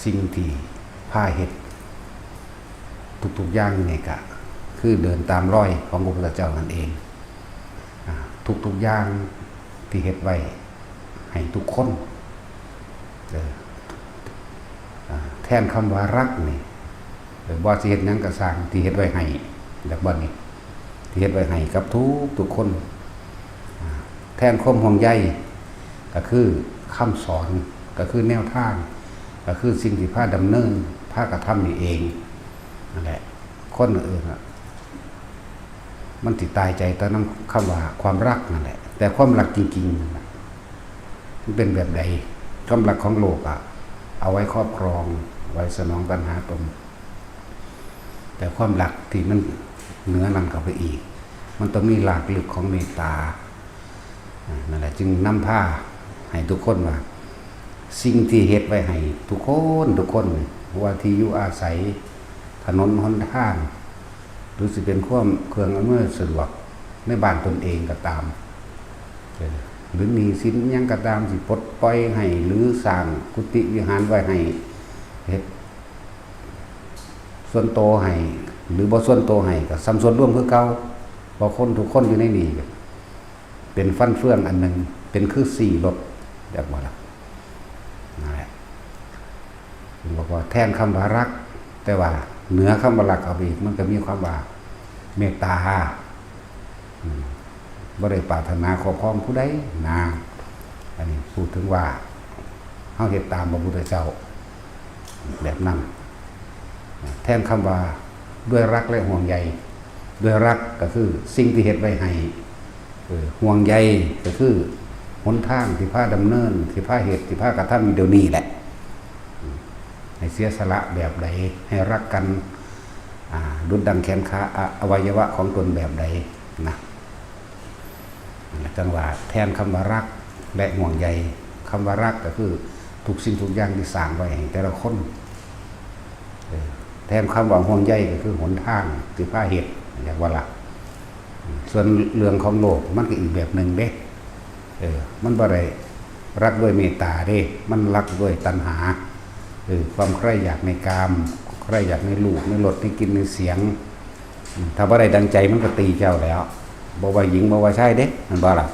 ສິ່ງທີ່ພາເຮັດທຸກໆຢ່າງນີ້ກະຄືເດີນຕາມລອຍຂອງພະພຸດທະເຈົ້ານັ້ນເອງ. ອາ ທຸກໆຢ່າງທີ່ເຮັດໄວ້ໃຫ້ທຸກຄົນ ເອີ ອາ ແທນຄຳວ່າລັກນີ້ ເອີ ບໍ່ວ່າຊິເຮັດຫຍັງກໍຊ່າງທີ່ເຮັດໄວ້ໃຫ້ ແບບວ່ານີ້ ທີ່ເຮັດໄວ້ໃຫ້ກັບທຸກໆຄົນ ອາ ແທນຄວາມຫ່ວງໃຍ ກໍຄືຄຳສອນ ກໍຄືແນວທາງ ກໍຄືສິ່ງທີ່ພາດຳເນີນ ພາກະທຳນີ້ເອງນັ້ນແຫຼະ. ຄົນອື່ນໆ ອະ ມັນຊິຕາຍໃຈຕໍ່ນຳຄຳວ່າຄວາມລັກນັ້ນແຫຼະ ແຕ່ຄວາມລັກຈິງໆນັ້ນນະ ມັນເປັນແບບໃດ? ຄວາມລັກຂອງໂລກ ອະ ເອົາໄວ້ຄອບຄອງ ໄວ້ສະໜອງຕັນຫາຕົນ ແຕ່ຄວາມລັກທີ່ມັນເໜືອນັ້ນເຂົ້າໄປອີກ ມັນຕ້ອງມີລາກເລິກຂອງເມດຕາ. ອາ ນັ້ນແຫຼະ ຈຶ່ງນຳພາໃຫ້ທຸກຄົນວ່າ ສິ່ງທີ່ເຮັດໄວ້ໃຫ້ທຸກຄົນ ທຸກຄົນ ບໍ່ວ່າທີ່ຢູ່ອາໄສ, ຖະໜົນຫົນທາງ ຫຼືຊິເປັນຄວາມເຄື່ອງອຳນວຍສະດວກໃນບ້ານຕົນເອງກໍຕາມ ເອີ ຫຼືໜີ້ສິນຫຍັງກໍຕາມ ຊິປົດປ່ອຍໃຫ້ ຫຼືສ້າງກຸຕິວິຫານໄວ້ໃຫ້ ເຮັດສ່ວນໂຕໃຫ້ ຫຼືບໍ່ສ່ວນໂຕໃຫ້ກໍສ່ຳສ່ວນລວມຄືເກົ່າ ເພາະຄົນທຸກຄົນຢູ່ໃນນີ້ ເປັນຟັນເຟືອງອັນໜຶ່ງ ເປັນຄືສີ່ລົດ ແບບວ່າລະ ນັ້ນແຫຼະ ເພິ່ນບອກວ່າແທນຄຳວ່າລັກ ແຕ່ວ່າເໜືອຄຳວ່າລັກເຂົ້າໄປອີກ ມັນກໍມີຄວາມວ່າເມດຕາ ອາ ບໍ່ໄດ້ປາດຖະໜາຄອບຄອງຜູ້ໃດນາ. ອັນນີ້ພູດເຖິງວ່າເຮົາເຮັດຕາມພະພຸດທະເຈົ້າ ແບບນັ້ນ ແທນຄຳວ່າດ້ວຍລັກ ແລະ ຫ່ວງໃຍ. ດ້ວຍລັກກໍຄືສິ່ງທີ່ເຮັດໄວ້ໃຫ້ ເອີ ຫ່ວງໃຍກໍຄືຫົນທາງທີ່ພາດຳເນີນ ທີ່ພາເຮັດ ທີ່ພາກະທຳຢູ່ດຽວນີ້ແຫຼະ ໃຫ້ເສຍສະຫຼະແບບໃດ ໃຫ້ລັກກັນ ອາ ດຸດດັ່ງແຂນຂາ ອະ ອະໄວຍະວະຂອງຕົນແບບໃດນະ. ນັ້ນແຫຼະ ຈັ່ງວ່າແທນຄຳວ່າລັກ ແລະ ຫ່ວງໃຍ ຄຳວ່າລັກກໍຄືທຸກສິ່ງທຸກຢ່າງທີ່ສ້າງໄວ້ໃຫ້ແຕ່ລະຄົນ ເອີ ແທນຄຳວ່າຫ່ວງໃຍກໍຄືຫົນທາງທີ່ພາເຮັດ ຢາກວ່າລັກ. ສ່ວນເລື່ອງຂອງໂລກມັນກໍອີກແບບໜຶ່ງເດ້ ເອີ ມັນບໍ່ໄດ້ລັກດ້ວຍເມດຕາເດ້ ມັນລັກດ້ວຍຕັນຫາ ເອີ ຄວາມໃຄຢາກໃນກາມ ໃຄຢາກໃນຮູບ ໃນລົດ ໃນກິ່ນ ໃນສຽງ. ອາ ຖ້າບໍ່ໄດ້ດັ່ງໃຈມັນກໍຕີເຈົ້າແລ້ວ ບໍ່ວ່າຍິງບໍ່ວ່າຊາຍເດ້ ແມ່ນບໍ່ລະ?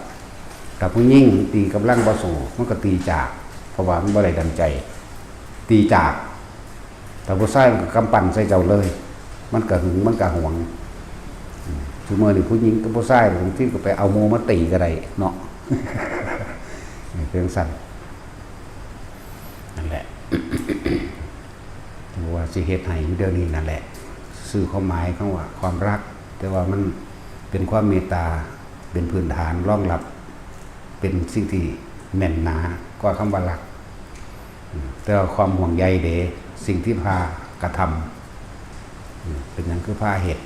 ຖ້າຜູ້ຍິງຕີກຳລັງບໍ່ສູ້ ມັນກໍຕີຈາກ ເພາະວ່າມັນບໍ່ໄດ້ດັ່ງໃຈ ຕີຈາກ. ຖ້າຜູ້ຊາຍມັນກໍກຳປັ້ນໃສ່ເຈົ້າເລີຍ ມັນກໍຫຶງ ມັນກໍຫວງ. ອາ ຊຸມື້ນີ້ຜູ້ຍິງກັບຜູ້ຊາຍບາງທີກໍໄປເອົາໝູ່ມາຕີກໍໄດ້ເນາະ ເປັນຈັ່ງຊັ້ນ. ນັ້ນແຫຼະ ບໍ່ວ່າຊິເຮັດໃຫ້ຢູ່ດຽວນີ້ນັ້ນແຫຼະ ສື່ຄວາມໝາຍຂອງວ່າຄວາມລັກ ແຕ່ວ່າມັນເປັນຄວາມເມດຕາ ເປັນພື້ນຖານຮອງຮັບ ເປັນສິ່ງທີ່ແໜ້ນໜາກວ່າຄຳວ່າລັກ. ແຕ່ວ່າຄວາມຫ່ວງໃຍເດ ສິ່ງທີ່ພາກະທຳ ເປັນຫຍັງຄືພາເຮັດ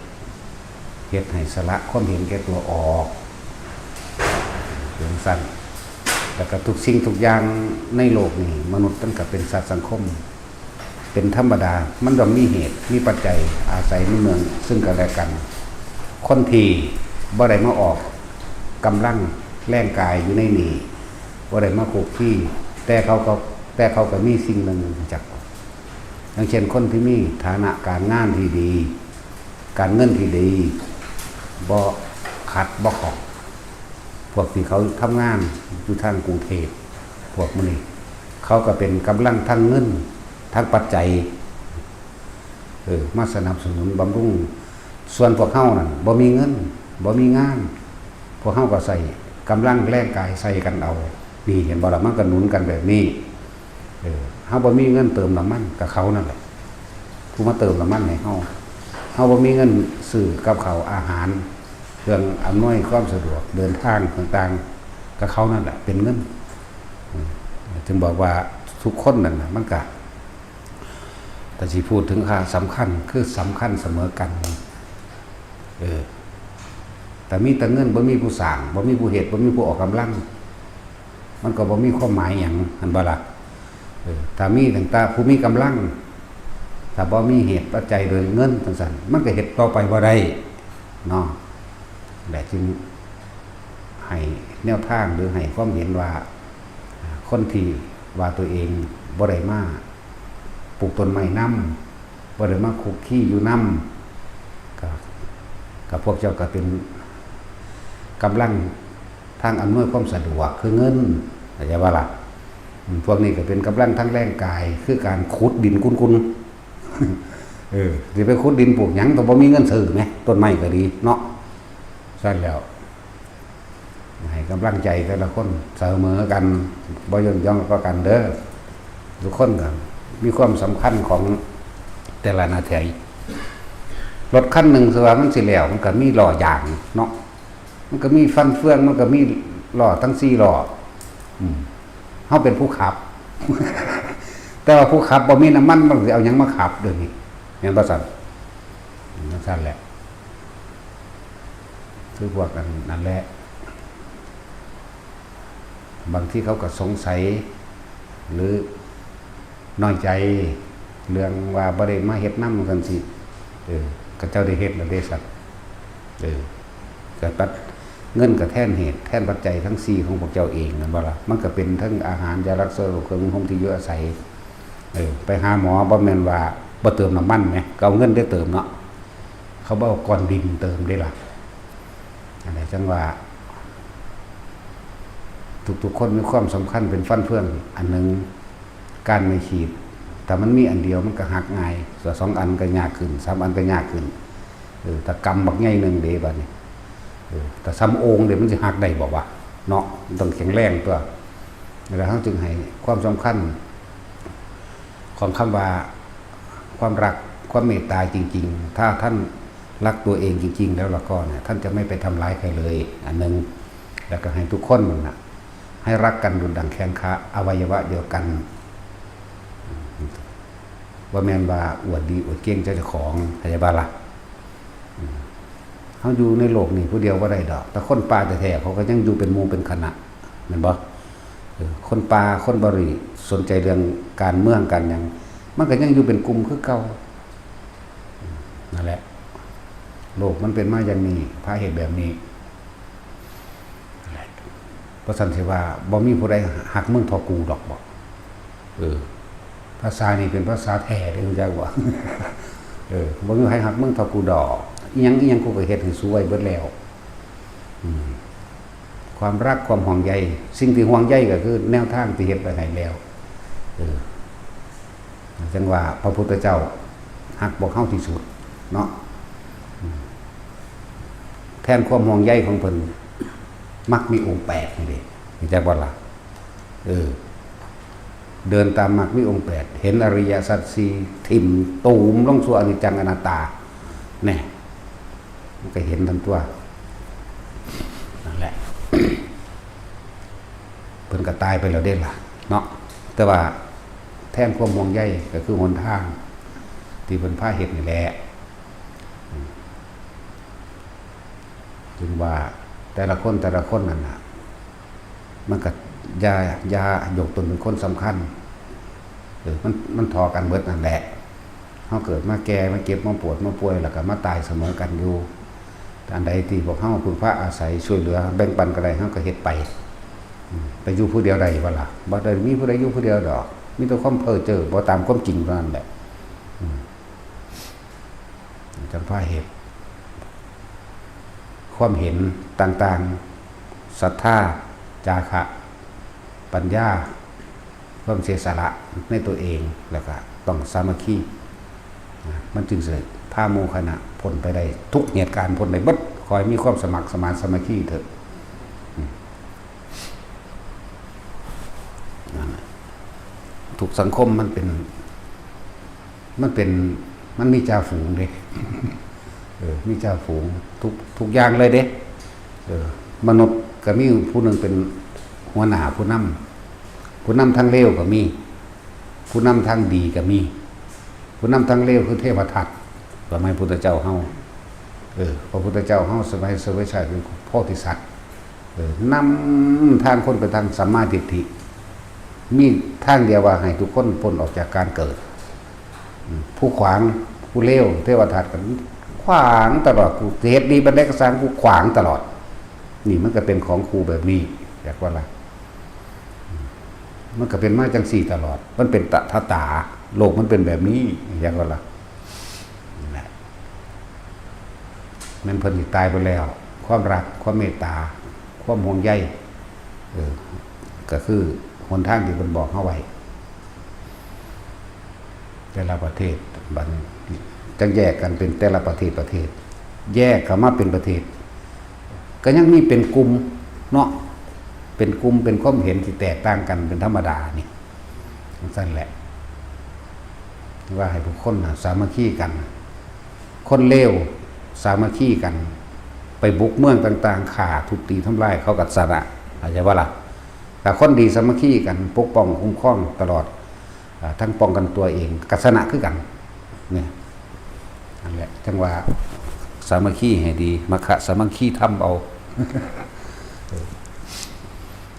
ເຮັດໃຫ້ສະຫຼະຄວາມເຫັນແກ່ຕົວອອກ ເປັນຊັ້ນ. ແລ້ວກໍທຸກສິ່ງທຸກຢ່າງໃນໂລກນີ້ ມະນຸດມັນກໍເປັນສັດສັງຄົມ ເປັນທຳມະດາ ມັນຕ້ອງມີເຫດມີປັດໄຈ ອາໄສເໜືອເນື່ອງຊຶ່ງກັນແລະກັນ. ຄົນທີ່ບໍ່ໄດ້ມາອອກກຳລັງແຮງກາຍຢູ່ໃນນີ້ ບໍ່ໄດ້ມາຄຸກຄີ ແຕ່ເຂົາກໍ ແຕ່ເຂົາກໍມີສິ່ງໜຶ່ງຮູ້ຈັກ ຢ່າງເຊັ່ນ ຄົນທີ່ມີຖານະການງານທີ່ດີ ການເງິນທີ່ດີ ບໍ່ຂັດບໍ່ຂ້ອງ ພວກທີ່ເຂົາທຳງານຢູ່ທາງກຸງເທບ ພວກໝູ່ນີ້ ເຂົາກໍເປັນກຳລັງທາງເງິນ ທາງປັດໄຈ ເອີ ມາສະໜັບສະໜູນບຳລຸງ. ສ່ວນພວກເຮົານັ້ນບໍ່ມີເງິນ ບໍ່ມີງານ ພວກເຮົາກໍໃຊ້ກຳລັງແຮງກາຍໃສ່ກັນເອົາ ນີ້ເຫັນບໍ່ລະ? ມັນກໍໜູນກັນແບບນີ້. ເອີ ເຮົາບໍ່ມີເງິນເຕີມນ້ຳມັນ ກໍເຂົານັ້ນແຫຼະຜູ້ມາເຕີມນ້ຳມັນໃຫ້ເຮົາ. ເຮົາບໍ່ມີເງິນຊື້ກັບເຂົ້າອາຫານ ເຄື່ອງອຳນວຍຄວາມສະດວກເດີນທາງຕ່າງໆ ກໍເຂົານັ້ນແຫຼະເປັນເງິນ. ເອີ ຈຶ່ງບອກວ່າທຸກຄົນນັ້ນນະ ມັນກະ ຖ້າຊິພູດເຖິງຄ່າສຳຄັນ ຄືສຳຄັນສະເໝີກັນ. ເອີ ຖ້າມີແຕ່ເງິນ ບໍ່ມີຜູ້ສ້າງ ບໍ່ມີຜູ້ເຮັດ ບໍ່ມີຜູ້ອອກກຳລັງ ມັນກໍບໍ່ມີຄວາມໝາຍຫຍັງ ແມ່ນບໍ່ລະ? ເອີ ຖ້າມີຕັ້ງແຕ່ຜູ້ມີກຳລັງ ຖ້າບໍ່ມີເຫດປັດໄຈໂດຍເງິນຈັ່ງຊັ້ນ ມັນກໍເຮັດຕໍ່ໄປບໍ່ໄດ້ເນາະ. ແລະຈຶ່ງໃຫ້ແນວທາງ ຫຼືໃຫ້ຄວາມເຫັນວ່າ ຄົນທີ່ວ່າຕົວເອງບໍ່ໄດ້ມາ ປູກຕົ້ນໄມ້ນຳ ບໍ່ໄດ້ມາຄຸກຄີຢູ່ນຳ ກໍ ກໍພວກເຈົ້າກໍເປັນກຳລັງທາງອຳນວຍຄວາມສະດວກ ຄືເງິນ ເຂົ້າໃຈບໍ່ລະ? ອືມ ພວກນີ້ກໍເປັນກຳລັງທາງແຮງກາຍ ຄືການຂຸດດິນຂຸ້ນໆ ເອີ ຊິໄປຂຸດດິນປູກຫຍັງ ກໍບໍ່ມີເງິນຊື້ແໝ ຕົ້ນໄມ້ກໍດີເນາະ. ຊັ້ນແລ້ວ ໃຫ້ກຳລັງໃຈແຕ່ລະຄົນສະເໝີກັນ ບໍ່ຍົ້ນຢ່ອງກວ່າກັນເດີ້. ທຸກຄົນກໍມີຄວາມສຳຄັນຂອງແຕ່ລະໜ້າທີ່. ລົດຄັນໜຶ່ງ ສະວ່າມັນຊິແລ້ວ ມັນກໍມີລໍ້ຢາງເນາະ ມັນກໍມີຟັນເຟືອງ ມັນກໍມີລໍ້ທັງສີ່ລໍ້. ອືມ ເຮົາເປັນຜູ້ຂັບ ແຕ່ວ່າຜູ້ຂັບບໍ່ມີນ້ຳມັນ ມັນຊິເອົາຫຍັງມາຂັບດຽວນີ້ ແມ່ນບໍ່ຊັ້ນ? ອືມ ຈັ່ງຊັ້ນແຫຼະ. ຄືພວກອັນນັ້ນແຫຼະ ບາງທີເຂົາກໍສົງໄສ ຫຼື ນ້ອຍໃຈ ເລື່ອງວ່າບໍ່ໄດ້ມາເຮັດນຳ ຈັ່ງຊີ້. ເອີ ເຂົາເຈົ້າໄດ້ເຮັດແລ້ວເດ້ຊັ້ນ. ເອີ ກໍປັດ ເງິນກໍແທນເຫດແທນປັດໄຈທັງສີ່ຂອງພວກເຈົ້າເອງ ແມ່ນບໍ່ລະ? ມັນກໍເປັນທັງອາຫານ ຢາລັກສາໂລກ ເຄື່ອງນຸ່ງຫົ່ມ ທີ່ຢູ່ອາໄສ. ເອີ ໄປຫາໝໍບໍ່ແມ່ນວ່າບໍ່ເຕີມນ້ຳມັນແໝ ກໍເອົາເງິນໄດ້ເຕີມເນາະ. ເຂົາບໍ່ເອົາກ້ອນດິນເຕີມເດ້ລະ. ອັນນີ້ຈັ່ງວ່າ ທຸກໆຄົນມີຄວາມສຳຄັນເປັນຟັນເຟືອງອັນໜຶ່ງ. ກ້ານໄມ້ຂີດ ຖ້າມັນມີອັນດຽວມັນກໍຫັກງ່າຍ, ສອງອັນກໍຍາກຂຶ້ນ, ສາມອັນກໍຍາກຂຶ້ນ. ເອີ ຖ້າກຳບັກໃຫຍ່ໜຶ່ງເດ້ບາດນີ້ ເອີ ຖ້າສ່ຳໂອ່ງເດ້ ມັນຊິຫັກໄດ້ບໍ່ວະເນາະ? ມັນຕ້ອງແຂງແຮງຕົວະ. ແລ້ວເຮົາຈຶ່ງໃຫ້ຄວາມສຳຄັນ ຂອງຄຳວ່າຄວາມຮັກ, ຄວາມເມດຕາຈິງໆ, ຖ້າທ່ານຮັກຕົວເອງຈິງໆແລ້ວລະກໍເນຍ ທ່ານຈະໄມ່ໄປທຳລາຍໃຜເລີຍ ອັນໜຶ່ງ. ແລ້ວກໍໃຫ້ທຸກຄົນນັ້ນນະ ໃຫ້ຮັກກັນດຸດດັ່ງແຂນຂາ ອະໄວຍະວະດຽວກັນ ບໍ່ແມ່ນວ່າອວດດີອວດເກັ່ງໃຈເຈົ້າຂອງ ເຂົ້າໃຈບໍ່ລະ? ເຮົາຢູ່ໃນໂລກນີ້ຜູ້ດຽວບໍ່ໄດ້ດອກ, ແຕ່ຄົນປ່າແທ້ໆ ເຂົາກໍຍັງຢູ່ເປັນໝູ່ເປັນຄະນະ ແມ່ນບໍ່? ເອີ ຄົນປ່າ ຄົນບໍ່ໄດ້ສົນໃຈເລື່ອງການເມືອງການຫຍັງ ມັນກໍຍັງຢູ່ເປັນກຸ່ມຄືເກົ່າ. ນັ້ນແຫຼະ ໂລກມັນເປັນມາຢ່າງນີ້ ພາເຮັດແບບນີ້. ບໍ່ຊັ້ນຊິວ່າບໍ່ມີຜູ້ໃດຮັກມຶງເທົ່າກູດອກບໍ? ເອີ ພາສານີ້ເປັນພາສາແທ້ເດ້ ຮູ້ຈັກບໍ່? ເອີ ບໍ່ມີໃຜຮັກມຶງເທົ່າກູດອກ. ອີ່ຫຍັງອີ່ຫຍັງ ກູກໍເຮັດໃຫ້ສູໄວ້ເບິດແລ້ວ. ອືມ ຄວາມຮັກ ຄວາມຫ່ວງໃຍ ສິ່ງທີ່ຫ່ວງໃຍກໍຄືແນວທາງທີ່ເຮັດໄວ້ໃຫ້ແລ້ວ. ເອີ ຈັ່ງວ່າພະພຸດທະເຈົ້າຮັກພວກເຮົາທີ່ສຸດເນາະ. ແທນຄວາມຫ່ວງໃຍຂອງເພິ່ນ ມັກມີອົງແປດນີ້ເດ້ ຮູ້ຈັກບໍ່ລະ? ເອີ ເດີນຕາມມັກມີອົງແປດ ເຫັນອະລິຍະສັດສີ່ ຖິ້ມຕູມລົງສູ່ອະນິດຈັງອະນັດຕາ ແນ່ ມັນກໍເຫັນທັນຕົວ ນັ້ນແຫຼະ. ເພິ່ນກໍຕາຍໄປແລ້ວເດ້ລະເນາະ ແຕ່ວ່າແທນຄວາມຫ່ວງໃຍກໍຄືຫົນທາງທີ່ເພິ່ນພາເຮັດນີ້ແຫຼະ. ຈຶ່ງວ່າແຕ່ລະຄົນ ແຕ່ລະຄົນນັ້ນນະ ມັນກໍຢ່າ ຢ່າຍົກຕົນເປັນຄົນສຳຄັນ. ເອີ ມັນ ມັນທໍ່ກັນເບິດນັ້ນແຫຼະ. ເຮົາເກີດມາແກ່ ມາເຈັບ ມາປວດ ມາປ່ວຍ ແລ້ວກໍມາຕາຍສະເໝີກັນຢູ່. ອັນໃດທີ່ພວກເຮົາເພິ່ງພາອາໄສ ຊ່ວຍເຫຼືອ ແບ່ງປັນກັນໄດ້ ເຮົາກໍເຮັດໄປ. ອືມ ໄປຢູ່ຜູ້ດຽວໄດ້ບໍ່ລະ? ບໍ່ໄດ້ມີຜູ້ໃດຢູ່ຜູ້ດຽວດອກ. ມີແຕ່ຄວາມເພ້ອເຈີ້ ບໍ່ຕາມຄວາມຈິງເທົ່ານັ້ນແຫຼະ. ອືມ ຈັ່ງພາເຮັດ ຄວາມເຫັນຕ່າງໆ ສັດທາ ຈາຄະ ປັນຍາ ຄວາມເສຍສະຫຼະໃນຕົວເອງ ແລ້ວກະຕ້ອງສາມັກຄີ ນະ ມັນຈຶ່ງຊິພາໝູ່ຄະນະພົ້ນໄປໄດ້ ທຸກເຫດການພົ້ນໄດ້ເບິດ. ຂໍໃຫ້ມີຄວາມສະໝັກສະໝານສາມັກຄີເຖາະ. ອືມ ນັ້ນແຫຼະ ທຸກສັງຄົມມັນເປັນ ມັນເປັນ ມັນມີຈ່າຝູງເດ້. ເອີ ມີຈ່າຝູງທຸກ ທຸກຢ່າງເລີຍເດ້. ເອີ ມະນຸດກໍມີຜູ້ໜຶ່ງເປັນຫົວໜ້າຜູ້ນຳ, ຜູ້ນຳທາງເລວກໍມີ, ຜູ້ນຳທາງດີກໍມີ. ຜູ້ນຳທາງເລວຄືເທວະທັດ ສະໄໝພຸດທະເຈົ້າເຮົາ. ເອີ ພະພຸດທະເຈົ້າເຮົາສະໄໝເສວະຊາດເປັນໂພທິສັດ. ເອີ ນຳທາງຄົນໄປທາງສຳມາທິດຖິ. ມີທາງດຽວວ່າໃຫ້ທຸກຄົນພົ້ນອອກຈາກການເກີດ. ອືມ ຜູ້ຂວາງ ຜູ້ເລວ ເທວະທັດກໍຂວາງຕະຫຼອດ. ກູຊິເຮັດດີປານໃດກໍຊ່າງ ກູຂວາງຕະຫຼອດ. ນີ້ມັນກໍເປັນຂອງຄູ່ແບບນີ້ ຈັກວ່າລະ. ອືມ ມັນກໍເປັນມາຈັ່ງຊີ້ຕະຫຼອດ ມັນເປັນຕະຖະຕາ ໂລກມັນເປັນແບບນີ້ ເຫັນບໍ່ລະ? ນັ້ນແຫຼະ ແມ່ນເພິ່ນຊິຕາຍໄປແລ້ວ ຄວາມຮັກ ຄວາມເມດຕາ ຄວາມຫ່ວງໃຍ ເອີ ກໍຄືຫົນທາງທີ່ເພິ່ນບອກເຮົາໄວ້. ແຕ່ລະປະເທດ ບັດນີ້ຈັ່ງແຍກກັນເປັນແຕ່ລະປະເທດ ປະເທດ ແຍກເຂົ້າມາເປັນປະເທດ ກໍຍັງມີເປັນກຸ່ມເນາະ ເປັນກຸ່ມ ເປັນຄວາມເຫັນທີ່ແຕກຕ່າງກັນເປັນທຳມະດານີ້ ຈັ່ງຊັ້ນແຫຼະ ວ່າໃຫ້ທຸກຄົນນະສາມັກຄີກັນ ຄົນເລວສາມັກຄີກັນ ໄປບຸກເມືອງຕ່າງໆ ຂ້າທຸບຕີທຳລາຍ ເຂົາກໍຊະນະ ເຂົ້າໃຈບໍ່ລະ? ຖ້າຄົນດີສາມັກຄີກັນ ປົກປ້ອງຄຸ້ມຄອງຕະຫຼອດ ອາ ທັງປ້ອງກັນຕົວເອງກໍຊະນະຄືກັນ ນີ້ ນັ້ນແຫຼະ ຈັ່ງວ່າສາມັກຄີໃຫ້ດີ ມັກຄະສາມັກຄີທຳເອົາ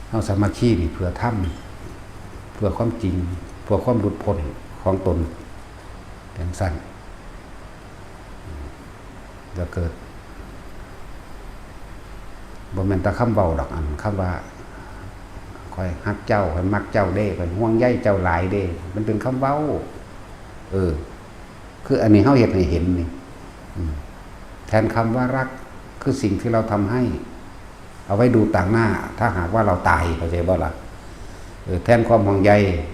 ເຮົາສາມັກຄີນີ້ເພື່ອທຳ ເພື່ອຄວາມຈິງ ເພື່ອຄວາມຫຼຸດພົ້ນຂອງຕົນ ຈັ່ງຊັ້ນ ແລ້ວເກີດ ບໍ່ແມ່ນແຕ່ຄຳເວົ້າດອກ ອັນຄຳວ່າ ຂ້ອຍຮັກເຈົ້າ ຂ້ອຍມັກເຈົ້າເດ້ ຂ້ອຍຫ່ວງໃຍເຈົ້າຫຼາຍເດ້ ມັນເປັນຄຳເວົ້າ ເອີ ຄືອັນນີ້ເຮົາເຮັດໃຫ້ເຫັນນີ້ ອືມ ແທນຄຳວ່າຮັກ ຄືສິ່ງທີ່ເຮົາທຳໃຫ້ ເອົາໄວ້ດູຕ່າງໜ້າ ຖ້າຫາກວ່າເຮົາຕາຍ ເຂົ້າໃຈບໍ່ລະ? ເອີ ແທນຄວາມຫ່ວງໃຍ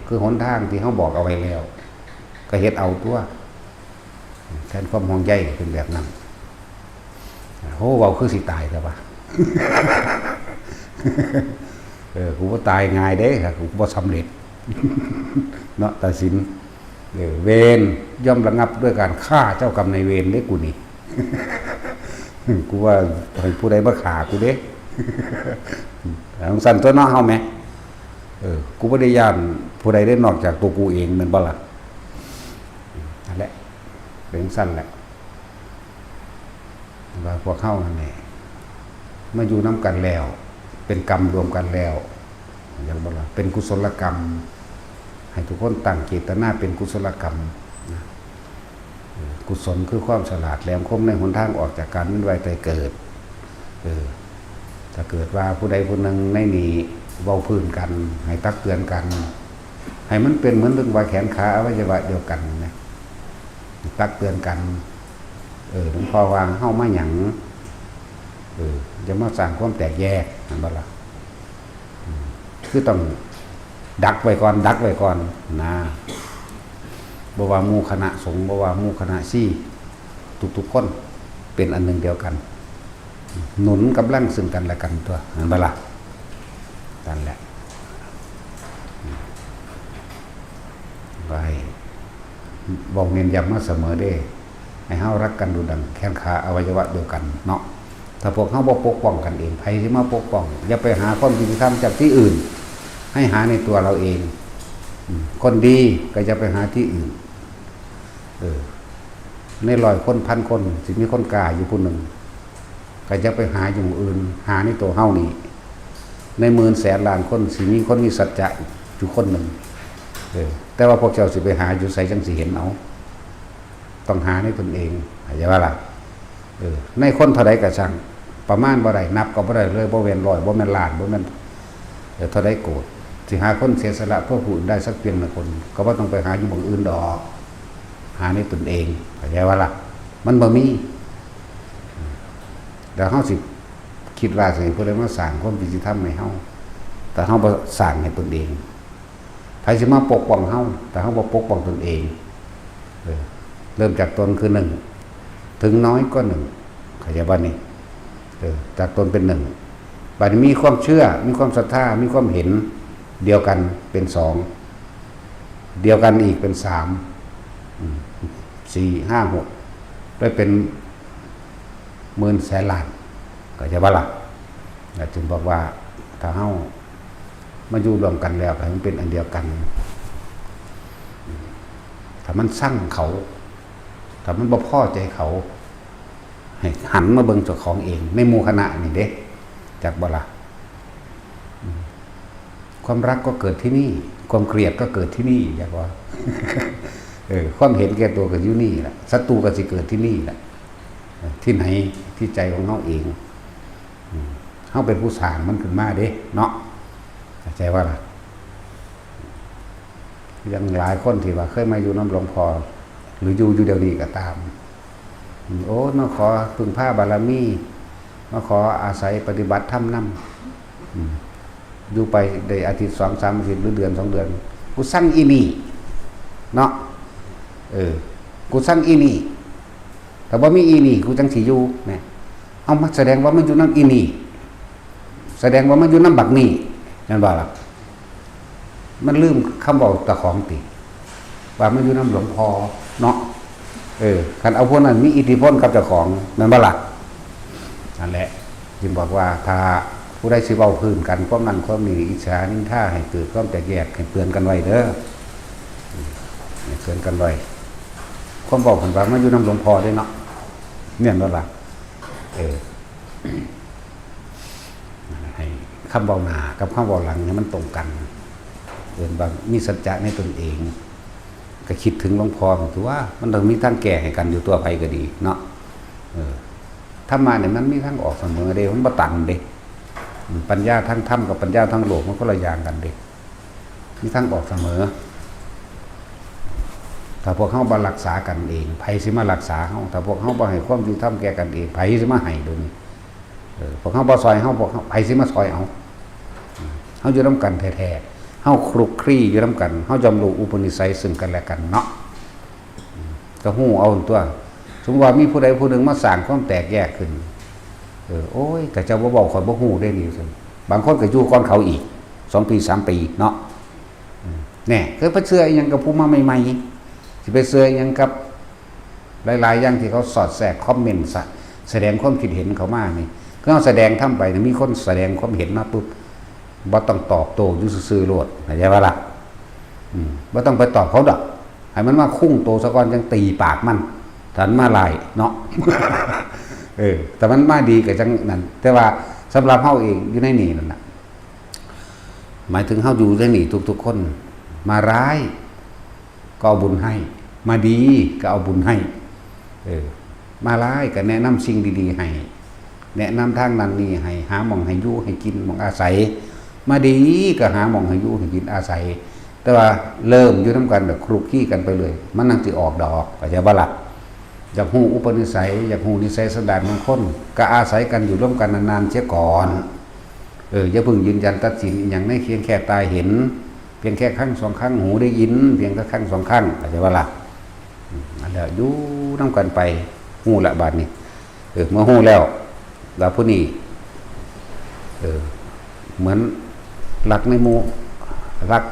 ຄືຫົນທາງທີ່ເຮົາບອກເອົາໄວ້ແລ້ວ ກໍເຮັດເອົາຕົວະ ແທນຄວາມຫ່ວງໃຍເປັນແບບນັ້ນ. ໂອ້ ເວົ້າຄືຊິຕາຍແທ້ວະ ເອີ ກູບໍ່ຕາຍງ່າຍເດ້ ກູບໍ່ສຳເລັດເນາະ ຕາສິນ ເອີ ເວນຍ່ອມລະງັບດ້ວຍການຂ້າເຈົ້າກຳນາຍເວນເດ້ ກູນີ້ ກູວ່າໃຫ້ຜູ້ໃດມາຂ້າກູເດ້ ຈັ່ງຊັ້ນຕົວະເນາະ ເຮົາແໝ ເອີ ກູບໍ່ໄດ້ຢ້ານຜູ້ໃດເດ້ ນອກຈາກຕົວກູເອງ ແມ່ນບໍ່ລະ? ນັ້ນແຫຼະ ເປັນຈັ່ງຊັ້ນແຫຼະ ວ່າພວກເຮົາຫັ້ນແຫຼະ ມາຢູ່ນຳກັນແລ້ວ ເປັນກຳລວມກັນແລ້ວ ເຫັນບໍ່ລະ? ເປັນກຸສົລະກຳ ໃຫ້ທຸກຄົນຕັ້ງເຈດຕະນາເປັນກຸສົລະກຳນະ ເອີ ກຸສົນຄືຄວາມສະຫຼາດແຫຼມຄົມໃນຫົນທາງອອກຈາກການວຽນວ່າຍຕາຍເກີດ ເອີ ຖ້າເກີດວ່າຜູ້ໃດຜູ້ໜຶ່ງໃນນີ້ເວົ້າພື້ນກັນ ໃຫ້ຕັກເຕືອນກັນ ໃຫ້ມັນເປັນເໝືອນເຖິງວ່າແຂນຂາອະໄວຍະວະດຽວກັນນະ ຕັກເຕືອນກັນ ເອີ ຫຼວງພໍ່ວ່າເຮົາມາຫຍັງ ເອີ ຢ່າມາສ້າງຄວາມແຕກແຍກ ແມ່ນບໍ່ລະ? ອືມ ຄືຕ້ອງດັກໄວ້ກ່ອນ ດັກໄວ້ກ່ອນນະ ບໍ່ວ່າໝູ່ຄະນະສົງ ບໍ່ວ່າໝູ່ຄະນະຊີ ທຸກໆຄົນເປັນອັນໜຶ່ງດຽວກັນ ໜູນກຳລັງຊຶ່ງກັນແລະກັນຕົວະ ແມ່ນບໍ່ລະ? ນັ້ນແຫຼະ ອືມ ໄວ້ ເວົ້າເນັ້ນຢ້ຳມາສະເໝີເດ້ ໃຫ້ເຮົາຮັກກັນດຸດດັ່ງແຂນຂາອະໄວຍະວະດຽວກັນເນາະ. ຖ້າພວກເຮົາບໍ່ປົກປ້ອງກັນເອງ ໃຜຊິມາປົກປ້ອງ? ຢ່າໄປຫາຄວາມຍຸຕິທຳຈາກທີ່ອື່ນ ໃຫ້ຫາໃນຕົວເຮົາເອງ. ອືມ ຄົນດີກໍຢ່າໄປຫາທີ່ອື່ນ. ເອີ ໃນຮ້ອຍຄົນ ພັນຄົນ ຊິມີຄົນກ້າຢູ່ຜູ້ໜຶ່ງ. ກໍຢ່າໄປຫາຢູ່ໝ່ອງອື່ນ ຫາໃນໂຕເຮົານີ້ ໃນໝື່ນແສນລ້ານຄົນ ຊິມີຄົນມີສັດຈະຢູ່ຄົນໜຶ່ງ. ເອີ ແຕ່ວ່າພວກເຈົ້າຊິໄປຫາຢູ່ໃສ ຈັ່ງຊິເຫັນເອົາ? ຕ້ອງຫາໃນຕົນເອງ ເຂົ້າໃຈບໍ່ລະ? ເອີ ໃນຄົນເທົ່າໃດກໍຊ່າງ ປະມານບໍ່ໄດ້ ນັບກໍບໍ່ໄດ້ເລີຍ ບໍ່ແມ່ນຮ້ອຍ ບໍ່ແມ່ນລ້ານ ບໍ່ແມ່ນ ເອີ ເທົ່າໃດໂກດ ຊິຫາຄົນເສຍສະຫຼະເພື່ອຜູ້ອື່ນໄດ້ສັກພຽງໜຶ່ງຄົນ ກໍບໍ່ຕ້ອງໄປຫາຢູ່ໝ່ອງອື່ນດອກ ຫາໃນຕົນເອງ ເຂົ້າໃຈບໍ່ລະ? ມັນບໍ່ມີ ແລ້ວເຮົາຊິຄິດວ່າຊິໃຫ້ຜູ້ໃດມາສ້າງຄວາມຍຸຕິທຳໃຫ້ເຮົາ ແຕ່ເຮົາບໍ່ສ້າງໃຫ້ຕົນເອງ. ໃຜຊິມາປົກປ້ອງເຮົາ ແຕ່ເຮົາບໍ່ປົກປ້ອງຕົນເອງ? ເອີ ເລີ່ມຈາກຕົນຄືໜຶ່ງ ເຖິງນ້ອຍກໍໜຶ່ງ ເຂົ້າໃຈບໍ່ນີ້? ເອີ ຈາກຕົນເປັນໜຶ່ງ ບາດນີ້ມີຄວາມເຊື່ອ ມີຄວາມສັດທາ ມີຄວາມເຫັນດຽວກັນເປັນສອງ ດຽວກັນອີກເປັນສາມ ອືມ ສີ່ ຫ້າ ຫົກ ໄປເປັນໝື່ນແສນລ້ານ ເຂົ້າໃຈບໍ່ລະ? ແລ້ວຈຶ່ງບອກວ່າ ຖ້າເຮົາມາຢູ່ລວມກັນແລ້ວ ໃຫ້ມັນເປັນອັນດຽວກັນ ຖ້າມັນຊັງເຂົາ ຖ້າມັນບໍ່ພໍໃຈເຂົາ ໃຫ້ຫັນມາເບິ່ງເຈົ້າຂອງເອງ ໃນໝູ່ຄະນະນີ້ເດ້ ຈັກບໍ່ລະ? ອືມ ຄວາມຮັກກໍເກີດທີ່ນີ້ ຄວາມເກລີຍດກໍເກີດທີ່ນີ້ ຈັກບໍ່? ເອີ ຄວາມເຫັນແກ່ຕົວກໍຢູ່ນີ້ລະ ສັດຕູກໍຊິເກີດທີ່ນີ້ລະ ເອີ ທີ່ໃນ ທີ່ໃຈຂອງເຮົາເອງ ອືມ ເຮົາເປັນຜູ້ສ້າງມັນຂຶ້ນມາເດ້ເນາະ ເຂົ້າໃຈບໍ່ລະ? ຢ່າງຫຼາຍຄົນທີ່ວ່າເຄີຍມາຢູ່ນຳຫຼວງພໍ່ ຫຼື ຢູ່ ຢູ່ດຽວນີ້ກໍຕາມ ໂອ້ ມາຂໍເພິ່ງພາບາລະມີ ມາຂໍອາໄສປະຕິບັດທຳນຳ ອືມ ຢູ່ໄປໄດ້ອາທິດສອງສາມອາທິດ ຫຼື ເດືອນສອງເດືອນ ກູສັ່ງອີ່ນີ້ເນາະ ເອີ ກູສັ່ງອີ່ນີ້ ຖ້າບໍ່ມີອີ່ນີ້ ກູຈັ່ງຊິຢູ່ ແມ່ນ ເອົາ ມາສະແດງວ່າມາຢູ່ນຳອີ່ນີ້ ສະແດງວ່າມາຢູ່ນຳບັກນີ້ ແມ່ນບໍ່ລະ? ມັນລືມຄຳເວົ້າເຈົ້າຂອງຕິ ວ່າມາຢູ່ນຳຫຼວງພໍ່ເນາະ ເອີ ຄັນເອົາພວກນັ້ນມີອິດທິພົນກັບເຈົ້າຂອງ ແມ່ນບໍ່ລະ? ນັ້ນແຫຼະ ຈຶ່ງບອກວ່າ ຖ້າຜູ້ໃດຊິເວົ້າພື້ນກັນ ຄວາມນັ້ນຄວາມນີ້ ອິດສານິນທາ ໃຫ້ເກີດຄວາມແຕກແຍກ ໃຫ້ເຕືອນກັນໄວ້ເດີ ໃຫ້ເຕືອນກັນໄວ້ ຄວາມເວົ້າເພິ່ນວ່າມາຢູ່ນຳຫຼວງພໍ່ເດ້ເນາະ ແມ່ນບໍ່ລະ? ເອີ ໃຫ້ຄຳເວົ້າໜ້າກັບຄຳເວົ້າຫຼັງໃຫ້ມັນຕົງກັນ ເອີ້ນວ່າມີສັດຈະໃນຕົນເອງ ກໍຄິດເຖິງຫຼວງພໍ່ຕົວະ ມັນຕ້ອງມີທາງແກ້ໃຫ້ກັນຢູ່ຕົວະ ໃຜກໍດີເນາະ ເອີ ທຳມະນີ້ມັນມີທາງອອກສະເໝີເດ້ ມັນບໍ່ຕັນເດ້ ປັນຍາທາງທຳກັບປັນຍາທາງໂລກມັນຄົນລະຢ່າງກັນເດ້ ມີທາງອອກສະເໝີ ຖ້າພວກເຮົາບໍ່ຮັກສາກັນເອງ ໃຜຊິມາຮັກສາເຮົາ? ຖ້າພວກເຮົາບໍ່ໃຫ້ຄວາມຍຸຕິທຳແກ່ກັນເອງ ໃຜຊິມາໃຫ້ດຽວນີ້? ເອີ ພວກເຮົາບໍ່ຊ່ອຍເຮົາ ພວກເຮົາ ໃຜຊິມາຊ່ອຍເອົາ? ເຮົາຢູ່ນຳກັນແທ້ໆ ເຮົາຄລຸກຄລີຢູ່ນຳກັນ ເຮົາຍ່ອມຮູ້ອຸປະນິໄສເຊິ່ງກັນແລະກັນເນາະ ກໍຮູ້ເອົາຕົວະ ສົມມຸດວ່າມີຜູ້ໃດຜູ້ໜຶ່ງມາສ້າງຄວາມແຕກແຍກຂຶ້ນ ເອີ ໂອ້ຍ ຖ້າເຈົ້າບໍ່ເວົ້າ ຂ້ອຍບໍ່ຮູ້ເດ້ນີ້ ວ່າຊັ້ນ ບາງຄົນກໍຢູ່ກ່ອນເຂົາອີກ ສອງປີ ສາມປີເນາະ ແນ່ ຄືໄປເຊື່ອອີ່ຫຍັງກັບຜູ້ມາໃໝ່ໆ ຊິໄປເຊື່ອອີ່ຫຍັງກັບ ຫຼາຍໆຢ່າງທີ່ເຂົາສອດແຊກຄອມເມັນ ສະ ສະແດງຄວາມຄິດເຫັນເຂົ້າມານີ້ ຄືເຮົາສະແດງທຳໄປນີ້ ມີຄົນສະແດງຄວາມເຫັນມາປຸບ ບໍ່ຕ້ອງຕອບໂຕ້ ຢູ່ຊື່ໆໂລດ ເຂົ້າໃຈບໍ່ລະ? ອືມ ບໍ່ຕ້ອງໄປຕອບເຂົາດອກ ໃຫ້ມັນມາຄຸງໂຕສາກ່ອນ ຈັ່ງຕີປາກມັນ ຖ້າມັນມາຮ້າຍເນາະ ເອີ ຖ້າມັນມາດີກໍຈັ່ງນັ້ນ ແຕ່ວ່າສຳລັບເຮົາເອງຢູ່ໃນນີ້ນັ້ນນະ ໝາຍເຖິງເຮົາຢູ່ໃນນີ້ທຸກໆຄົນ ມາຮ້າຍ ກໍເອົາບຸນໃຫ້ ມາດີກໍເອົາບຸນໃຫ້ ເອີ ມາຮ້າຍກໍແນະນຳສິ່ງດີໆໃຫ້ ແນະນຳທາງນັ້ນນີ້ໃຫ້ ຫາໝ່ອງໃຫ້ຢູ່ໃຫ້ກິນ ໝ່ອງອາໄສ ມາດີກໍຫາໝ່ອງໃຫ້ຢູ່ໃຫ້ກິນອາໄສ ແຕ່ວ່າເລີ່ມຢູ່ນຳກັນແລ້ວ ຄລຸກຄລີກັນໄປເລື້ອຍ ມັນຈັ່ງຊິອອກດອກ ເຂົ້າໃຈບໍ່ລະ? ຢາກຮູ້ອຸປະນິໄສ ຢາກຮູ້ນິໄສສັນດານຂອງຄົນ ກໍອາໄສກັນຢູ່ຮ່ວມກັນນານໆເສຍກ່ອນ ເອີ ຢ່າເພິ່ງຢືນຢັນຕັດສິນອີ່ຫຍັງໃນ ພຽງແຄ່ຕາເຫັນ ພຽງແຄ່ຄັ້ງສອງຄັ້ງ ຫູໄດ້ຍິນ ພຽງແຄ່ຄັ້ງສອງຄັ້ງ ເຂົ້າໃຈບໍ່ລະ? ອືມ ອັນແລ້ວຢູ່ນຳກັນໄປ ຮູ້ລະບາດນີ້ ເອີ ເມື່ອຮູ້ແລ້ວ ວ່າຜູ້ນີ້ ເອີ ເໝືອນລັກໃນໝູ່ ລັກ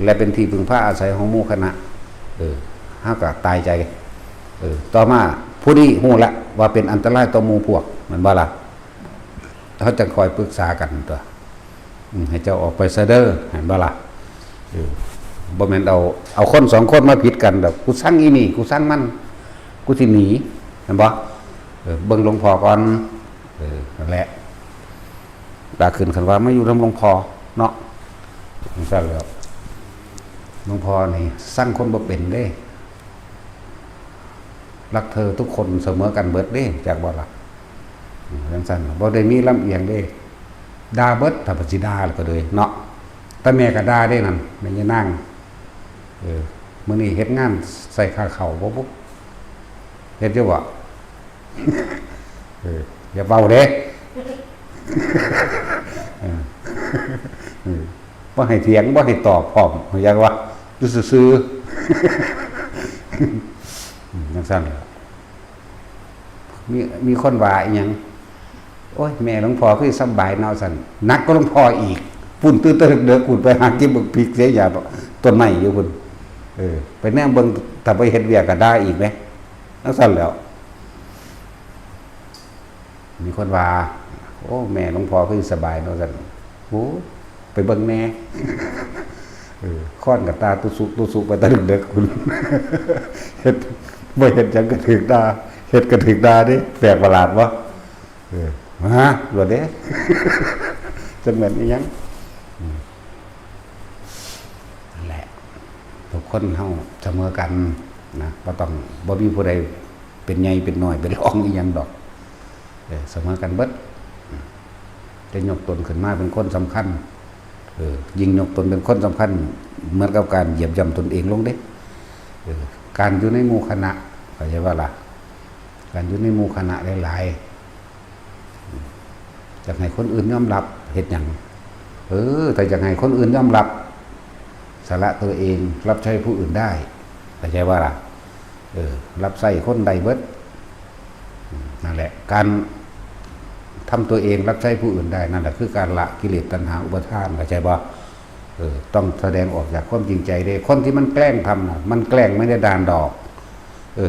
ແລະ ເປັນທີ່ເພິ່ງພາອາໄສຂອງໝູ່ຄະນະ ເອີ ເຮົາກໍຕາຍໃຈ ເອີ ຕໍ່ມາຜູ້ນີ້ຮູ້ລະວ່າເປັນອັນຕະລາຍຕໍ່ໝູ່ພວກ ແມ່ນບໍ່ລະ? ເຮົາຈັ່ງຄ່ອຍປຶກສາກັນຕົວະ ອືມ ໃຫ້ເຈົ້າອອກໄປຊະເດີ ແມ່ນບໍ່ລະ? ເອີ ບໍ່ແມ່ນເອົາ ເອົາຄົນສອງຄົນມາຜິດກັນດອກ ກູສັ່ງອີ່ນີ້ ກູສັ່ງມັນ ກູຊິໜີ ແມ່ນບໍ່? ເອີ ເບິ່ງຫຼວງພໍ່ກ່ອນ ເອີ ນັ້ນແຫຼະ ລາຂຶ້ນຄັນວ່າມາຢູ່ນຳຫຼວງພໍ່ເນາະ ຈັ່ງຊັ້ນແລ້ວ ຫຼວງພໍ່ນີ້ຊັງຄົນບໍ່ເປັນເດ້ ລັກເທີທຸກຄົນສະເໝີກັນເບິດເດ້ ຈັກບໍ່ລະ? ອືມ ຈັ່ງຊັ້ນ ບໍ່ໄດ້ມີລຳອຽງເດ້ ດ່າເບິດ ຖ້າເພິ່ນຊິດ່າແລ້ວກໍເລີຍເນາະ ຕາແມ່ກໍດ່າເດ້ນັ້ນ ແມ່ຍານາງ ເອີ ມື້ນີ້ເຮັດງານໃສ່ຄ່າເຂົ້າບໍ່ບຸ? ເຮັດຢູ່ບໍ່? ເອີ ຢ່າເວົ້າເດ້ ເອີ ເອີ ບໍ່ໃຫ້ຖຽງ ບໍ່ໃຫ້ຕອບພ້ອມ ຮູ້ຈັກບໍ່? ຢູ່ຊື່ໆ ອືມ ຈັ່ງຊັ້ນແຫຼະ ມີ ມີຄົນວ່າອີ່ຫຍັງ ໂອ້ຍ ແມ່ຫຼວງພໍ່ຄືສຳບາຍເນາະ ຊັ້ນ ໜັກກວ່າຫຼວງພໍ່ອີກ ພຸ້ນ ຕື່ນແຕ່ເດິກໆ ພຸ້ນ ໄປຫາເກັບບັກພິກເສຍຢາຕົ້ນໄມ້ຢູ່ພຸ້ນ ເອີ ໄປແນມເບິ່ງ ຖ້າໄປເຮັດວຽກກໍດ່າອີກເດ້ ຈັ່ງຊັ້ນແລ້ວ. ມີຄົນວ່າ ໂອ້ ແມ່ຫຼວງພໍ່ຄືສະບາຍເນາະ ຊັ້ນ ໂອ້ ໄປເບິ່ງແດ່ ເອີ ຄ້ອນກັບຕາຕຸສຸຕຸສຸໄປແຕ່ເດິກໆພຸ້ນ ເຮັດ ບໍ່ເຮັດຫຍັງກໍຖືກດ່າ ເຮັດກໍຖືກດ່າເດ້ ແປກປະຫຼາດບໍ່? ເອີ ຮະ ໂລດເດ້ ຈັກແມ່ນອີ່ຫຍັງ? ອືມ ນັ້ນແຫຼະ ທຸກຄົນເຮົາສະເໝີກັນນະ ບໍ່ຕ້ອງ ບໍ່ມີຜູ້ໃດເປັນໃຫຍ່ເປັນນ້ອຍ ເປັນຮອງອີ່ຫຍັງດອກ ເອີ ສະເໝີກັນເບິດ ອືມ ຈະຍົກຕົນຂຶ້ນມາເປັນຄົນສຳຄັນ ເອີ ຍິ່ງຍົກຕົນເປັນຄົນສຳຄັນ ເໝືອນກັບການຢຽບຢ່ຳຕົນເອງລົງເດ້. ເອີ ການຢູ່ໃນໝູ່ຄະນະ ເຂົ້າໃຈບໍ່ລະ? ການຢູ່ໃນໝູ່ຄະນະຫຼາຍໆ ຢາກໃຫ້ຄົນອື່ນຍອມຮັບ ເຮັດຫຍັງ? ເອີ ຖ້າຢາກໃຫ້ຄົນອື່ນຍອມຮັບ ສະຫຼະຕົວເອງ ຮັບໃຊ້ຜູ້ອື່ນໄດ້ ເຂົ້າໃຈບໍ່ລະ? ເອີ ຮັບໃຊ້ຄົນໄດ້ເບິດ. ນັ້ນແຫຼະ ການທຳຕົວເອງຮັບໃຊ້ຜູ້ອື່ນໄດ້ ນັ້ນແຫຼະຄືການລະກິເລດຕັນຫາອຸປາທານ ເຂົ້າໃຈບໍ່? ເອີ ຕ້ອງສະແດງອອກຈາກຄວາມຈິງໃຈເດ້. ຄົນທີ່ມັນແກລ້ງທຳນະ ມັນແກລ້ງໄມ່ໄດ້ດ່ານດອກ. ເອີ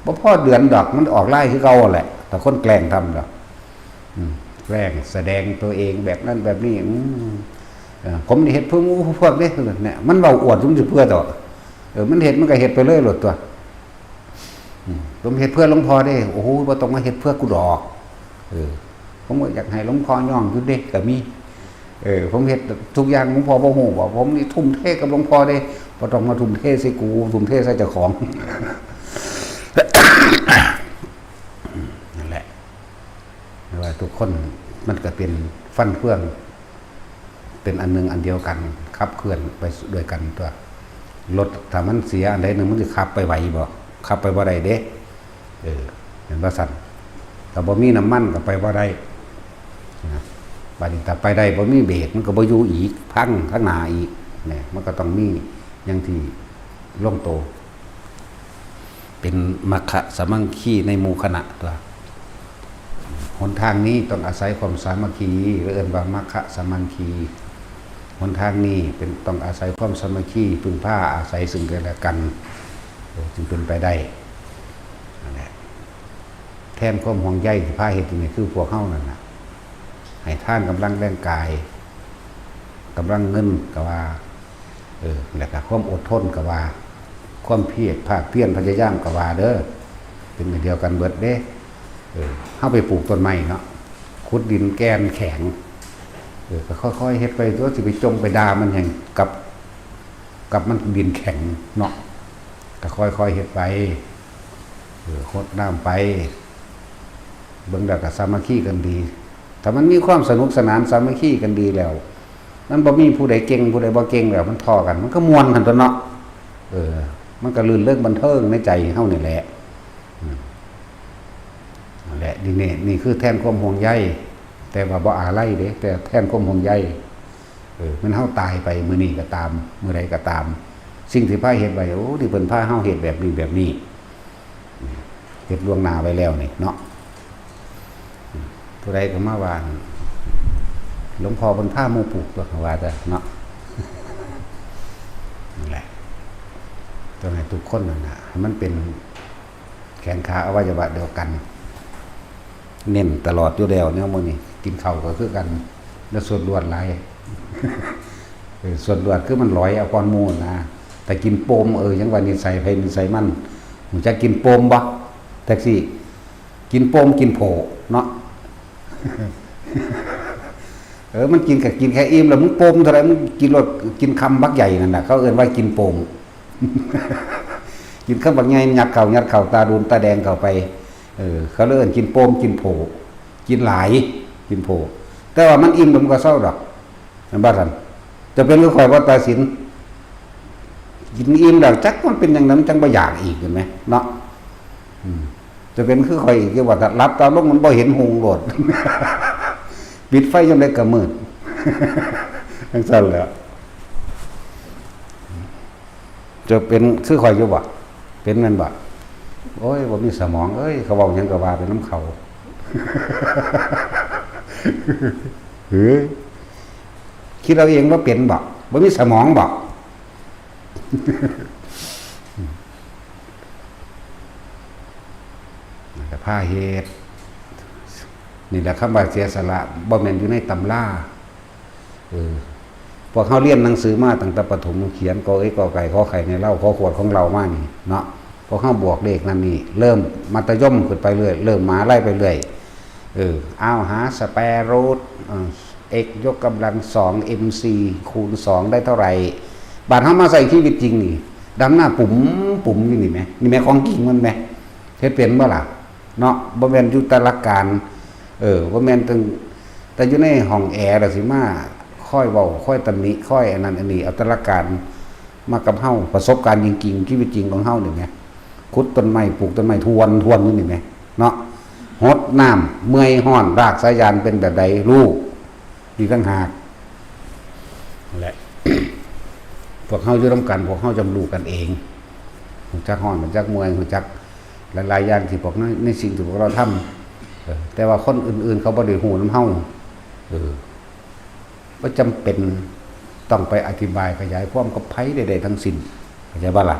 ບໍ່ພໍເດືອນດອກ ມັນອອກລາຍຄືເກົ່າແຫຼະ ຖ້າຄົນແກລ້ງທຳນະ. ອືມ ແກລ້ງສະແດງຕົວເອງແບບນັ້ນແບບນີ້. ອືມ ເອີ ຜົມນີ້ເຮັດເພື່ອໝູ່ເພື່ອພວກເດ້ ເນຍ ມັນເວົ້າອວດສຸມຊິເພື່ອຕໍ່. ເອີ ມັນເຮັດ ມັນກໍເຮັດໄປເລີຍໂລດຕົວະ. ອືມ ຜົມເຮັດເພື່ອຫຼວງພໍ່ເດ້. ໂອ້ໂຫ ບໍ່ຕ້ອງມາເຮັດເພື່ອກູດອກ. ເອີ ຜົມກໍຢາກໃຫ້ຫຼວງພໍ່ຍ້ອງຢູ່ເດ້ ກໍມີ. ເອີ ຜົມເຮັດທຸກຢ່າງ ຫຼວງພໍ່ບໍ່ຮູ້ບໍ? ຜົມນີ້ທຸ່ມເທກັບຫຼວງພໍ່ເດ້ ບໍ່ຕ້ອງມາທຸ່ມເທໃສ່ກູ ທຸ່ມເທໃສ່ເຈົ້າຂອງ. ນັ້ນແຫຼະ ແຕ່ວ່າທຸກຄົນມັນກໍເປັນຟັນເຟືອງ ເປັນອັນໜຶ່ງອັນດຽວກັນ ຂັບເຄື່ອນໄປດ້ວຍກັນຕົວະ. ລົດຖ້າມັນເສຍອັນໃດໜຶ່ງ ມັນຊິຂັບໄປໄຫວບໍ? ຂັບໄປບໍ່ໄດ້ເດ້. ເອີ ແມ່ນບໍ່ຊັ້ນ? ຖ້າບໍ່ມີນ້ຳມັນກໍໄປບໍ່ໄດ້ນະ. ບາດນີ້ຖ້າໄປໄດ້ບໍ່ມີເບຣກ ມັນກໍບໍ່ຢູ່ອີກ ພັງທາງໜ້າອີກ. ແມ່ນ ມັນກໍຕ້ອງມີຢ່າງທີ່ລົງໂຕ ເປັນມັກຄະສາມັກຄີໃນໝູ່ຄະນະຕົວະ. ຫົນທາງນີ້ຕ້ອງອາໄສຄວາມສາມັກຄີ ເອີ້ນວ່າມັກຄະສາມັກຄີ. ຫົນທາງນີ້ເປັນ ຕ້ອງອາໄສຄວາມສາມັກຄີ ເພິ່ງພາອາໄສຊຶ່ງກັນແລະກັນ ເອີ ຈຶ່ງເປັນໄປໄດ້. ນັ້ນແຫຼະ ແທນຄວາມຫ່ວງໃຍທີ່ພາເຮັດຢູ່ນີ້ ຄືພວກເຮົານັ້ນນະ ໃຫ້ທານກຳລັງແຮງກາຍ ກຳລັງເງິນກໍວ່າ ເອີ ແລ້ວກໍຄວາມອົດທົນກໍວ່າ ຄວາມພຽກພາກພຽນພະຍາຍາມກໍວ່າເດີ ເປັນອັນດຽວກັນເບິດເດ້. ເອີ ເຮົາໄປປູກຕົ້ນໄມ້ເນາະ ຂຸດດິນແກ່ນແຂງ ເອີ ກໍຄ່ອຍໆເຮັດໄປຕົວະ ຊິໄປຈົ່ມໄປດ່າມັນຫຍັງ ກັບ ກັບມັນດິນແຂງເນາະ ກໍຄ່ອຍໆເຮັດໄປ ເອີ ຫົດນ້ຳໄປ ເບິ່ງແລ້ວກໍສາມັກຄີກັນດີ. ຖ້າມັນມີຄວາມສະໜຸກສະໜານ ສາມັກຄີກັນດີແລ້ວ ມັນບໍ່ມີຜູ້ໃດເກັ່ງ ຜູ້ໃດບໍ່ເກັ່ງແລ້ວ ມັນທໍ່ກັນ ມັນກໍມ່ວນຫັ້ນຕົວະເນາະ. ເອີ ມັນກໍລື່ນເລີງບັນເທີງໃນໃຈເຮົານີ້ແຫຼະ. ອືມ ນັ້ນແຫຼະ ນີ້ ນີ້ ນີ້ຄືແທນຄວາມຫ່ວງໃຍ ແຕ່ວ່າບໍ່ອາໄລເດ້ ແຕ່ແທນຄວາມຫ່ວງໃຍ. ເອີ ແມ່ນເຮົາຕາຍໄປມື້ນີ້ກໍຕາມ ມື້ໃດກໍຕາມ ສິ່ງທີ່ພາເຮັດໄວ້ ໂອ້ ທີ່ເພິ່ນພາເຮົາເຮັດແບບນີ້ແບບນີ້ ເຮັດລ່ວງໜ້າໄວ້ແລ້ວນີ້ເນາະ. ຜູ້ໃດກໍມາວ່າ ຫຼວງພໍ່ເພິ່ນພາໝູ່ປູກຕົວະ ວ່າແຕ່ເນາະ. ນັ້ນແຫຼະ ຕ້ອງໃຫ້ທຸກຄົນນັ້ນນະ ໃຫ້ມັນເປັນແຂນຂາອະໄວຍະວະດຽວກັນ ເນັ້ນຕະຫຼອດຢູ່ແລ້ວແນວມື້ນີ້. ກິນເຂົ້າກໍຄືກັນ ແລ້ວສວດລວດຫຼາຍ ເອີ ສວດລວດຄືມັນຫຼອຍເອົາກ່ອນໝູ່ນະ. ແຕ່ກິນໂປມ ເອີ ຫຍັງວ່ານິໄສໃຜນິໄສມັນ ຮູ້ຈັກກິນໂປມບໍ່? ແທັກຊີ ກິນໂປມກິນໂພເນາະ. ເອີ ມັນກິນກໍກິນແຄ່ອີ່ມແລ້ວ ມຶງໂປມເທົ່າໃດ ມຶງກິນໂລດ ກິນຄຳບັກໃຫຍ່ນັ້ນນະ ເຂົາເອີ້ນວ່າກິນໂປມ. ກິນຄຳບັກໃຫຍ່ ຍັດເຂົ້າ ຍັດເຂົ້າ ຕາດູນຕາແດງເຂົ້າໄປ ເອີ ເຂົາເລີຍເອີ້ນກິນໂປມ ກິນໂພ ກິນຫຼາຍ ກິນໂພ. ແຕ່ວ່າມັນອີ່ມແລ້ວມັນກໍເຊົາດອກ ແມ່ນບໍ່ຊັ້ນ? ຈະເປັນຄືຂ້ອຍບໍ່ ຕາສິນ ກິນອີ່ມແລ້ວ ຈັກມັນເປັນຫຍັງນະ ມັນຈັ່ງບໍ່ຢາກອີກ ເຫັນໄໝເນາະ? ອືມ ຈະເປັນຄືຂ້ອຍອີກຢູ່ບໍ່? ຖ້າຫຼັບຕາລົງມັນບໍ່ເຫັນຮຸ່ງໂລດ ປິດໄຟຍາມໃດກໍມືດ ຈັ່ງຊັ້ນແຫຼະ. ຈະເປັນຄືຂ້ອຍຢູ່ບໍ່? ເປັນແມ່ນບໍ່? ໂອ້ຍ ບໍ່ມີສະໝອງເອີຍ ເຂົາເວົ້າຫຍັງກໍວ່າໄປນຳເຂົາ. ເອີ ຄິດເອົາເອງວ່າເປັນບໍ່? ບໍ່ມີສະໝອງບໍ່? ແລ້ວກໍພາເຮັດ ນີ້ແຫຼະ ຄຳວ່າເສຍສະຫຼະ ບໍ່ແມ່ນຢູ່ໃນຕຳລາ. ເອີ ພວກເຮົາຮຽນໜັງສືມາຕັ້ງແຕ່ປະຖົມ ຂຽນ ກ ເອີ ກ ໄກ່ ຂ ໄຂ່ ໃນເລົາ ຂ ຂວດຂອງເຮົາມານີ້ເນາະ ພວກເຮົາບວກເລກນັ້ນນີ້ ເລີ່ມມັດທະຍົມຂຶ້ນໄປເລື້ອຍ ເລີ່ມມະຫາໄລໄປເລື້ອຍ ເອີ ເອົາ ຫາ square root ເອີ x ຍົກກຳລັງສອງ mc ຄູນສອງໄດ້ເທົ່າໃດ? ບາດເຮົາມາໃຊ້ຊີວິດຈິງນີ້ ດຳໜ້າປຸ້ມປຸ້ມຢູ່ນີ້ແໝ ນີ້ແໝ ຂອງຈິງມັນແໝ ເຮັດເປັນບໍ່ລະ? ເນາະ ບໍ່ແມ່ນຢູ່ແຕ່ຫຼັກການ ເອີ ບໍ່ແມ່ນຕັ້ງແຕ່ຢູ່ໃນຫ້ອງແອ ແລ້ວຊິມາ ຄ ຄອຍເວົ້າ ຄອຍຕຳໜິ ຄອຍອັນນັ້ນອັນນີ້ ເອົາແຕ່ຫຼັກການມາກັບເຮົາ ປະສົບການຈິງໆ ຊີວິດຈິງຂອງເຮົານີ້ແໝ່ ຂຸດຕົ້ນໄມ້ ປູກຕົ້ນໄມ້ ທວນ ທວນຢູ່ນີ້ແໝ່ເນາະ ຫົດນ້ຳ ເມື່ອຍຮ້ອນ ລາກສາຍຢາງເປັນແບບໃດ ຮູ້ ອີກຕ່າງຫາກ ນັ້ນແຫຼະ ພວກເຮົາຢູ່ນຳກັນ ພວກເຮົາຈະຮູ້ກັນເອງ ຮູ້ຈັກຮ້ອນ ຮູ້ຈັກເມື່ອຍ ຮູ້ຈັກຫຼາຍໆຢ່າງທີ່ພວກ ໃນ ໃນສິ່ງທີ່ພວກເຮົາທຳ ເອີ ແຕ່ວ່າຄົນອື່ນໆເຂົາບໍ່ໄດ້ຮູ້ນຳເຮົາ ເອີ ບໍ່ຈຳເປັນຕ້ອງໄປອະທິບາຍຂະຫຍາຍຄວາມກັບໃຜໃດໆທັງສິ້ນ ເຂົ້າໃຈບໍ່ລະ?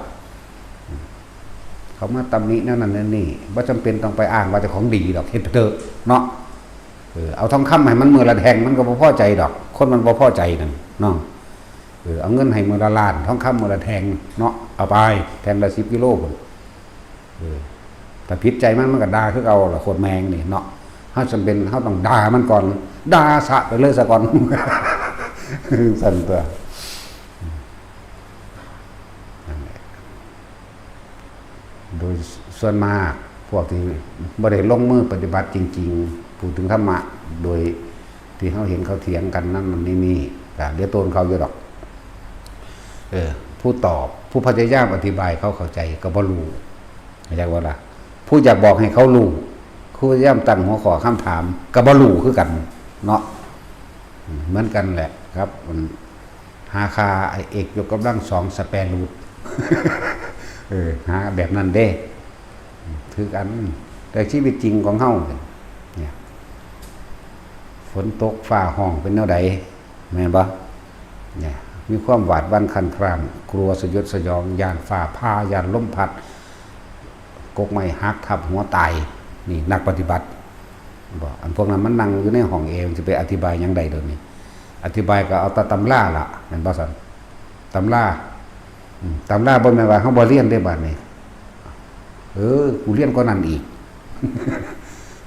ເຂົາມາຕຳໜິແນວນັ້ນແນວນີ້ ບໍ່ຈຳເປັນຕ້ອງໄປອ້າງວ່າເຈົ້າຂອງດີດອກ ເຮັດໄປເຖາະເນາະ ເອີ ເອົາທອງຄຳໃຫ້ມັນມື້ລະແທ່ງ ມັນກໍບໍ່ພໍໃຈດອກ ຄົນມັນບໍ່ພໍໃຈນັ້ນເນາະ ເອີ ເອົາເງິນໃຫ້ມື້ລະລ້ານ ທອງຄຳມື້ລະແທ່ງເນາະ ເອົາໄປ ແທ່ງລະສິບກິໂລພຸ້ນ ເອີ ຖ້າຜິດໃຈມັນ ມັນກໍດ່າຄືເກົ່າລະ ໂຄດແມ່ງນີ້ເນາະ ເຮົາຈຳເປັນ ເຮົາຕ້ອງດ່າມັນກ່ອນ ດ່າສະໄປເລີຍສາກ່ອນ ຊັ້ນຕົວະ ນັ້ນແຫຼະ ໂດຍສ່ວນມາກພວກທີ່ບໍ່ໄດ້ລົງມືປະຕິບັດຈິງໆ ເວົ້າເຖິງທຳມະ ໂດຍທີ່ເຮົາເຫັນເຂົາຖຽງກັນນັ້ນນີ້ ກະເຫຼືອໂຕນເຂົາຢູ່ດອກ ເອີ ຜູ້ຕອບ ຜູ້ພະຍາຍາມອະທິບາຍເຂົາເຂົ້າໃຈກໍບໍ່ຮູ້ ເຂົ້າໃຈບໍ່ລະ? ຜູ້ຢາກບອກໃຫ້ເຂົາຮູ້ ຜູ້ພະຍາຍາມຕັ້ງຫົວຂໍ້ຄຳຖາມກໍບໍ່ຮູ້ຄືກັນເນາະ ເໝືອນກັນແຫຼະ ກັບອັນ ຫາຄ່າ x ຍົກກຳລັງສອງ square root ເອີ ຫາແບບນັ້ນເດ້ ຄືກັນ ແຕ່ຊີວິດຈິງຂອງເຮົານີ້ ຝົນຕົກຟ້າຮ້ອງເປັນແນວໃດ ແມ່ນບໍ່? ນີ້ ມີຄວາມຫວາດຫວັ່ນຄັນຄຣານ ກົວສະຫຍົດສະຫຍອງ ຢ້ານຟ້າຜ່າ ຢ້ານລົມພັດ ກົກໄມ້ຫັກທັບຫົວຕາຍ ນີ້ນັກປະຕິບັດ ບໍ່ ອັນພວກນັ້ນມັນນັ່ງຢູ່ໃນຫ້ອງແອ ມັນຊິໄປອະທິບາຍຫຍັງໄດ້ດຽວນີ້ ອະທິບາຍກໍເອົາແຕ່ຕຳລາລະ ແມ່ນບໍ່ຊັ້ນ? ຕຳລາ ອືມ ຕຳລາບໍ່ແມ່ນວ່າເຮົາບໍ່ຮຽນເດ້ບາດນີ້ ເອີ ກູຮຽນກວ່ານັ້ນອີກ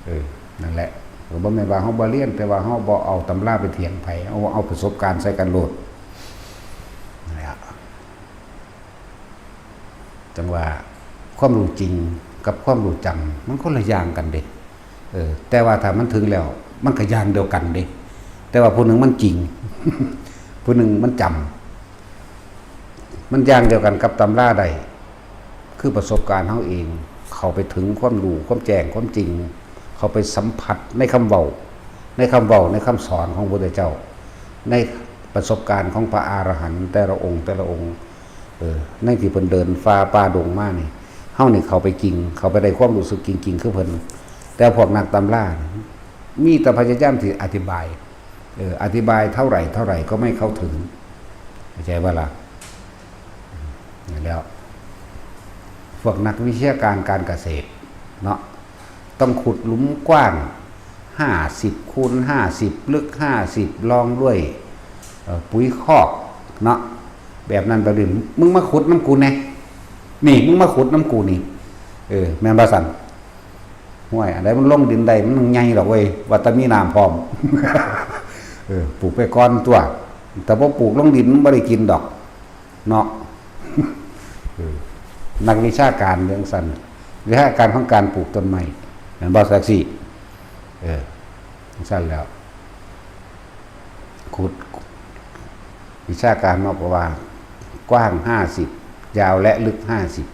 ເອີ ນັ້ນແຫຼະ ກໍບໍ່ແມ່ນວ່າເຮົາບໍ່ຮຽນ ແຕ່ວ່າເຮົາບໍ່ເອົາຕຳລາໄປຖຽງໃຜ ເອົາ ເອົາປະສົບການໃສ່ກັນໂລດ ນັ້ນແຫຼະ. ຈັ່ງວ່າຄວາມຮູ້ຈິງກັບຄວາມຮູ້ຈຳ ມັນຄົນລະຢ່າງກັນເດ້ ເອີ ແຕ່ວ່າຖ້າມັນເຖິງແລ້ວ ມັນກໍຢ່າງດຽວກັນເດ້ ແຕ່ວ່າຜູ້ໜຶ່ງມັນຈິງ ຜູ້ໜຶ່ງມັນຈຳ ມັນຢ່າງດຽວກັນກັບຕຳລາໄດ້ ຄືປະສົບການເຮົາເອງ ເຂົ້າໄປເຖິງຄວາມຮູ້ ຄວາມແຈ້ງ ຄວາມຈິງ ເຂົ້າໄປສຳຜັດໃນຄຳເວົ້າ ໃນຄຳເວົ້າ ໃນຄຳສອນຂອງພະພຸດທະເຈົ້າ ໃນປະສົບການຂອງພະອະລະຫັນແຕ່ລະອົງ ແຕ່ລະອົງ ເອີ ໃນທີ່ເພິ່ນເດີນປ່າປ່າດົງມານີ້ ເຮົານີ້ເຂົ້າໄປຈິງ ເຂົ້າໄປໄດ້ຄວາມຮູ້ສຶກຈິງໆຄືເພິ່ນ ແຕ່ພວກນັກຕຳລານີ້ ມີແຕ່ພະຍາຍາມທີ່ອະທິບາຍ ເອີ ອະທິບາຍເທົ່າໃດເທົ່າໃດກໍໄມ່ເຂົ້າເຖິງ ເຂົ້າໃຈບໍ່ລະ? ນີ້ແລ້ວ ພວກນັກວິຊາການການກະເສດເນາະ ຕ້ອງຂຸດຫຼຸມກວ້າງຫ້າສິບຄູນຫ້າສິບ ເລິກຫ້າສິບ ລອງດ້ວຍ ເອີ ປຸ໋ຍຄອກເນາະ ແບບນັ້ນແບບນີ້ ມຶງມາຂຸດນຳກູແດ່ ນີ້ ມຶງມາຂຸດນຳກູນີ້ ເອີ ແມ່ນບໍ່ຊັ້ນ? ຫ້ວຍ ອັນໃດມັນລົງດິນໄດ້ ມັນໃຫຍ່ດອກເວີຍ ວ່າແຕ່ມີນ້ຳພ້ອມ ເອີ ປູກໄປກ່ອນຕົວະ ແຕ່ບໍ່ປູກລົງດິນ ມັນບໍ່ໄດ້ກິນດອກເນາະ ເອີ ນັກວິຊາການຈັ່ງຊັ້ນ ວິຊາການຂອງການປູກຕົ້ນໄມ້ ແມ່ນບໍ່ ແທັກຊີ? ເອີ ຈັ່ງຊັ້ນແລ້ວ ຂຸດ ວິຊາການເນາະ ເພາະວ່າກວ້າງຫ້າສິບ ຍາວ ແລະ ເລິກຫ້າສິບ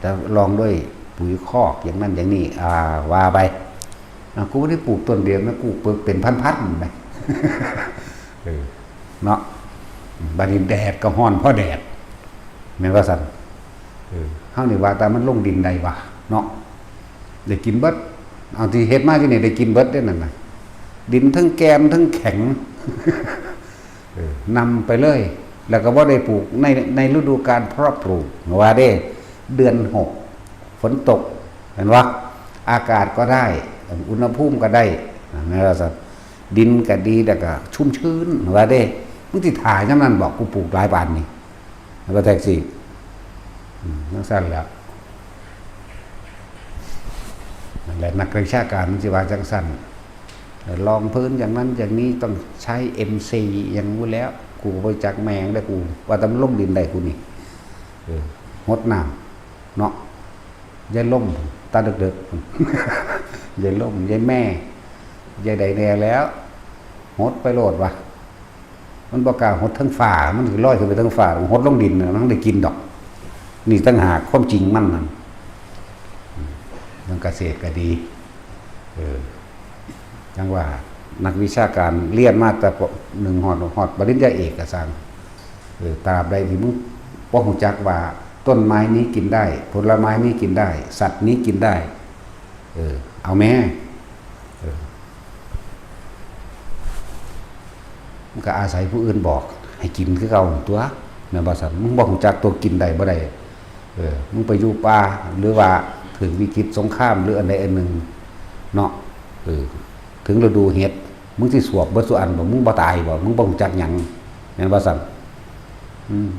ແລ້ວລອງດ້ວຍປຸ໋ຍຄອກຢ່າງນັ້ນຢ່າງນີ້ ອ່າ ວ່າໄປ ອ່າ ກູບໍ່ໄດ້ປູກຕົ້ນດຽວນະ ກູເປີກເປັນພັນໆນະ ເອີ ເນາະ ບາດນີ້ແດດກໍຮ້ອນພໍແດດ ແມ່ນວ່າຊັ້ນ ເອີ ເຮົານີ້ວ່າແຕ່ມັນລົງດິນໄດ້ຫວາເນາະ ໄດ້ກິນເບິດ ເອົາທີ່ເຮັດມາຢູ່ນີ້ໄດ້ກິນເບິດເດ້ນັ້ນນະ ດິນເທິງແກ່ນເທິງແຂງ ເອີ ນຳໄປເລີຍ ແລ້ວກໍບໍ່ໄດ້ປູກໃນ ໃນລະດູການເພາະປູກ ວ່າເດ້ ເດືອນຫົກ ຝົນຕົກ ເຫັນບໍ່? ອາກາດກໍໄດ້ ອຸນຫະພູມກໍໄດ້ ແມ່ນວ່າຊັ້ນ ດິນກໍດີ ແລ້ວກໍຊຸ່ມຊື່ນ ວ່າເດ້ ມຶງຊິຖ້າຍາມນັ້ນບໍ? ກູປູກຫຼາຍປານນີ້ ແມ່ນບໍ່ ແທັກຊີ? ອືມ ຈັ່ງຊັ້ນແຫຼະ ນັ້ນແຫຼະ ນັກວິຊາການມັນຊິວ່າຈັ່ງຊັ້ນ ລອງພື້ນຢ່າງນັ້ນຢ່າງນີ້ ຕ້ອງໃຊ້ເອັມຊີ ຫຍັງພຸ້ນແຫຼະ ກູກໍບໍ່ຈັກແມ່ງເດ້ ກູວ່າແຕ່ມັນລົງດິນໄດ້ ກູນີ້ ເອີ ຫົດນ້ຳເນາະ ຍາຍລົມ ຕາເດິກໆ ຍາຍລົມ ຍາຍແມ່ ຍາຍໃດແດ່ແລ້ວ ຫົດໄປໂລດວ່າ ມັນບໍ່ກ້າຫົດເທິງຟ້າ ມັນຊິລອຍຂຶ້ນໄປເທິງຟ້າ ຫົດລົງດິນ ມັນບໍ່ໄດ້ກິນດອກ. ນີ້ຕ່າງຫາກຄວາມຈິງມັນນັ້ນ. ເລື່ອງກະເສດກໍດີ ເອີ ຈັ່ງວ່ານັກວິຊາການຮຽນມາແຕ່ ປ.ໜຶ່ງ ຮອດ ຮອດປະລິນຍາເອກກໍຊ່າງ ເອີ ຕາບໃດທີ່ມຶງບໍ່ຮູ້ຈັກວ່າຕົ້ນໄມ້ນີ້ກິນໄດ້ ຜົນລະໄມ້ນີ້ກິນໄດ້ ສັດນີ້ກິນໄດ້ ເອີ ເອົາແມ້ ເອີ ມັນກໍອາໄສຜູ້ອື່ນບອກໃຫ້ກິນຄືເກົ່າຕົວະ ແມ່ນບໍ່ຊັ້ນ? ມຶງບໍ່ຮູ້ຈັກຕົວະກິນໄດ້ບໍ່ໄດ້ ເອີ ມຶງໄປຢູ່ປ່າ ຫຼືວ່າຖືກວິກິດສົງຄາມ ຫຼືອັນໃດອັນໜຶ່ງເນາະ ເອີ ເຖິງລະດູເຫັດ ມຶງຊິສວບເບິດສູ່ອັນບໍ? ມຶງບໍ່ຕາຍບໍ? ມຶງບໍ່ຮູ້ຈັກຫຍັງ ແມ່ນບໍ່ຊັ້ນ? ອືມ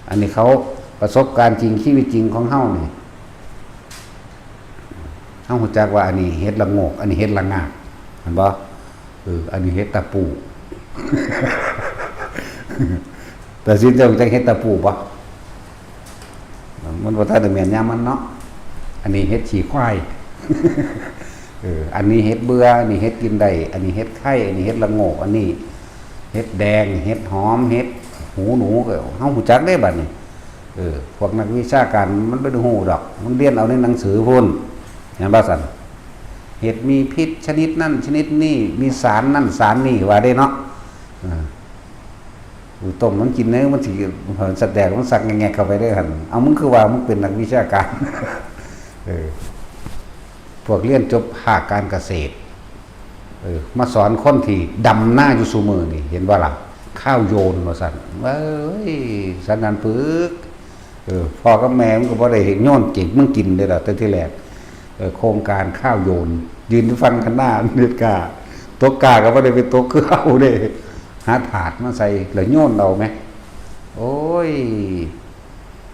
ອັນນີ້ເຂົາປະສົບການຈິງ ຊີວິດຈິງຂອງເຮົານີ້ ເຮົາຮູ້ຈັກວ່າອັນນີ້ເຫັດລະໂງກ ອັນນີ້ເຫັດລະງາກ ແມ່ນບໍ່? ເອີ ອັນນີ້ເຫັດຕະປູ ແຕ່ຊິເຈົ້າຮູ້ຈັກເຫັດຕະປູບໍ່? ມັນບໍ່ທັນໄດ້ແມ່ນຍາມມັນເນາະ. ອັນນີ້ເຫັດຂີ້ຄວາຍ ເອີ ອັນນີ້ເຫັດເບື່ອ ອັນນີ້ເຫັດກິນໄດ້ ອັນນີ້ເຫັດໄຂ່ ອັນນີ້ເຫັດລະໂງກ ອັນນີ້ເຫັດແດງ ເຫັດຫອມ ເຫັດຫູໜູ ເຮົາຮູ້ຈັກເດ້ບັດນີ້. ເອີ ພວກນັກວິຊາການມັນບໍ່ໄດ້ຮູ້ດອກ ມັນຮຽນເອົາໃນໜັງສືພຸ້ນ ແມ່ນບໍ່ຊັ້ນ? ເຫັດມີພິດຊະນິດນັ້ນຊະນິດນີ້ ມີສານນັ້ນສານນີ້ ວ່າເດ້ເນາະ. ເອີ ອູ້ ຕົ້ມມັນກິນເດີ ມັນຊິ ສະແຕກມັນສັກແງກໆເຂົ້າໄປເດີຫັ້ນ. ເອົາ ມຶງຄືວ່າມຶງເປັນນັກວິຊາການ ເອີ ພວກຮຽນຈົບພາກການກະເສດ ເອີ ມາສອນຄົນທີ່ດຳນາຢູ່ຊຸມື້ນີ້ ເຫັນບໍ່ລະ? ຄາວໂຍນວ່າຊັ້ນ ເອີຍ ສັນນັ້ນປຶກ ເອີ ພໍ່ກັບແມ່ມຶງກໍບໍ່ໄດ້ໂຍນເກັບມຶງກິນເດ້ລະ ແຕ່ທີແລກ. ເອີ ໂຄງການຄາວໂຍນ ຢືນຢູ່ຝັ່ງຄັນນາ ເຮັດກ້າ ຕົກກ້າກໍບໍ່ໄດ້ໄປຕົກຄືເຮົາເດ້ ຫາຖາດມາໃສ່ ແລ້ວໂຍນເອົາແມ. ໂອ້ຍ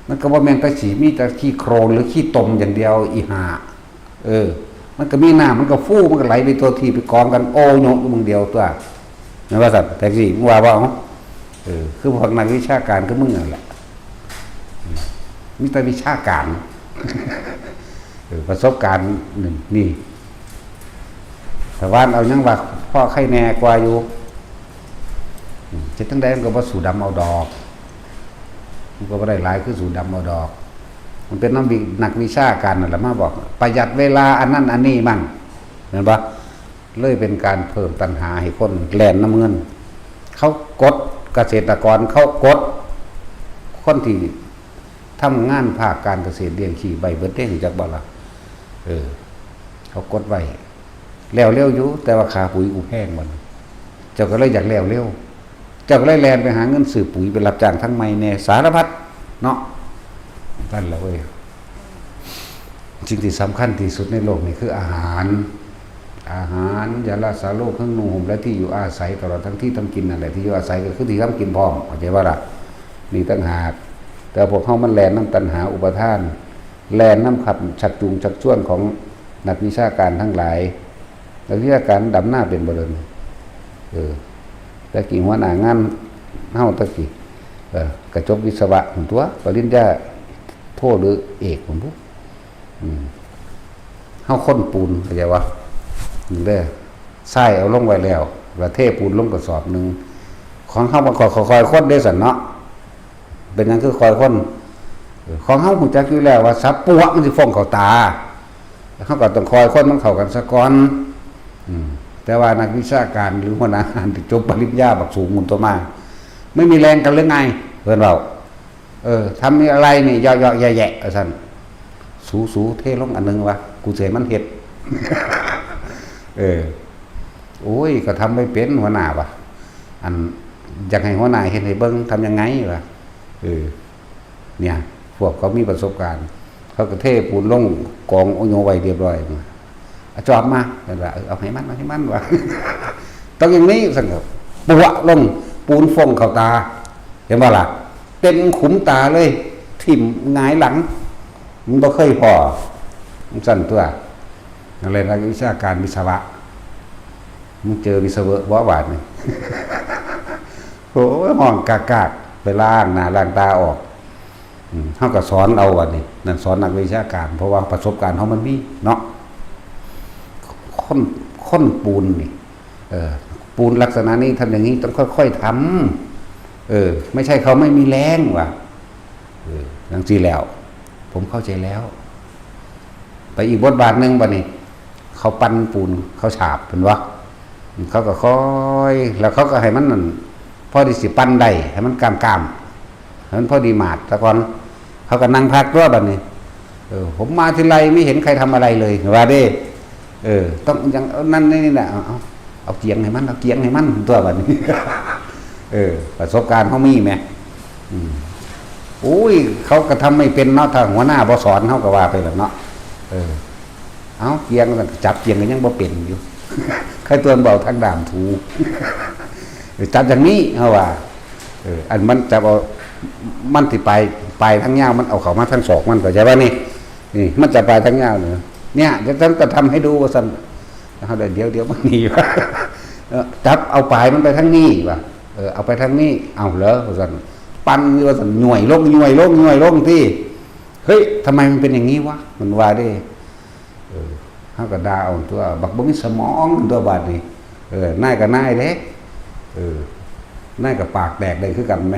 ມັນກໍບໍ່ແມ່ນແຕ່ຊິມີແຕ່ຂີ້ໂຄຣນ ຫຼື ຂີ້ຕົມຢ່າງດຽວ ອີຫ່າ. ເອີ ມັນກໍມີນ້ຳ ມັນກໍຟູ ມັນກໍໄຫຼໄປທົ່ວທີ່ ໄປກອງກັນໂອໂຍະຢູ່ໝ່ອງດຽວຕົວະ ແມ່ນວ່າຊັ້ນ? ແທັກຊີ ມຶງວ່າບໍ່? ເອີ ຄືພວກນັກວິຊາການຄືມຶງນັ້ນແຫຼະ ມີແຕ່ວິຊາການ ເອີ ປະສົບການນີ້ ສະຫວ່ານເອົາຫຍັງວ່າພໍໄຄແນ່ກວ່າຢູ່. ອືມ ເຮັດຈັ່ງໃດມັນກໍບໍ່ສູ້ດຳເອົາດອກ ມັນກໍບໍ່ໄດ້ຫຼາຍຄືສູ້ດຳເອົາດອກ. ມັນເປັນນຳວິ ນັກວິຊາການນັ້ນລະມາບອກ ປະຢັດເວລາອັນນັ້ນອັນນີ້ມັນ ແມ່ນບໍ່? ເລີຍເປັນການເພີ່ມຕັນຫາໃຫ້ຄົນແລ່ນນຳເງິນ. ເຂົາກົດກະເສດຕະກອນ ເຂົາກົດຄົນທີ່ ທຳງານພາກການກະເສດລ້ຽງຊີບໄວ້ເບິດເດ້ ຮູ້ຈັກບໍ່ລະ? ເອີ ເຂົາກົດໄວ້ ແລ້ວເລັວຢູ່ ແຕ່ວ່າຄ່າປຸຍກູແພງບັດນີ້ ເຈົ້າກໍເລີຍຢາກແລ້ວເລັວ ເຈົ້າກໍເລີຍແລ່ນໄປຫາເງິນຊື້ປຸຍ ໄປຮັບຈ້າງທາງໃໝ່ແດ່ ສາລະພັດເນາະ. ນັ້ນລະເວີຍ ສິ່ງທີ່ສຳຄັນທີ່ສຸດໃນໂລກນີ້ຄືອາຫານ. ອາຫານ ຢາລະສາໂລ ເຄື່ອງນຸ່ງຫົ່ມ ແລະ ທີ່ຢູ່ອາໄສ ຕະຫຼອດທັງທີ່ທຳກິນນັ້ນແຫຼະ. ທີ່ຢູ່ອາໄສກໍຄືທີ່ທຳກິນພ້ອມ ເຂົ້າໃຈບໍ່ລະ? ນີ້ຕ່າງຫາກ. ແຕ່ພວກເຮົາມັນແລ່ນນຳຕັນຫາອຸປາທານ ແລ່ນນຳຂັບ ຊັກຈູງຊັກຊວນຂອງນັກວິຊາການທັງຫຼາຍ. ນັກວິຊາການດຳນາເປັນບໍ່ເດີ? ເອີ ແຕ່ກີ້ຫົວໜ້າງານເຮົາແຕ່ກີ້ ເອີ ກະຈົບວິສະວະພຸ້ນຕົວະ ປະລິນຍາໂທ ຫຼື ເອກພຸ້ນບຸ. ອືມ ເຮົາຄົນປູນ ເຂົ້າໃຈບໍ່? ເດີ ຊາຍເອົາລົງໄວ້ແລ້ວ ລະເທປູນລົງກະສອບໜຶ່ງ. ຂອງເຮົາມັນຄ່ອຍໆຄົນເດ້ຊັ້ນເນາະ. ເປັນຫຍັງຄືຄ່ອຍຄົນ? ເອີ ຂອງເຮົາຮູ້ຈັກຢູ່ແລ້ວວ່າສັບປົວະມັນຊິຟົ້ງເຂົ້າຕາ ເຮົາກໍຕ້ອງຄ່ອຍຄົນມັນເຂົ້າກັນສາກ່ອນ. ອືມ ແຕ່ວ່ານັກວິຊາການ ຫຼື ຫົວໜ້າງານທີ່ຈົບປະລິນຍາບັກສູງພຸ້ນຕົວະມາ ໄມ່ມີແຮງກັນເລີຍໄງ ເພິ່ນເວົ້າ. ເອີ ທຳອະໄລນີ້ເຍາະໆແຍະໆ ວ່າຊັ້ນ. ສູໆ ເທລົງອັນໜຶ່ງວ່າ ກູຊິໃຫ້ມັນເຮັດ. ເອີ ໂອ້ຍ ກໍທຳບໍ່ເປັນຫົວໜ້າວ່າ ອັນ ຢາກໃຫ້ຫົວໜ້າເຮັດໃຫ້ເບິ່ງ ທຳຍັງໄງວ່າ. ເອີ ເນີ້ຍ ພວກເຂົາມີປະສົບການ ເຂົາກໍເທປູນລົງກອງໂອໂຍໄວ້ຮຽບຮ້ອຍ ອາ ຈອບມາ ເພິ່ນວ່າ ເອີ ເອົາໃຫ້ມັນ ເອົາໃຫ້ມັນວ່າ ຕ້ອງຢ່າງນີ້ ຊັ້ນກໍປົວະລົງ ປູນຟົ້ງເຂົ້າຕາ ເຫັນບໍ່ລະ? ເຕັມຂຸມຕາເລີຍ ຖິ້ມຫງາຍຫຼັງ ມັນບໍ່ເຄີຍພໍ້ ມັນຊັ້ນຕົວະ. ນັ້ນແຫຼະ ນັກວິຊາການວິສະວະ ມຶງເຈີວິສະເວີະບໍ່ບາດນີ້? ໂອ້ຍ ຮ້ອງກາກໆ ໄປລ້າງໜ້າລ້າງຕາອອກ. ອືມ ເຮົາກໍສອນເອົາບັດນີ້ ນັ້ນສອນນັກວິຊາການ ເພາະວ່າປະສົບການເຮົາມັນມີເນາະ. ຄົນ ຄົນປູນນີ້ ເອີ ປູນລັກສະນະນີ້ ທຳຢ່າງນີ້ ຕ້ອງຄ່ອຍໆທຳ. ເອີ ໄມ່ໃຊ່ເຂົາໄມ່ມີແຮງວ່າ ເອີ ຈັ່ງຊີ້ແລ້ວ ຜົມເຂົ້າໃຈແລ້ວ. ໄປອີກບົດບາດໜຶ່ງບາດນີ້ ເຂົາປັ່ນປູນ ເຂົາສາບ ເຫັນບໍ່? ເຂົາກໍຄ່ອຍ ແລ້ວເຂົາກໍໃຫ້ມັນນັ້ນ ພໍທີ່ຊິປັ່ນໄດ້ ໃຫ້ມັນກ້າມໆ ໃຫ້ມັນພໍດີມາດສາກ່ອນ ເຂົາກໍນັ່ງພັກຕົວະບາດນີ້ ເອີ ຜົມມາທີໄລໄມ່ເຫັນໃຄທຳອະໄລເລີຍ ວ່າເດ້. ເອີ ຕ້ອງຫຍັງ ເອົານັ້ນນີ້ນະ ເອົາ ເອົາ ເອົາກຽງໃຫ້ມັນ ເອົາກຽງໃຫ້ມັນຕົວະບາດນີ້ ເອີ ປະສົບການເຮົາມີແໝ ອືມ ໂອ້ຍ ເຂົາກໍທຳໄມ່ເປັນເນາະ ຖ້າຫົວໜ້າບໍ່ສອນ ເຮົາກໍວ່າໄປແລ້ວເນາະ ເອີ ເອົາກຽງ ຈັບກຽງກໍຍັງບໍ່ເປັນຢູ່ ໃຄຕົວເບົາທາງດ້າມຖູ ຈັບຢ່າງນີ້ ເຮົາວ່າ ເອີ ອັນມັນຈັບເອົາ ມັນຊິປາຍ ປາຍທາງຍາວ ມັນເອົາເຂົ້າມາທາງສອກມັນ ເຂົ້າໃຈບໍ່ນີ້? ນີ້ ມັນຈະປາຍທາງຍາວນີ້ ເນຍ ດຽວຈະທຳໃຫ້ດູວ່າຊັ້ນ ເຮົາໄດ້ ດຽວ ດຽວມັນໜີ ເອີ ຈັບເອົາປາຍມັນໄປທາງນີ້ວ່າ ເອີ ເອົາໄປທາງນີ້ ເອົາເລີວ່າຊັ້ນ ປັ່ນຢູ່ວ່າຊັ້ນ ຫຍ້ວຍລົງ ຫຍ້ວຍລົງ ຫຍ້ວຍລົງຕິ ເຮີ້ຍ ທຳໄມມັນເປັນຢ່າງນີ້ວະ ມັນວ່າເດ້. ເອີ ເຮົາກໍດ່າເອົາຕົວະ ບັກບໍ່ມີສະໝອງຕົວະບາດນີ້ ເອີ ນາຍກໍນາຍເດ້ ເອີ ນາຍກໍປາກແຕກໄດ້ຄືກັນແໝ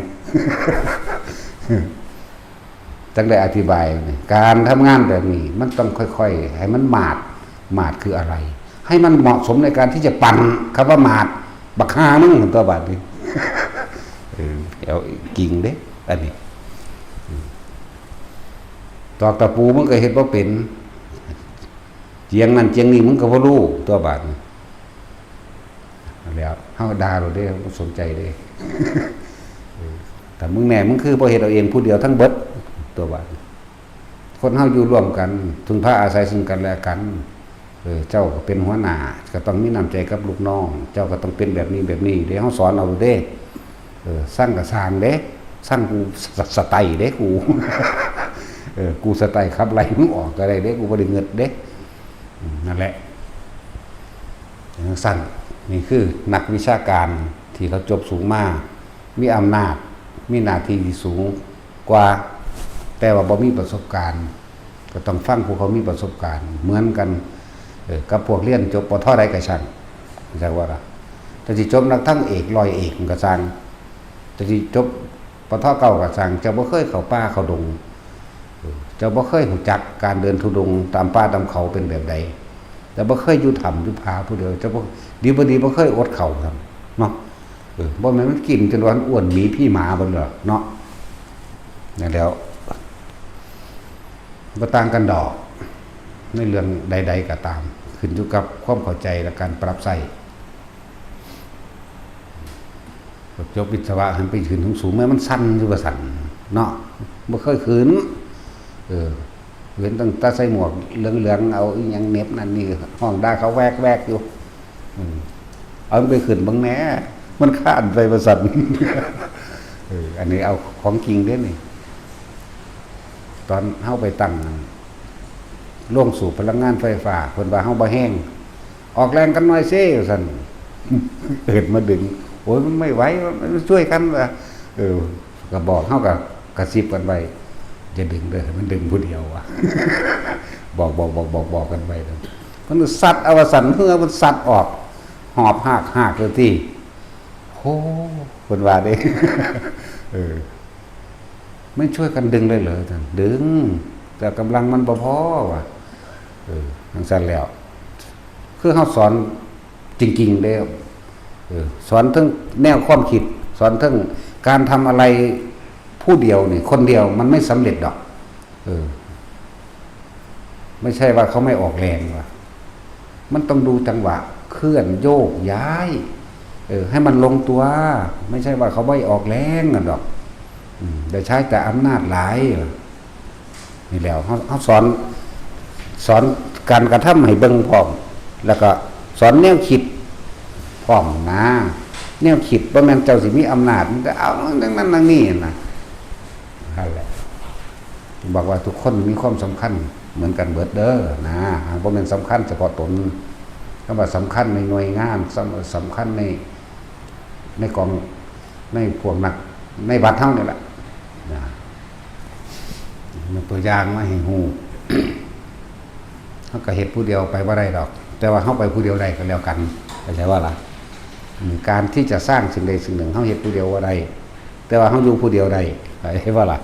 ຈັ່ງໄດ້ອະທິບາຍນີ້ ການທຳງານແບບນີ້ ມັນຕ້ອງຄ່ອຍໆ ໃຫ້ມັນໝາດ ໝາດຄືອະໄລ ໃຫ້ມັນເໝາະສົມໃນການທີ່ຈະປັ່ນ ຄຳວ່າໝາດ ບັກຫ່າມຶງຕົວະບາດນີ້ ເອີ ເອົາກິງເດ້ ອັນນີ້ ຕອກຕະປູມຶງກໍເຮັດບໍ່ເປັນ ຈຽງນັ້ນຈຽງນີ້ ມຶງກໍບໍ່ຮູ້ຕົວະບາດນີ້ ແລ້ວເຮົາດ່າໂລດເດ້ ບໍ່ສົນໃຈເດ້ ເອີ ຖ້າມຶງແນ່ ມຶງຄືບໍ່ເຮັດເອົາເອງຜູ້ດຽວທັງເບິດຕົວະບາດນີ້. ຄົນເຮົາຢູ່ຮ່ວມກັນ ເພິ່ງພາອາໄສຊຶ່ງກັນແລະກັນ ເອີ ເຈົ້າກໍເປັນຫົວໜ້າ ກໍຕ້ອງມີນ້ຳໃຈກັບລູກນ້ອງ ເຈົ້າກໍຕ້ອງເປັນແບບນີ້ແບບນີ້ເດ້ ເຮົາສອນເອົາໂລດເດ້. ເອີ ຊັງກໍຊ່າງເດ້ ຊັງກູສະ ສະໄຕເດ້ກູ ເອີ ກູສະໄຕຂັບໄລ່ມຶງອອກກໍໄດ້ເດ້ ກູບໍ່ໄດ້ເງິດເດ້. ອືມ ນັ້ນແຫຼະ ຈັ່ງຊັ້ນ ນີ້ຄືນັກວິຊາການທີ່ເຂົາຈົບສູງມາ ມີອຳນາດ ມີໜ້າທີ່ທີ່ສູງກວ່າ ແຕ່ວ່າບໍ່ມີປະສົບການ ກໍຕ້ອງຟັງຜູ້ເຂົາມີປະສົບການເໝືອນກັນ ເອີ ກັບພວກຮຽນຈົບ ປທ ໃດກໍຊ່າງ ເຈົ້າວ່າລະ ເຈົ້າຊິຈົບນັກທາງເອກ ຮ້ອຍເອກກໍຊ່າງ ເຈົ້າຊິຈົບ ປທ ເກົ້າກໍຊ່າງ ເຈົ້າບໍ່ເຄີຍເຂົ້າປ່າເຂົ້າດົງ ເອີ ເຈົ້າບໍ່ເຄີຍຮູ້ຈັກການເດີນທຸດົງຕາມປ່າຕາມເຂົາເປັນແບບໃດ ເຈົ້າບໍ່ເຄີຍຢູ່ຖ້ຳຢູ່ຜາຜູ້ດຽວ ເຈົ້າບໍ່ ດີບໍ່ດີບໍ່ເຄີຍອົດເຂົ້າຊ້ຳເນາະ ເອີ ບໍ່ແມ່ນມັນກິນຈົນວ່າອ້ວນໝີຜີໝາເບິດເລີຍເນາະ. ນັ້ນແລ້ວ ບໍ່ຕ່າງກັນດອກ ໃນເລື່ອງໃດໆກໍຕາມ ຂຶ້ນຢູ່ກັບຄວາມເຂົ້າໃຈ ແລະ ການປັບໃຊ້. ຈົບວິດສະວະ ຫັ້ນໄປຂຶ້ນສູງໆ ແມ່ນມັນສັ່ນຢູ່ວ່າຊັ້ນເນາະ ບໍ່ເຄີຍຂຶ້ນ ເອີ ເຫັນຕັ້ງແຕ່ໃສ່ໝວກເຫຼືອງໆ ເອົາອີ່ຫຍັງເໜັບນັ້ນນີ້ ຮ້ອງດ່າເຂົາແວກໆຢູ່ ເອີ ເອົາມັນໄປຂຶ້ນເບິ່ງແດ່ ມັນຄ້ານໄປວ່າຊັ້ນ ເອີ ອັນນີ້ເອົາຂອງຈິງເດ້ນີ້ ຕອນເຮົາໄປຕັ້ງໂຮງສູບພະລັງງານໄຟຟ້າ ເພິ່ນວ່າເຮົາບໍ່ແຮງ ອອກແຮງກັນໜ່ອຍເຊ ວ່າຊັ້ນ ເອີ້ນມາດຶງ ໂອ້ຍ ມັນໄມ່ໄຫວ ມາຊ່ວຍກັນ ວ່າ ເອີ ກໍບອກ ເຮົາກໍກະຊິບກັນໄວ້ ຢ່າດຶງເດີ ໃຫ້ມັນດຶງຜູ້ດຽວ ວ່າ ບອກໆໆໆກັນໄວ້ ເພິ່ນຊັດເອົາວ່າຊັ້ນ ເຮືອເພິ່ນຊັດອອກ ຫອບຫາກໆ ເລີຍຕິ ໂຫ ເພິ່ນວ່າເດ້ ເອີ ໄມ່ຊ່ວຍກັນດຶງເລີຍເຫຼື ດຶງ ແຕ່ກຳລັງມັນບໍ່ພໍວ່າ ເອີ ຈັ່ງຊັ້ນແລ້ວ ຄືເຮົາສອນຈິງໆເດ້ ເອີ ສອນເຖິງແນວຄວາມຄິດ ສອນເຖິງການທຳອະໄລຜູ້ດຽວນີ້ ຄົນດຽວມັນໄມ່ສຳເລັດດອກ ເອີ ໄມ່ໃຊ່ວ່າເຂົາໄມ່ອອກແຮງວ່າ ມັນຕ້ອງດູຈັງຫວະເຄື່ອນໂຍກຍ້າຍ ເອີ ໃຫ້ມັນລົງຕົວ ໄມ່ໃຊ່ວ່າເຂົາໄມ່ອອກແຮງນັ້ນດອກ ອືມ ໄດ້ໃຊ້ແຕ່ອຳນາດຫຼາຍ ນີ້ແຫຼະ ເຮົາ ເຮົາສອນ ສອນການກະທຳໃຫ້ເບິ່ງພ້ອມ ແລ້ວກໍສອນແນວຄິດພ້ອມນະ ແນວຄິດ ບໍ່ແມ່ນເຈົ້າຊິມີອຳນາດ ມັນກໍເອົາຢ່າງນັ້ນຢ່າງນີ້ນະ ຫັ້ນແຫຼະ ບອກວ່າທຸກຄົນມີຄວາມສຳຄັນເໝືອນກັນເບິດເດີນະ ຫາກບໍ່ແມ່ນສຳຄັນສະເພາະຕົນ ຄຳວ່າສຳຄັນໃນໜ່ວຍງານ ສຳ ສຳຄັນໃນ ໃນກອງ ໃນພວກນັກ ໃນວັດເຮົານີ້ແຫຼະນະ ຍົກຕົວຢ່າງມາໃຫ້ຮູ້ ເຮົາກໍເຮັດຜູ້ດຽວໄປບໍ່ໄດ້ດອກ ແຕ່ວ່າເຮົາໄປຜູ້ດຽວໄດ້ກໍແລ້ວກັນ ເຂົ້າໃຈບໍ່ລະ? ອາ ການທີ່ຈະສ້າງສິ່ງໃດສິ່ງໜຶ່ງ ເຮົາເຮັດຜູ້ດຽວບໍ່ໄດ້ ແຕ່ວ່າເຮົາຢູ່ຜູ້ດຽວໄດ້ ເຫັນບໍ່ລະ?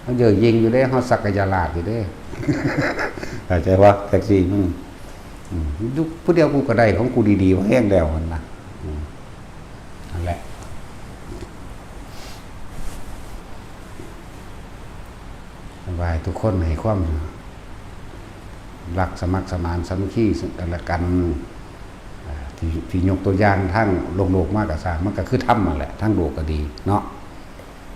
ເຮົາເຍີ້ຍຍິງຢູ່ເດ້ ເຮົາສັກກະຍາລາດຢູ່ເດ້ ເຂົ້າໃຈບໍ່? ແທັກຊີ ອືມ ອືມ ຢູ່ຜູ້ດຽວກູກໍໄດ້ຂອງກູດີໆ ພໍແຮງແລ້ວຫັ້ນນະ ອືມ ນັ້ນແຫຼະ ວ່າໃຫ້ທຸກຄົນໃຫ້ຄວາມ ລັກສະໝັກສະໝານສາມັກຄີເຊິ່ງກັນແລະກັນ ອາ ທີ່ ທີ່ຍົກຕົວຢ່າງທາງໂລກໆມາກໍຊ່າງ ມັນກໍຄືທຳຫັ້ນແຫຼະ ທາງໂລກກໍດີເນາະ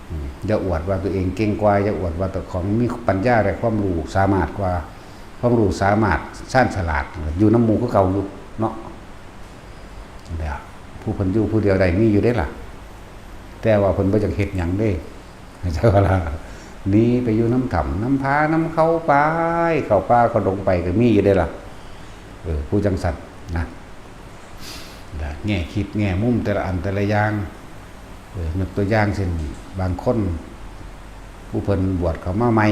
ອືມ ຢ່າອວດວ່າຕົວເອງເກັ່ງກວ່າ ຢ່າອວດວ່າເຈົ້າຂອງມີປັນຍາ ແລະ ຄວາມຮູ້ສາມາດກວ່າ ຄວາມຮູ້ສາມາດຊານສະຫຼາດ ຢູ່ນຳໝູ່ຄືເກົ່າຢູ່ເນາະ ແລ້ວຜູ້ເພິ່ນຢູ່ຜູ້ດຽວໄດ້ມີຢູ່ເດ້ລະ ແຕ່ວ່າເພິ່ນບໍ່ຢາກເຮັດຫຍັງເດ້ ເຈົ້າລະ ໜີໄປຢູ່ນຳຖ້ຳນຳຜານຳເຂົາໄປ ເຂົ້າປ່າເຂົ້າດົງໄປກໍມີຢູ່ເດ້ລະ ເອີ ຜູ້ຈັ່ງຊັ້ນນະ ແລະ ແງ່ຄິດແງ່ມຸມແຕ່ລະອັນແຕ່ລະຢ່າງ ເອີ ຍົກຕົວຢ່າງເຊັ່ນ ບາງຄົນ ຜູ້ເພິ່ນບວດເຂົ້າມາໃໝ່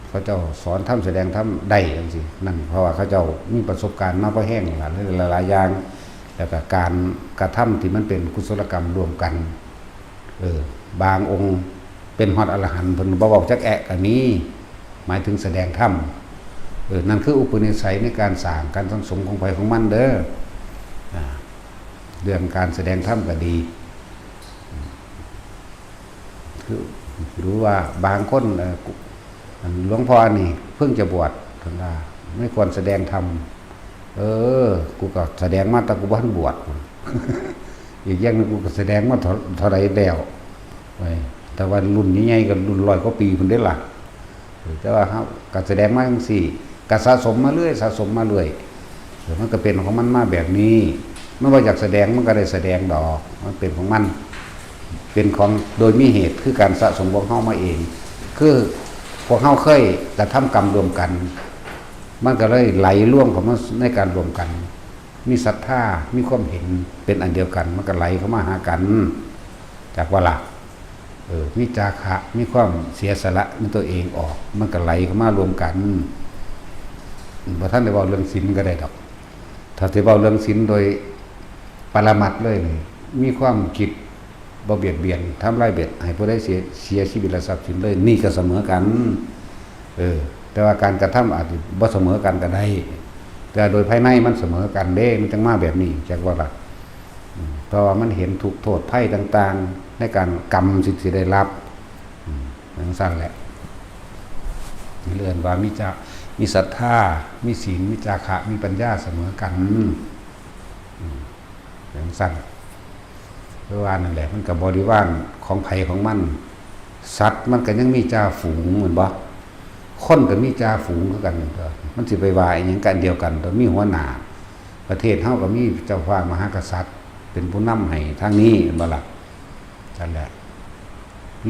ເຂົາເຈົ້າສອນທຳສະແດງທຳໄດ້ຈັ່ງຊີ້ ນັ້ນເພາະວ່າເຂົາເຈົ້າມີປະສົບການມາພໍແຮງຫຼາຍໆຢ່າງ ແລ້ວກໍການກະທຳທີ່ມັນເປັນກຸສົລະກຳຮ່ວມກັນ ເອີ ບາງອົງເປັນຮອດອະລະຫັນ ເພິ່ນບໍ່ເວົ້າຈັກແອະກໍມີ ໝາຍເຖິງສະແດງທຳ ເອີ ນັ້ນຄືອຸປະນິໄສໃນການສ້າງການສັງສົມຂອງໃຜຂອງມັນເດີ ອາ ເລື່ອງການສະແດງທຳກໍດີ ຄື ຫຼືວ່າບາງຄົນ ເອີ ອັນ ຫຼວງພໍ່ນີ້ເພິ່ງຈະບວດ ເພິ່ນວ່າ ໄມ່ຄວນສະແດງທຳ ເອີ ກູກໍສະແດງມາແຕ່ກູບໍ່ທັນບວດ ອີກຢ່າງໜຶ່ງ ກູກໍສະແດງມາເທົ່າ ເທົ່າໃດແລ້ວ ເອີ ແຕ່ວ່າລຸ້ນໃຫຍ່ໆກໍລຸ້ນຮ້ອຍກວ່າປີພຸ້ນເດ້ລະ ເອີ ແຕ່ວ່າເຮົາກໍສະແດງມາຈັ່ງຊີ້ ກໍສະສົມມາເລື້ອຍ ສະສົມມາເລື້ອຍ ເອີ ມັນກໍເປັນຂອງມັນມາແບບນີ້ ມັນບໍ່ຢາກສະແດງ ມັນກໍໄດ້ສະແດງດອກ ມັນເປັນຂອງມັນ ເປັນຂອງໂດຍມີເຫດ ຄືການສະສົມຂອງເຮົາມາເອງ ຄືພວກເຮົາເຄີຍກະທຳກຳຮ່ວມກັນ ມັນກໍເລີຍໄຫຼລວມເຂົ້າມາໃນການຮ່ວມກັນ ມີສັດທາ ມີຄວາມເຫັນເປັນອັນດຽວກັນ ມັນກໍໄຫຼເຂົ້າມາຫາກັນ ຈັກວ່າລະ ເອີ ມີຈາຄະ ມີຄວາມເສຍສະຫຼະໃນຕົວເອງອອກ ມັນກໍໄຫຼເຂົ້າມາລວມກັນ ບໍ່ທັນໄດ້ເວົ້າເລື່ອງສິນກໍໄດ້ດອກ ຖ້າຊິເວົ້າເລື່ອງສິນໂດຍປະລະມັດເລີຍນີ້ ມີຄວາມຄິດບໍ່ບຽດບຽນ ທຳລາຍບຽດ ໃຫ້ຜູ້ໃດເສຍ ເສຍຊີວິດ ແລະ ຊັບສິນເລີຍ ນີ້ກໍສະເໝີກັນ ເອີ ແຕ່ວ່າການກະທຳອາດຊິບໍ່ສະເໝີກັນກໍໄດ້ ແຕ່ໂດຍພາຍໃນມັນສະເໝີກັນເດ້ ມັນຈັ່ງມາແບບນີ້ ຈັກວ່າລະ ອືມ ເພາະວ່າມັນເຫັນທຸກໂທດໄພຕ່າງໆ ໃນການກຳຊິ ຊິໄດ້ຮັບ ອືມ ຈັ່ງຊັ້ນແຫຼະ ເອີ້ນວ່າມີຈະ ມີສັດທາ ມີສິນ ມີຈາຄະ ມີປັນຍາສະເໝີກັນ ອືມ ຈັ່ງຊັ້ນ ຄືວ່ານັ້ນແຫຼະ ມັນກໍບໍລິວານຂອງໃຜຂອງມັນ ສັດມັນກໍຍັງມີຈ່າຝູງແມ່ນບໍ່? ຄົນກໍມີຈ່າຝູງຄືກັນ ມັນຊິໄປວ່າອີ່ຫຍັງກັນ ອັນດຽວກັນ ຕ້ອງມີຫົວໜ້າ ປະເທດເຮົາກໍມີເຈົ້າຟ້າມະຫາກະສັດເປັນຜູ້ນຳໃຫ້ທາງນີ້ແມ່ນບໍ່ລະ? ນັ້ນແຫຼະ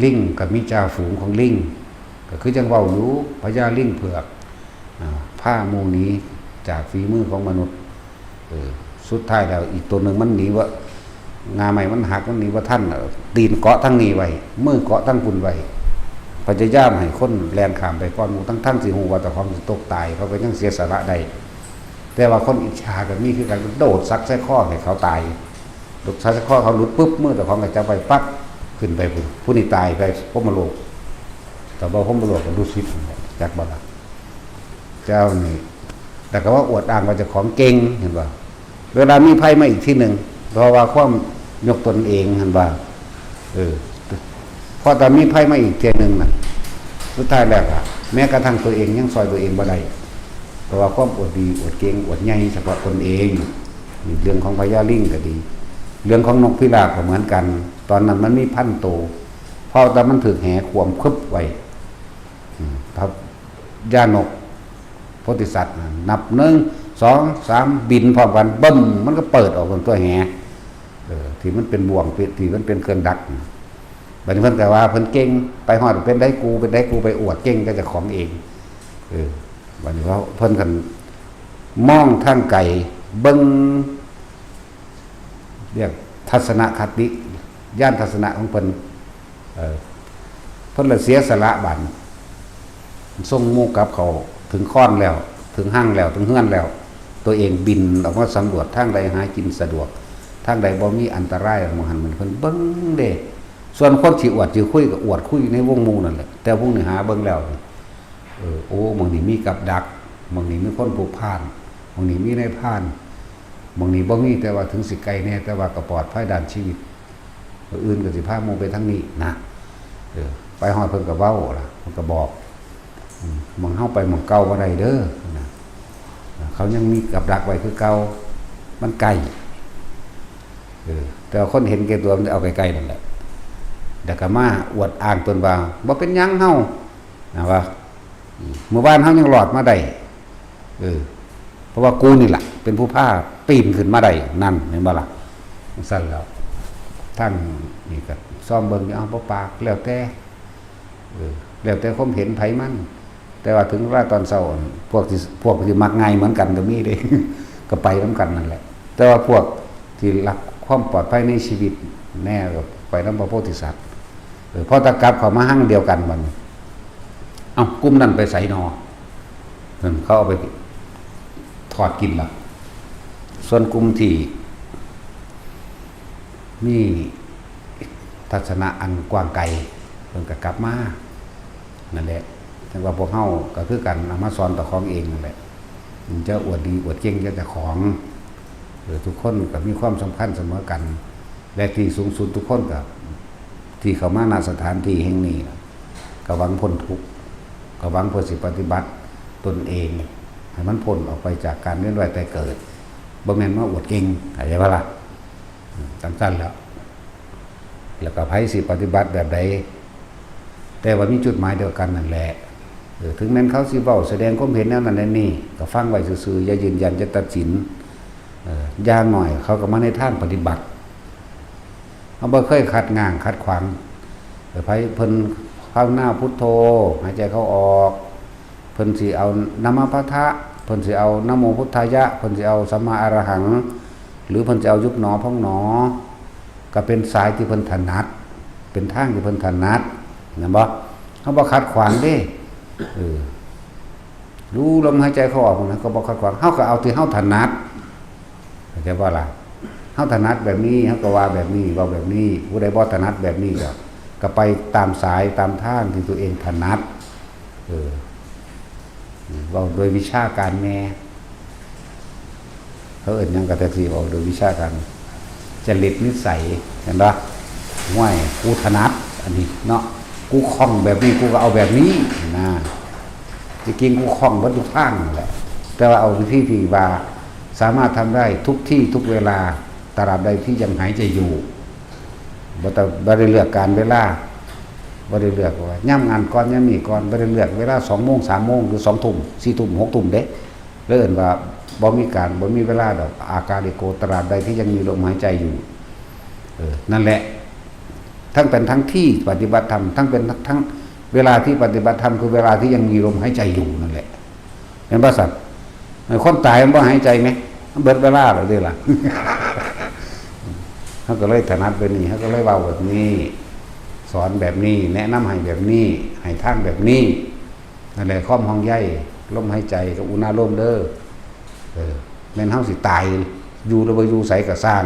ລິງກໍມີຈ່າຝູງຂອງລິງ ກໍຄືຈັ່ງເວົ້າຢູ່ ພະຍາລິງເຜືອກ ອາ ພາໝູ່ໜີຈາກຝີມືຂອງມະນຸດ ເອີ ສຸດທ້າຍແລ້ວອີກຕົວໜຶ່ງມັນໜີວ່າ ງ່າໄມ້ມັນຫັກ ມັນໜີບໍ່ທັນ ຕີນເກາະທາງນີ້ໄວ້ ມືເກາະທາງພຸ້ນໄວ້ ພະຍາຍາມໃຫ້ຄົນແລ່ນຂ້າມໄປກ່ອນໝູ່ ທັງໆທີ່ຮູ້ວ່າເຈົ້າຂອງຊິຕົກຕາຍ ເຂົາກໍຍັງເສຍສະຫຼະໄດ້ ແຕ່ວ່າຄົນອິດສາກໍມີຄືກັນ ໂດດສັກໃສ່ຄໍໃຫ້ເຂົາຕາຍ ໂດດສັກໃສ່ຄໍເຂົາຫຼຸດປຶບ ມືເຈົ້າຂອງກໍຈັບໄວ້ປັບ ຂຶ້ນໄປພຸ້ນ ຜູ້ນີ້ຕາຍໄປພົມມະໂລກ ຖ້າບໍ່ພົມມະໂລກກໍດຸສິດ ຈັກບໍ່ລະ? ເຈົ້ານີ້ ແລ້ວກໍວ່າອວດອ້າງວ່າເຈົ້າຂອງເກັ່ງ ເຫັນບໍ່? ເວລາມີໄພມາອີກທີໜຶ່ງ ເພາະວ່າຄວາມຍົກຕົນເອງ ເຫັນບໍ່? ເອີ ເພາະຖ້າມີໄພມາອີກເທື່ອໜຶ່ງນະ ສຸດທ້າຍແລ້ວກໍແມ້ກະທັ່ງຕົວເອງຍັງຊ່ອຍຕົວເອງບໍ່ໄດ້ ເພາະວ່າຄວາມອວດດີ ອວດເກັ່ງ ອວດໃຫຍ່ສະເພາະຕົນເອງ. ນີ້ເລື່ອງຂອງພະຍາລິງກໍດີ ເລື່ອງຂອງນົກພິລາບກໍເໝືອນກັນ ຕອນນັ້ນມັນມີພັນໂຕ ເພາະແຕ່ມັນຖືກແຫຂວ້ຳຄຶບໄວ້ ອືມ ພະຍານົກໂພທິສັດນັ້ນ ນັບໜຶ່ງ ສອງ ສາມ ບິນພ້ອມກັນ ບຶ້ມ ມັນກໍເປີດອອກເປັນຕົວແຫ ເອີ ທີ່ມັນເປັນບ່ວງ ທີ່ມັນເປັນເຄື່ອງດັກ. ບັດນີ້ເພິ່ນກໍວ່າເພິ່ນເກັ່ງ ໄປຮອດເປັນໄດ້ກູ ເປັນໄດ້ກູ ໄປອວດເກັ່ງກັບເຈົ້າຂອງເອງ ເອີ ບັດນີ້ວ່າເພິ່ນກັນມອງທາງໄກ ເບິ່ງ ຮຽກທັດສະນະຄະຕິ ຍານທັດສະນະຂອງເພິ່ນ ເອີ ເພິ່ນລະເສຍສະຫຼະບາດ ສົ່ງໝູ່ກັບເຂົ້າເຖິງຄອນແລ້ວ ເຖິງຮັງແລ້ວ ເຖິງເຮືອນແລ້ວ ຕົວເອງບິນອອກມາສຳຫຼວດທາງໃດຫາກິນສະດວກ ທາງໃດບໍ່ມີອັນຕະລາຍ ໝ່ອງຫັ້ນເພິ່ນເບິ່ງເດ້. ສ່ວນຄົນຊິອວດຊິຄຸຍກໍອວດຄຸຍໃນວົງໝູ່ນັ້ນແຫຼະ ແຕ່ພວກນີ້ຫາເບິ່ງແລ້ວ ເອີ ໂອ້ ໝ່ອງນີ້ມີກັບດັກ ໝ່ອງນີ້ມີຄົນຜູກພານ ໝ່ອງນີ້ມີນາຍພານ ໝ່ອງນີ້ບໍ່ມີ ແຕ່ວ່າເຖິງຊິໄກແດ່ ແຕ່ວ່າກໍປອດໄພດ້ານຊີວິດ. ມື້ອື່ນກໍຊິພາໝູ່ໄປທາງນີ້ນະ ເອີ ໄປຮອດເພິ່ນກໍເວົ້າລະ ເພິ່ນກໍບອກ ອືມ ໝ່ອງເຮົາໄປໝ່ອງເກົ່າບໍ່ໄດ້ເດີນະ ເຂົາຍັງມີກັບດັກໄວ້ຄືເກົ່າ ມັນໄກ ເອີ ແຕ່ວ່າຄົນເຫັນແກ່ຕົວມັນເອົາໃກ້ໆນັ້ນແຫຼະ ແລ້ວກໍມາອວດອ້າງຕົນວ່າ ບໍ່ເປັນຫຍັງເຮົາ ນະວ່າ ອືມ ມື້ວານເຮົາຍັງລອດມາໄດ້ ເອີ ເພາະວ່າກູນີ້ລະເປັນຜູ້ພາປີນຂຶ້ນມາໄດ້ນັ້ນ ແມ່ນບໍ່ລະ? ຈັ່ງຊັ້ນແລ້ວ ທາງນີ້ກໍຊອມເບິ່ງຢູ່ ເອົາ ບໍ່ປາກ ແລ້ວແຕ່ ເອີ ແລ້ວແຕ່ຄວາມເຫັນໃຜມັນ ແຕ່ວ່າເຖິງເວລາຕອນເຊົ້າ ພວກທີ່ ພວກທີ່ມັກງ່າຍເໝືອນກັນກໍມີເດ້ ກໍໄປນຳກັນນັ້ນແຫຼະ ແຕ່ວ່າພວກທີ່ລັກຄວາມປອດໄພໃນຊີວິດແນ່ ກໍໄປນຳພະໂພທິສັດ. ເອີ ພໍຕາກັບເຂົ້າມາຮັງດຽວກັນບັດນີ້ ເອົ້າ ກຸ່ມນັ້ນໄປໃສນໍ? ນັ້ນເຂົາເອົາໄປທອດກິນລະ. ສ່ວນກຸ່ມທີ່ມີທັດສະນະອັນກວ້າງໄກ ເພິ່ນກໍກັບມານັ້ນແຫຼະ. ຈັ່ງວ່າພວກເຮົາກໍຄືກັນ ເອົາມາສອນເຈົ້າຂອງເອງນັ້ນແຫຼະ. ຈະອວດດີອວດເກັ່ງແຕ່ເຈົ້າຂອງ ເອີ ທຸກຄົນກໍມີຄວາມສຳຄັນສະເໝີກັນ ແລະ ທີ່ສູງສຸດທຸກຄົນກໍ ທີ່ເຂົ້າມາ ນະ ສະຖານທີ່ແຫ່ງນີ້ ກໍຫວັງພົ້ນທຸກ ກໍຫວັງເພື່ອຊິປະຕິບັດຕົນເອງໃຫ້ມັນພົ້ນອອກໄປຈາກການວຽນວ່າຍຕາຍເກີດ ບໍ່ແມ່ນມາອວດເກັ່ງ ເຂົ້າໃຈບໍ່ລະ? ອືມ ຈັ່ງຊັ້ນແຫຼະ ແລ້ວກໍໃຜຊິປະຕິບັດແບບໃດ ແຕ່ວ່າມີຈຸດໝາຍດຽວກັນນັ້ນແຫຼະ. ເອີ ເຖິງແມ່ນເຂົາຊິເວົ້າສະແດງຄວາມເຫັນແນວນັ້ນແນວນີ້ ກໍຟັງໄວ້ຊື່ໆ ຢ່າຢືນຢັນ ຢ່າຕັດສິນ. ເອີ ຢ່າງໜ້ອຍເຂົາກໍມາໃນທາງປະຕິບັດ. ເຮົາບໍ່ເຄີຍຂັດຫຍ້າງຂັດຂວາງໃຜ. ເພິ່ນພາວະນາພຸດໂທ ຫາຍໃຈເຂົ້າອອກ ເພິ່ນຊິເອົານະມະພະທະ ເພິ່ນຊິເອົານະໂມພຸດທາຍະ ເພິ່ນຊິເອົາສຳມາອະລະຫັງ ຫຼື ເພິ່ນຊິເອົາຍຸບໜໍພອງໜໍ ກໍເປັນສາຍທີ່ເພິ່ນຖະໜັດ ເປັນທາງທີ່ເພິ່ນຖະໜັດ ແມ່ນບໍ່? ເຮົາບໍ່ຂັດຂວາງເດ້. ເອີ ຮູ້ລົມຫາຍໃຈເຂົ້າອອກນະ ກໍບໍ່ຂັດຂວາງ ເຮົາກໍເອົາທີ່ເຮົາຖະໜັດ ເຂົ້າໃຈບໍ່ລະ? ເຮົາຖະໜັດແບບນີ້ ເຮົາກໍວ່າແບບນີ້ ເວົ້າແບບນີ້ ຜູ້ໃດບໍ່ຖະໜັດແບບນີ້ກໍ ກໍໄປຕາມສາຍຕາມທາງທີ່ຕົວເອງຖະໜັດ. ເອີ ເວົ້າໂດຍວິຊາການແດ່ ເຂົາເອີ້ນຫຍັງກໍແທັກຊີ ເວົ້າໂດຍວິຊາການ ຈະລິດນິໄສ ເຫັນບໍ່? ຫ້ວຍ ກູຖະໜັດອັນນີ້ເນາະ ກູຄ່ອງແບບນີ້ ກູກໍເອົາແບບນີ້ນະ. ທີ່ຈິງກູຄ່ອງເບິດທຸກທາງນັ້ນແຫຼະ ແຕ່ວ່າເອົາວິທີທີ່ວ່າສາມາດທຳໄດ້ທຸກທີ່ທຸກເວລາ ຕາບໃດທີ່ຍັງຫາຍໃຈຢູ່ ບໍ່ຕ້ອງ ບໍ່ໄດ້ເລືອກການເວລາ ບໍ່ໄດ້ເລືອກວ່າຍາມງານກ່ອນ ຍາມນີ້ກ່ອນ ບໍ່ໄດ້ເລືອກເວລາສອງໂມງ ສາມໂມງ ຫຼື ສອງທຸ່ມ ສີ່ທຸ່ມ ຫົກທຸ່ມເດ້. ເອີ້ນວ່າບໍ່ມີການ ບໍ່ມີເວລາດອກ ອາກາລິໂກ ຕະລາບໃດທີ່ຍັງມີລົມຫາຍໃຈຢູ່. ເອີ ນັ້ນແຫຼະ ທັງເປັນທັງທີ່ປະຕິບັດທຳ ທັງເປັນທັງເວລາທີ່ປະຕິບັດທຳ ຄືເວລາທີ່ຍັງມີລົມຫາຍໃຈຢູ່ນັ້ນແຫຼະ ແມ່ນບໍ່ຊັ້ນ? ຄົນຕາຍມັນບໍ່ຫາຍໃຈແມ? ມັນເບິດເວລາແລ້ວເດ້ລະ. ເຮົາກໍເລີຍຖະໜັດແບບນີ້ ເຮົາກໍເລີຍເວົ້າແບບນີ້ ສອນແບບນີ້ ແນະນຳໃຫ້ແບບນີ້ ໃຫ້ທາງແບບນີ້. ນັ້ນແຫຼະ ຄວາມຫ່ວງໃຍ ລົມຫາຍໃຈກັບອຸນາໂລມເດີ. ເອີ ແມ່ນເຮົາຊິຕາຍຢູ່ ຫຼື ບໍ່ຢູ່ໃສກໍຊ່າງ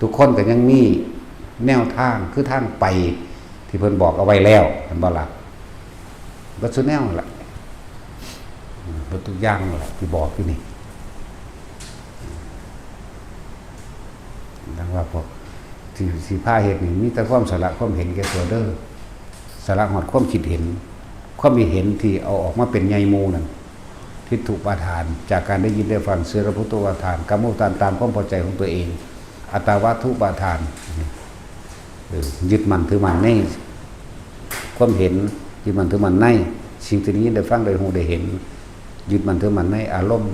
ທຸກຄົນກໍຍັງມີແນວທາງ ຄືທາງໄປທີ່ເພິ່ນບອກເອົາໄວ້ແລ້ວ ແມ່ນບໍ່ລະ? ເບິດຊຸແນວນັ້ນລະ ເບິດທຸກຢ່າງນັ້ນລະ ທີ່ບອກຢູ່ນີ້. ດັ່ງວ່າພວກທີ່ ທີ່ພາເຮັດນີ້ ມີແຕ່ຄວາມສະຫຼະຄວາມເຫັນແກ່ຕົວເດີ ສະຫຼະຮອດຄວາມຄິດເຫັນ ຄວາມຄິດເຫັນທີ່ເອົາອອກມາເປັນໃຫຍ່ໝູ່ນັ້ນ ທິດຖຸປາທານ ຈາກການໄດ້ຍິນໄດ້ຟັງ ເສລະພັດຖຸປາທານ ກາມະວົດທານ ຕາມຄວາມພໍໃຈຂອງຕົວເອງ ອັດຕາວັດຖຸປາທານ ເອີ ຍຶດໝັ້ນຖືໝັ້ນໃນຄວາມເຫັນ ຍຶດໝັ້ນຖືໝັ້ນໃນສິ່ງທີ່ໄດ້ຍິນໄດ້ຟັງ ໄດ້ຮູ້ໄດ້ເຫັນ ຍຶດໝັ້ນຖືໝັ້ນໃນອາລົມ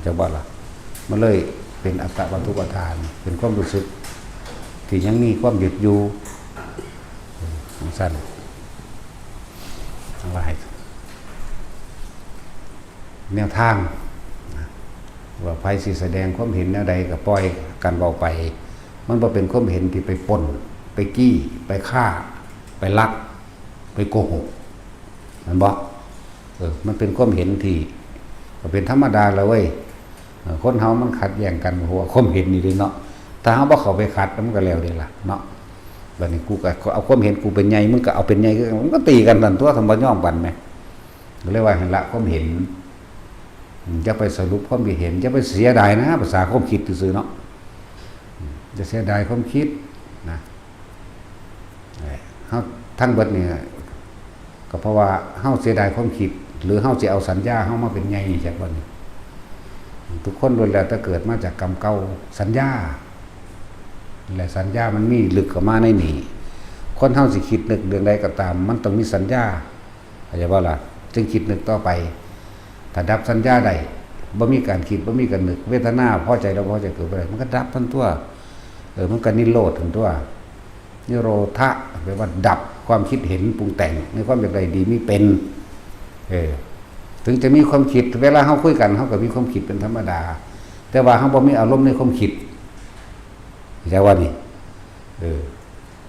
ເຈົ້າບໍ່ລະ? ມັນເລີຍເປັນອັດຕະວັດຖຸປະທານ ເປັນຄວາມຮູ້ສຶກທີ່ຍັງມີຄວາມຍຶດຢູ່ ຈັ່ງຊັ້ນ ທັງຫຼາຍ ແນວທາງ ວ່າໃຜຊິສະແດງຄວາມເຫັນແນວໃດກໍປ່ອຍກັນເວົ້າໄປ ມັນບໍ່ເປັນຄວາມເຫັນທີ່ໄປປຸ້ນ ໄປກີ້ ໄປຂ້າ ໄປລັກ ໄປໂກຫົກ ແມ່ນບໍ່? ເອີ ມັນເປັນຄວາມເຫັນທີ່ ກໍເປັນທຳມະດາລະເວີຍ ເອີ ຄົນເຮົາມັນຂັດແຍ່ງກັນ ເພາະວ່າຄວາມເຫັນນີ້ເດ້ເນາະ ຖ້າເຮົາບໍ່ເຂົ້າໄປຂັດ ມັນກໍແລ້ວເດ້ລະເນາະ. ບັດນີ້ກູກໍເອົາຄວາມເຫັນກູເປັນໃຫຍ່ ມຶງກໍເອົາເປັນໃຫຍ່ຄືກັນ ມັນກໍຕີກັນນັ້ນຕົວະ ຄັນບໍ່ຍອມກັນແໝ. ກໍເລີຍວ່າໃຫ້ລະຄວາມເຫັນ ຢ່າໄປສະຫຼຸບຄວາມຄິດເຫັນ ຢ່າໄປເສຍດາຍນະ ພາສາຄວາມຄິດຊື່ໆເນາະ. ຢ່າເສຍດາຍຄວາມຄິດນະ. ເຮົາທັງເບິດນີ້ ກໍເພາະວ່າເຮົາເສຍດາຍຄວາມຄິດ ຫຼືເຮົາຊິເອົາສັນຍາເຮົາມາເປັນໃຫຍ່ຈັກວັນນີ້. ທຸກຄົນລ້ວນແລ້ວແຕ່ເກີດມາຈາກກຳເກົ່າ ສັນຍາ ແລະສັນຍາມັນມີລຶກເຂົ້າມາໃນນີ້. ຄົນເຮົາຊິຄິດນຶກເລື່ອງໃດກໍຕາມ ມັນຕ້ອງມີສັນຍາ ເຂົ້າໃຈບໍ່ລະ? ຈຶ່ງຄິດນຶກຕໍ່ໄປ. ຖ້າດັບສັນຍາໄດ້ ບໍ່ມີການຄິດ ບໍ່ມີການນຶກ ເວທະນາພໍໃຈແລ້ວບໍ່ພໍໃຈເກີດບໍ່ໄດ້ ມັນກໍດັບທັນຕົວະ. ເອີ ມັນກໍນິໂຣດທັນຕົວະ. ນິໂຣທະ ແປວ່າດັບຄວາມຄິດເຫັນປຸງແຕ່ງ ໃນຄວາມຢາກໄດ້ດີມີເປັນ. ເອີ ເຖິງຈະມີຄວາມຄິດ ເວລາເຮົາຄຸຍກັນ ເຮົາກໍມີຄວາມຄິດເປັນທຳມະດາ ແຕ່ວ່າເຮົາບໍ່ມີອາລົມໃນຄວາມຄິດ ເຂົ້າໃຈວ່ານີ້? ເອີ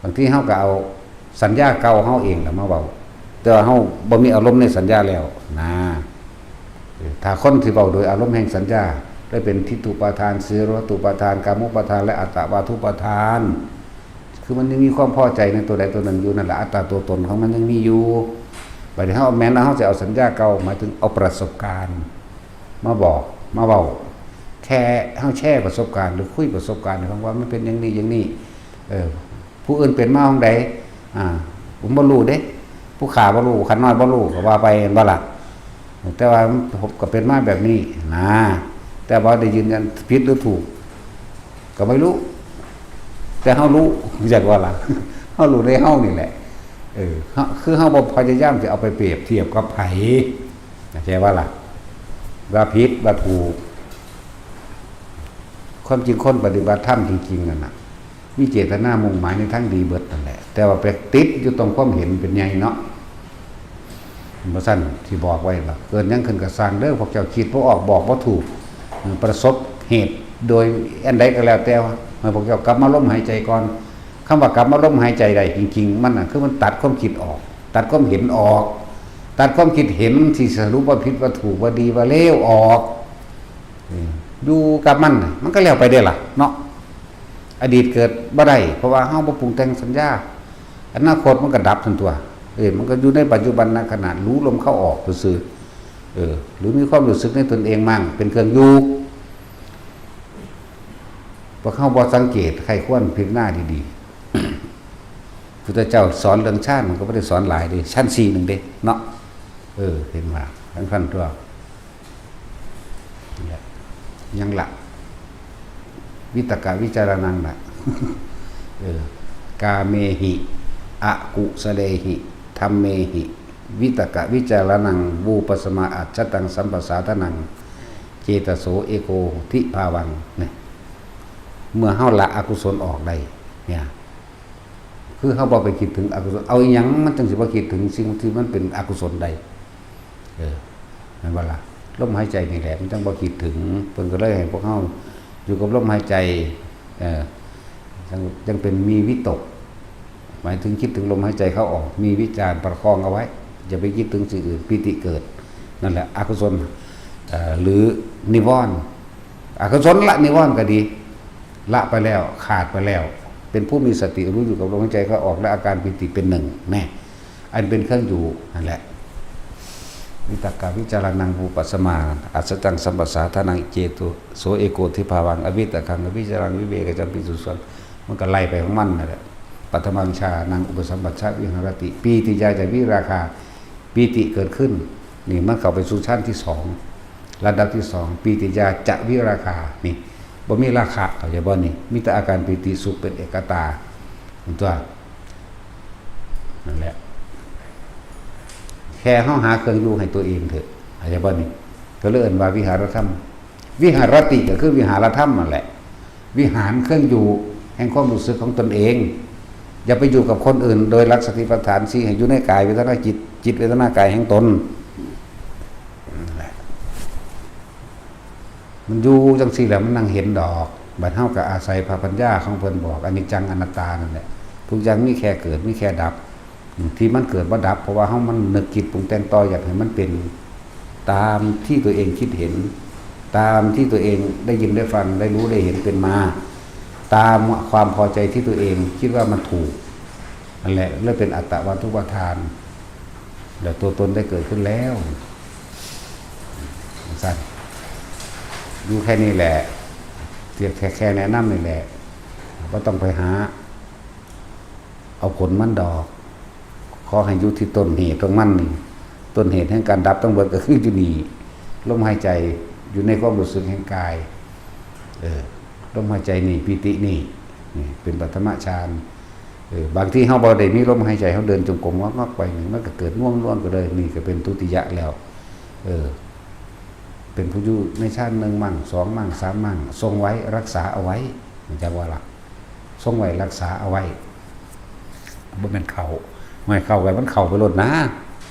ບາງທີເຮົາກໍເອົາສັນຍາເກົ່າເຮົາເອງລະມາເວົ້າ ແຕ່ວ່າເຮົາບໍ່ມີອາລົມໃນສັນຍາແລ້ວນະ. ເອີ ຖ້າຄົນທີ່ເວົ້າໂດຍອາລົມແຫ່ງສັນຍາ ໄດ້ເປັນທິດຖຸປາທານ ສະລີລະວັດຖຸປາທານ ກາມຸປາທານ ແລະ ອັດຕະວາທຸປາທານ ຄືມັນຍັງມີຄວາມພໍໃຈໃນຕົວໃດຕົວໜຶ່ງຢູ່ນັ້ນລະ ອັດຕາຕົວຕົນຂອງມັນຍັງມີຢູ່. ບັດນີ້ເຮົາ ແມ່ນເຮົາຊິເອົາສັນຍາເກົ່າ ໝາຍເຖິງເອົາປະສົບການມາບອກ ມາເວົ້າ ແຄ່ເຮົາແຊປະສົບການ ຫຼືຄຸຍປະສົບການໃຫ້ຟັງວ່າມັນເປັນຢ່າງນີ້ ຢ່າງນີ້. ເອີ ຜູ້ອື່ນເປັນມາຈັ່ງໃດ ອ່າ ຜົມບໍ່ຮູ້ເດ້ ຜູ້ຂ້າບໍ່ຮູ້ ຂ້ານ້ອຍບໍ່ຮູ້ ກໍວ່າໄປ ແມ່ນບໍ່ລະ? ແຕ່ວ່າຜົມກໍເປັນມາແບບນີ້ນະ ແຕ່ວ່າໄດ້ຢືນຢັນຜິດຫຼືຖືກກໍບໍ່ຮູ້ ແຕ່ເຮົາຮູ້ ເຂົ້າໃຈບໍ່ລະ? ເຮົາຮູ້ໃນເຮົານີ້ແຫຼະ. ເອີ ເຮົາ ຄືເຮົາບໍ່ພະຍາຍາມຊິເອົາໄປປຽບທຽບກັບໃຜ ເຂົ້າໃຈບໍ່ລະ? ວ່າຜິດວ່າຖືກ. ຄວາມຈິງຄົນປະຕິບັດທຳຈິງໆນັ້ນນະ ມີເຈດຕະນາມຸ່ງໝາຍໃນທາງດີເບິດນັ້ນແຫຼະ ແຕ່ວ່າໄປຕິດຢູ່ຕອງຄວາມເຫັນເປັນໃຫຍ່ເນາະ. ບໍ່ຊັ້ນຊິບອກໄວ້ວ່າ ເກີດຫຍັງຂຶ້ນກໍຊ່າງເດີ ພວກເຈົ້າຄິດບໍ່ອອກ ບອກບໍ່ຖືກ ປະສົບເຫດໂດຍອັນໃດກໍແລ້ວແຕ່ ໃຫ້ພວກເຈົ້າກັບມາລົມຫາຍໃຈກ່ອນ. ຄຳວ່າກັບມາລົມຫາຍໃຈໄດ້ຈິງໆ ມັນນະ ຄືມັນຕັດຄວາມຄິດອອກ ຕັດຄວາມເຫັນອອກ ຕັດຄວາມຄິດເຫັນທີ່ສະຫຼຸບວ່າຜິດວ່າຖືກ ວ່າດີວ່າເລວອອກ. ເອີ ຢູ່ກັບມັນນະ ມັນກໍແລ້ວໄປເດ້ລະເນາະ. ອະດີດເກີດບໍ່ໄດ້ ເພາະວ່າເຮົາບໍ່ປຸງແຕ່ງສັນຍາ. ອະນາຄົດມັນກໍດັບທັນຕົວະ. ເອີ ມັນກໍຢູ່ໃນປັດຈຸບັນນະຂະນະ ຮູ້ລົມເຂົ້າອອກຊື່ໆ ເອີ ຫຼືມີຄວາມຮູ້ສຶກໃນຕົນເອງມັ້ງເປັນເຄື່ອງຢູ່. ພວກເຮົາບໍ່ສັງເກດໃຄ່ຄວນພິຈາລະນາດີໆ ພຸດທະເຈົ້າສອນເລື່ອງຊານ ມັນກໍບໍ່ໄດ້ສອນຫຼາຍເດ້ ຊັ້ນສີ່ໜຶ່ງເດ້ເນາະ. ເອີ ເຫັນວ່າທັງຊັ້ນຕົວະ. ຍັງລະ ວິຕະກະວິຈາລະນັງລະ ເອີ ກາເມຫິ ອະກຸສະເລຫິ ທຳເມຫິ ວິຕະກະວິຈາລະນັງ ວູປະສະມາ ອັດສະຕັງ ສຳປະສາທານັງ ເຈຕະໂສ ເອໂກທິພາວັງ. ນີ້ ເມື່ອເຮົາລະອະກຸສົນອອກໄດ້ ເນຍ ຄືເຮົາບໍ່ໄປຄິດເຖິງອະກຸສົນ ເອົາອີ່ຫຍັງມັນຈັ່ງຊິບໍ່ຄິດເຖິງສິ່ງທີ່ມັນເປັນອະກຸສົນໄດ້? ເອີ ແມ່ນບໍ່ລະ? ລົມຫາຍໃຈນີ້ແຫຼະ ມັນຈັ່ງບໍ່ຄິດເຖິງ. ເພິ່ນກໍເລີຍໃຫ້ພວກເຮົາຢູ່ກັບລົມຫາຍໃຈ ເອີ ຈັ່ງ ຈັ່ງເປັນມີວິຕົກ ໝາຍເຖິງຄິດເຖິງລົມຫາຍໃຈເຂົ້າອອກ ມີວິຈານປະຄອງເອົາໄວ້ ຢ່າໄປຄິດເຖິງສິ່ງອື່ນ ປີຕິເກີດ. ນັ້ນແຫຼະອະກຸສົນ ເອີ ຫຼືນິວອນ. ອະກຸສົນລະນິວອນກໍດີ ລະໄປແລ້ວ ຂາດໄປແລ້ວ ເປັນຜູ້ມີສະຕິຮູ້ຢູ່ກັບລົມຫາຍໃຈເຂົ້າອອກ ແລະອາການປີຕິເປັນໜຶ່ງແນະ ອັນເປັນເຄື່ອງຢູ່ນັ້ນແຫຼະ. ວິຕະກະວິຈາລະນັງ ວູປະສະມາ ອັດສະຕັງ ສຳປະສາທານັງ ເຈໂຕໂສ ເອໂກທິພາວັງ ອະວິຕະກັງ ອະວິຈາຣັງ ວິເວກະຈັງ ປີຕຸສາ ມັນກໍໄລ່ໄປຂອງມັນນັ້ນແຫຼະ. ປະຖະມັງຊານັງ ອຸປະສຳປັດຊະ ວິຫາຣະຕິ ປີຕິຢາຈະ ວິລາຄາ ປີຕິເກີດຂຶ້ນ. ນີ້ມັນເຂົ້າໄປສູ່ຊານທີສອງ ລະດັບທີສອງ ປີຕິຢາຈະ ວິລາຄາ. ນີ້ບໍ່ມີລາຄະ ເຂົ້າໃຈບໍ່ນີ້? ມີແຕ່ອາການປີຕິສຸກເປັນເອກະຕາ ເຫັນຕົວະ? ນັ້ນແຫຼະ ແຄ່ເຮົາຫາເຄື່ອງຢູ່ໃຫ້ຕົວເອງເຖາະ ເຂົ້າໃຈບໍ່ນີ້? ກໍເລີຍເອີ້ນວ່າວິຫາລະທຳ. ວິຫາຣະຕິກໍຄືວິຫາລະທຳນັ້ນແຫຼະ ວິຫານເຄື່ອງຢູ່ແຫ່ງຄວາມຮູ້ສຶກຂອງຕົນເອງ. ຢ່າໄປຢູ່ກັບຄົນອື່ນ ໂດຍຫຼັກສະຕິປັດຖານສີ່ ໃຫ້ຢູ່ໃນກາຍເວທະນາຈິດ ຈິດເວທະນາກາຍແຫ່ງຕົນ. ນັ້ນແຫຼະ ມັນຢູ່ຈັ່ງຊີ້ແຫຼະ ມັນນັ່ງເຫັນດອກ. ບັດເຮົາກໍອາໄສພະປັນຍາຂອງເພິ່ນບອກ ອະນິດຈັງ ອະນັດຕາ ນັ້ນແຫຼະ. ທຸກຢ່າງມີແຄ່ເກີດ ມີແຄ່ດັບ. ທີ່ມັນເກີດມາດັບ ເພາະວ່າເຮົາມັນນຶກຄິດປຸງແຕ່ງຕໍ່ ຢາກໃຫ້ມັນເປັນຕາມທີ່ຕົວເອງຄິດເຫັນ ຕາມທີ່ຕົວເອງໄດ້ຍິນໄດ້ຟັງ ໄດ້ຮູ້ໄດ້ເຫັນເປັນມາ. ຕາມຄວາມພໍໃຈທີ່ຕົວເອງຄິດວ່າມັນຖືກ ນັ້ນແຫຼະ ເລີຍເປັນອັດຕະວັດຖຸປະທານ ແລ້ວຕົວຕົນໄດ້ເກີດຂຶ້ນແລ້ວ ຈັ່ງຊັ້ນ. ຢູ່ແຄ່ນີ້ແຫຼະ ສຽແຄ່ແນະນຳນີ້ແຫຼະ ບໍ່ຕ້ອງໄປຫາ ເອົາຜົນມັນດອກ ຂໍໃຫ້ຢູ່ທີ່ຕົ້ນເຫດຂອງມັນນີ້ ຕົ້ນເຫດແຫ່ງການດັບທັງເບິດກໍຄືຢູ່ນີ້ ລົມຫາຍໃຈ ຢູ່ໃນຄວາມຮູ້ສຶກແຫ່ງກາຍ ເອີ ລົມຫາຍໃຈນີ້ ປີຕິນີ້ ນີ້ເປັນປະຖະມະຊານ ເອີ ບາງທີເຮົາບໍ່ໄດ້ມີລົມຫາຍໃຈ ເຮົາເດີນຈົງກົມງອກໆໄປນີ້ ມັນກໍເກີດງ່ວງນອນກໍເລີຍ ນີ້ກໍເປັນທຸຕິຍະແລ້ວ ເອີ ເປັນຜູ້ຢູ່ໃນຊານໜຶ່ງມັ້ງ ສອງມັ້ງ ສາມມັ້ງ ຊົງໄວ້ ຮັກສາເອົາໄວ້ ຮູ້ຈັກບໍ່ລະ? ຊົງໄວ້ ຮັກສາເອົາໄວ້ ບໍ່ແມ່ນເຂົ້າ ຫ້ວຍ ເຂົ້າໄປ ມັນເຂົ້າໄປໂລດນາ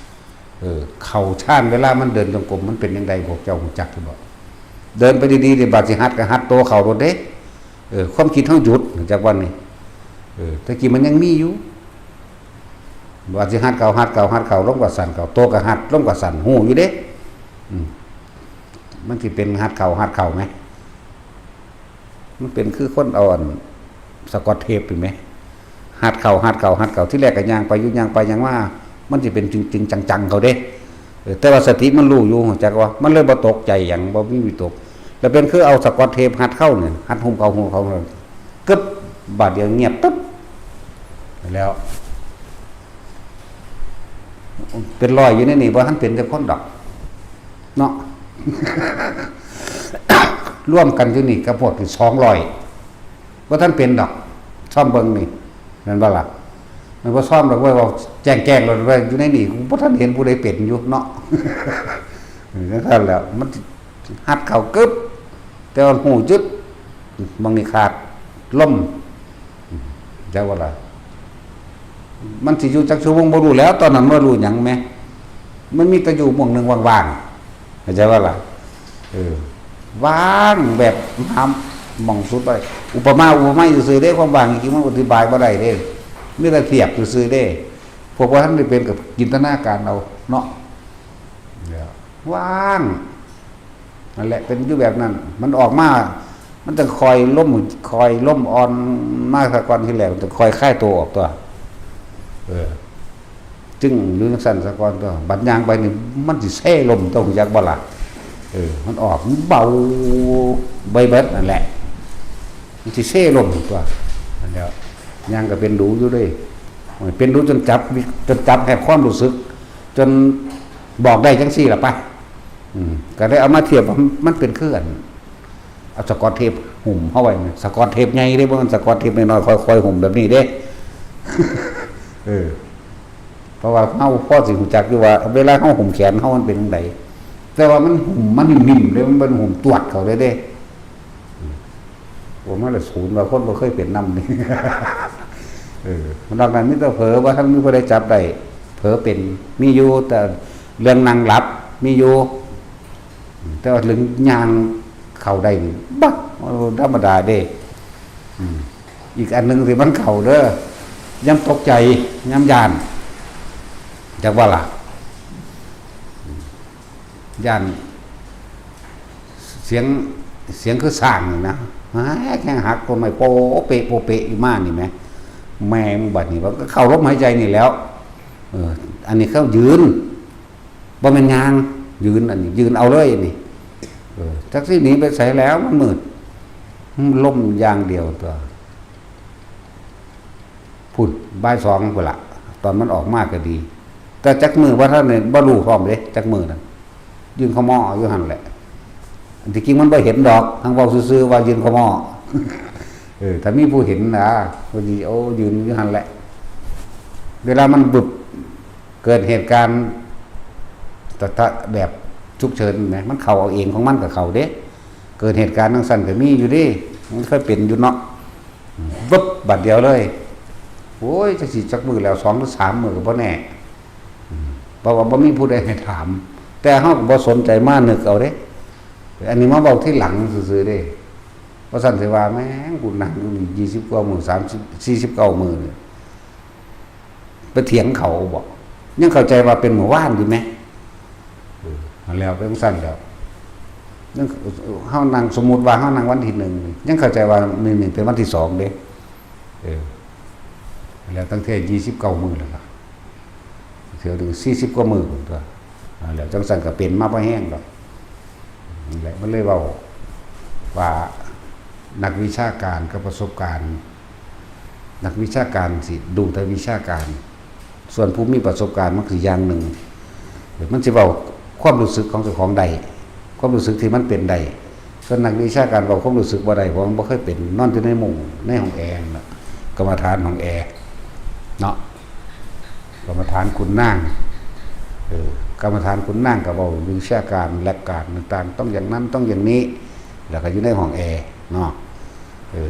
ເອີ ເຂົ້າຊານ ເວລາມັນເດີນຈົງກົມ ມັນເປັນຈັ່ງໃດ ພວກເຈົ້າຮູ້ຈັກຢູ່ບໍ່? ເດີນໄປດີໆ ນີ້ ບາດຊິຫັດກໍຫັດໂຕເຂົ້າໂລດເດ້ ເອີ ຄວາມຄິດເຮົາຢຸດ ຮູ້ຈັກບໍ່ນີ້? ເອີ ແຕ່ກີ້ມັນຍັງມີຢູ່ ບາດຊິຫັດເຂົ້າ ຫັດເຂົ້າ ຫັດເຂົ້າ ລົມກໍສັ້ນເຂົ້າ ໂຕກໍຫັດ ລົມກໍສັ້ນ ຮູ້ຢູ່ເດ້ ອືມ ມັນຊິເປັນຫັດເຂົ້າ ຫັດເຂົ້າແມ ມັນເປັນຄືຄົນເອົາອັນສະກອດເທບເຫັນແມ ຫັດເຂົ້າ ຫັດເຂົ້າ ຫັດເຂົ້າ ທີແລກກໍຍ່າງໄປຢູ່ ຍ່າງໄປຍ່າງມາ ມັນຊິເປັນຈິງໆ ຈັງໆ ເຂົ້າເດ້ ເອີ ແຕ່ວ່າສະຕິມັນຮູ້ຢູ່ ຮູ້ຈັກວ່າ ມັນເລີຍບໍ່ຕົກໃຈຫຍັງ ບໍ່ມີວິຕົກ ແລ້ວເປັນຄືເອົາສະກອດເທບຮັດເຂົ້ານີ້ ຮັດຫຸ້ມເຂົ້າຫຸ້ມເຂົ້າ ກຶບ ບາດດຽວງຽບຕຶບ ແລ້ວ ເປັນຮ້ອຍຢູ່ໃນນີ້ ບໍ່ທັນເປັນຈັກຄົນດອກເນາະ ລວມກັນຢູ່ນີ້ກັບພວກທີ່ສອງຮ້ອຍ ບໍ່ທັນເປັນດອກ ຊອມເບິ່ງນີ້ ແມ່ນບໍ່ລະ? ມັນບໍ່ຊອມດອກເວີຍ ເວົ້າແຈ້ງໆໂລດເວີຍ ຢູ່ໃນນີ້ບໍ່ທັນເຫັນຜູ້ໃດເປັນຢູ່ເນາະ ເອີ ຈັ່ງຊັ້ນແຫຼະ ມັນ ຮັດເຂົ້າກຶບ ແຕ່ວ່າຮູ້ຈຸດ ໝ່ອງນີ້ຂາດລົມ ເຈົ້າວ່າລະ ມັນຊິຢູ່ຈັກຊົ່ວໂມງບໍ່ຮູ້ແລ້ວ ຕອນນັ້ນບໍ່ຮູ້ຫຍັງແມ ມັນມີແຕ່ຢູ່ໝ່ອງໜຶ່ງວ່າງໆ ເຂົ້າໃຈບໍ່ລະ? ເອີ ວ່າງແບບຫາໝ່ອງສຸດບໍ່ໄດ້ ອຸປະມາອຸປະໄມຊື່ໆເດ້ ຄວາມວ່າງຈິງໆ ມັນອະທິບາຍບໍ່ໄດ້ເດ້ ມີແຕ່ທຽບຊື່ໆເດ້ ພວກບໍ່ທັນໄດ້ເປັນກໍຈິນຕະນາການເອົາເນາະ ແລ້ວວ່າງ ນັ້ນແຫຼະ ເປັນຢູ່ແບບນັ້ນ ມັນອອກມາ ມັນຈະຄ່ອຍລົມ ຄ່ອຍລົມອ່ອນມາສາກ່ອນ ທີແລກມັນຈະຄ່ອຍຄາຍໂຕອອກຕົວະ ເອີ ຈຶ່ງຢູ່ຈັ່ງຊັ້ນສາກ່ອນຕົວະ ບັດຍ່າງໄປນີ້ ມັນຊິເຊລົມຕົວະ ຮູ້ຈັກບໍ່ລະ? ເອີ ມັນອອກ ມັນເບົາໄປເບິດນັ້ນແຫຼະ ມັນຊິເຊລົມຕົວະ ນັ້ນແຫຼະ ຍ່າງກໍເປັນດູຢູ່ເດ້ ເປັນດູຈົນຈັບ ຈົນຈັບແຮດຄວາມຮູ້ສຶກ ຈົນບອກໄດ້ຈັ່ງຊີ້ລະປະ ອືມ ກໍໄດ້ເອົາມາທຽບວ່າ ມັນເປັນຄືອັນ ເອົາສະກອດເທບຫຸ້ມເຮົາໄວ້ ສະກອດເທບໃຫຍ່ເດ້ ບໍ່ແມ່ນສະກອດເທບນ້ອຍໆ ຄ່ອຍໆຫຸ້ມແບບນີ້ເດ້ ເອີ ເພາະວ່າເຮົາພໍຊິຮູ້ຈັກຢູ່ວ່າ ເວລາເຮົາຫຸ້ມແຂນເຮົາມັນເປັນຈັ່ງໃດ ແຕ່ວ່າມັນຫຸ້ມ ມັນນິ່ມໆເດ້ ມັນບໍ່ຫຸ້ມຕວດເຂົ້າເລີຍເດ້ ອືມ ໂອ້ ມາລະສູນວ່າຄົນບໍ່ເຄີຍເປັນນຳນີ້ ເອີ ນອກນັ້ນມີແຕ່ເຜີ ບໍ່ທັນມີຜູ້ໃດຈັບໄດ້ ເຜີເປັນ ມີຢູ່ ແຕ່ເລື່ອງນັ່ງຫຼັບມີຢູ່ ແຕ່ວ່າເລື່ອງຍ່າງເຂົ້າໄດ້ນີ້ ບາດ ບໍ່ທຳມະດາເດ້ ອືມ ອີກອັນໜຶ່ງທີ່ມັນເຂົ້າເດີ ຍາມຕົກໃຈ ຍາມຢ້ານ ຈັກວ່າລະ ຢ້ານ ສຽງ ສຽງຄືຊ້າງນີ້ນະ ແຮງຫັກຕົ້ນໄມ້ໂປະເປະ ໂປະເປະຢູ່ມານີ້ແໝ ແມ່ນ ບັດນີ້ມັນກໍເຂົ້າລົມຫາຍໃຈນີ້ແຫຼ້ວ ເອີ ອັນນີ້ເຂົາຢືນ ບໍ່ແມ່ນຍ່າງ ຢືນ ອັນນີ້ຢືນເອົາເລີຍນີ້ ເອີ ຈັກຊິໜີໄປໃສແລ້ວ ມັນມືດ ລົມຢ່າງດຽວຕົວະ ພຸ້ນ ບ່າຍສອງພຸ້ນລະ ຕອນມັນອອກມາກໍດີ ແຕ່ຈັກມື້ບໍ່ທັນໄດ້ ບໍ່ຮູ້ພ້ອມເດ້ ຈັກມື້ນັ້ນ ຢືນຂະໝໍ້ຢູ່ຫັ້ນແຫຼະ ອັນທີ່ຈິງມັນບໍ່ເຫັນດອກ ທັງເວົ້າຊື່ໆວ່າຢືນຂະໝໍ້ ເອີ ຖ້າມີຜູ້ເຫັນນະ ເພິ່ນຊິ ໂອ້ ຢືນຢູ່ຫັ້ນແຫຼະ ເວລາມັນບຶບ ເກີດເຫດການ ຕະ ຕະ ແບບສຸກເສີນແໝ ມັນເຂົ້າເອົາເອງຂອງມັນກໍເຂົ້າເດ້ ເກີດເຫດການຈັ່ງຊັ້ນກໍມີຢູ່ເດ້ ມັນເຄີຍເປັນຢູ່ເນາະ ວຶບ ບາດດຽວເລີຍ ໂອ້ຍ ຈັກຊິຈັກມື້ແລ້ວ ສອງຫຼືສາມມື້ກໍບໍ່ແນ່ ອືມ ເພາະວ່າບໍ່ມີຜູ້ໃດໃຫ້ຖາມ ແຕ່ເຮົາກໍບໍ່ສົນໃຈ ມານຶກເອົາເດ້ ອັນນີ້ມາເວົ້າທີຫຼັງຊື່ໆເດ້ ບໍ່ຊັ້ນຊິວ່າ ແມ່ງ ກູນັ່ງຢູ່ນີ້ ຊາວກວ່າມື້ ສາມສິບ ສີ່ສິບເກົ້າມື້ນີ້ ໄປຖຽງເຂົາບໍ? ຍັງເຂົ້າໃຈວ່າເປັນມື້ວານຢູ່ແມ? ເອີ ຫັ້ນແຫຼ້ວ ເປັນຈັ່ງຊັ້ນແຫຼ້ວ. ຍັງ ເຮົານັ່ງ ສົມມຸດວ່າເຮົານັ່ງວັນທີໜຶ່ງນີ້ ຍັງເຂົ້າໃຈວ່າມື້ນີ້ເປັນວັນທີສອງເດ້. ເອີ ແລ້ວຕັ້ງແຕ່ຊາວເກົ້າມື້ແລ້ວລະ ເທື່ອໜຶ່ງສີ່ສິບກວ່າມື້ພຸ້ນຕົວະ. ອ່າ ແລ້ວຈັ່ງຊັ້ນກໍເປັນມາບໍ່ແຮງດອກ. ນັ້ນແຫຼະ ມັນເລີຍເວົ້າວ່າ ນັກວິຊາການກັບປະສົບການ ນັກວິຊາການຊິດູແຕ່ວິຊາການ ສ່ວນຜູ້ມີປະສົບການມັນຊິຢ່າງໜຶ່ງ ມັນຊິເວົ້າຄວາມຮູ້ສຶກຂອງເຈົ້າຂອງໄດ້ ຄວາມຮູ້ສຶກທີ່ມັນເປັນໄດ້. ສ່ວນນັກວິຊາການເວົ້າຄວາມຮູ້ສຶກບໍ່ໄດ້ ເພາະມັນບໍ່ເຄີຍເປັນ ນອນຢູ່ໃນມຸ້ງ ໃນຫ້ອງແອຫັ້ນລະ ກຳມະຖານຫ້ອງແອເນາະ ກຳມະຖານຂຸນນາງ ເອີ ກຳມະຖານຂຸນນາງກໍເວົ້າວິຊາການ ຫຼັກການຕ່າງໆ ຕ້ອງຢ່າງນັ້ນ ຕ້ອງຢ່າງນີ້ ແລ້ວກໍຢູ່ໃນຫ້ອງແອເນາະ. ເອີ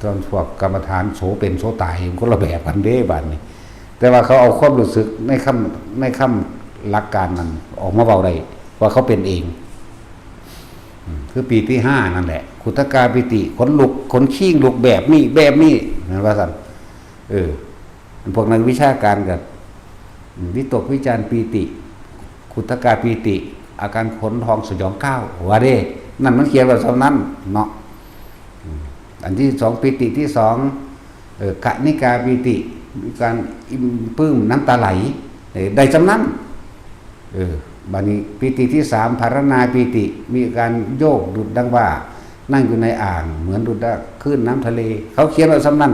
ສ່ວນພວກກຳມະຖານໂສເປັນໂສຕາຍ ມັນຄົນລະແບບກັນເດ້ບາດນີ້. ແຕ່ວ່າເຂົາເອົາຄວາມຮູ້ສຶກໃນຄຳ ໃນຄຳຫຼັກການນັ້ນອອກມາເວົ້າໄດ້ວ່າເຂົາເປັນເອງ. ອືມ ຄືປີຕິຫ້ານັ້ນແຫຼະ ຂຸດທະກາປີຕິ ຂົນລຸກ ຂົນຄີງລຸກແບບນີ້ ແບບນີ້ ແມ່ນວ່າຊັ້ນ. ເອີ ພວກນັກວິຊາການກໍ ອືມ ວິຕົກວິຈານປີຕິ ຂຸດທະກາປີຕິ ອາການຂົນພອງສະຫຍອງກ້າວ ວ່າເດ້ ນັ້ນມັນຂຽນໄວ້ສ່ຳນັ້ນເນາະ. ອືມ ອັນທີສອງ ປີຕິທີສອງ ເອີ ຄະນິກາປີຕິ ມີການອີ່ມປຶ້ມນ້ຳຕາໄຫຼ ເອີ ໄດ້ສ່ຳນັ້ນ. ເອີ ບາດນີ້ປີຕິທີສາມ ພາລະນາປີຕິ ມີການໂຍກດຸດດັ່ງວ່ານັ່ງຢູ່ໃນອ່າງ ເໝືອນດຸດວ່າຄື້ນນ້ຳທະເລ ເຂົາຂຽນໄວ້ສ່ຳນັ້ນ.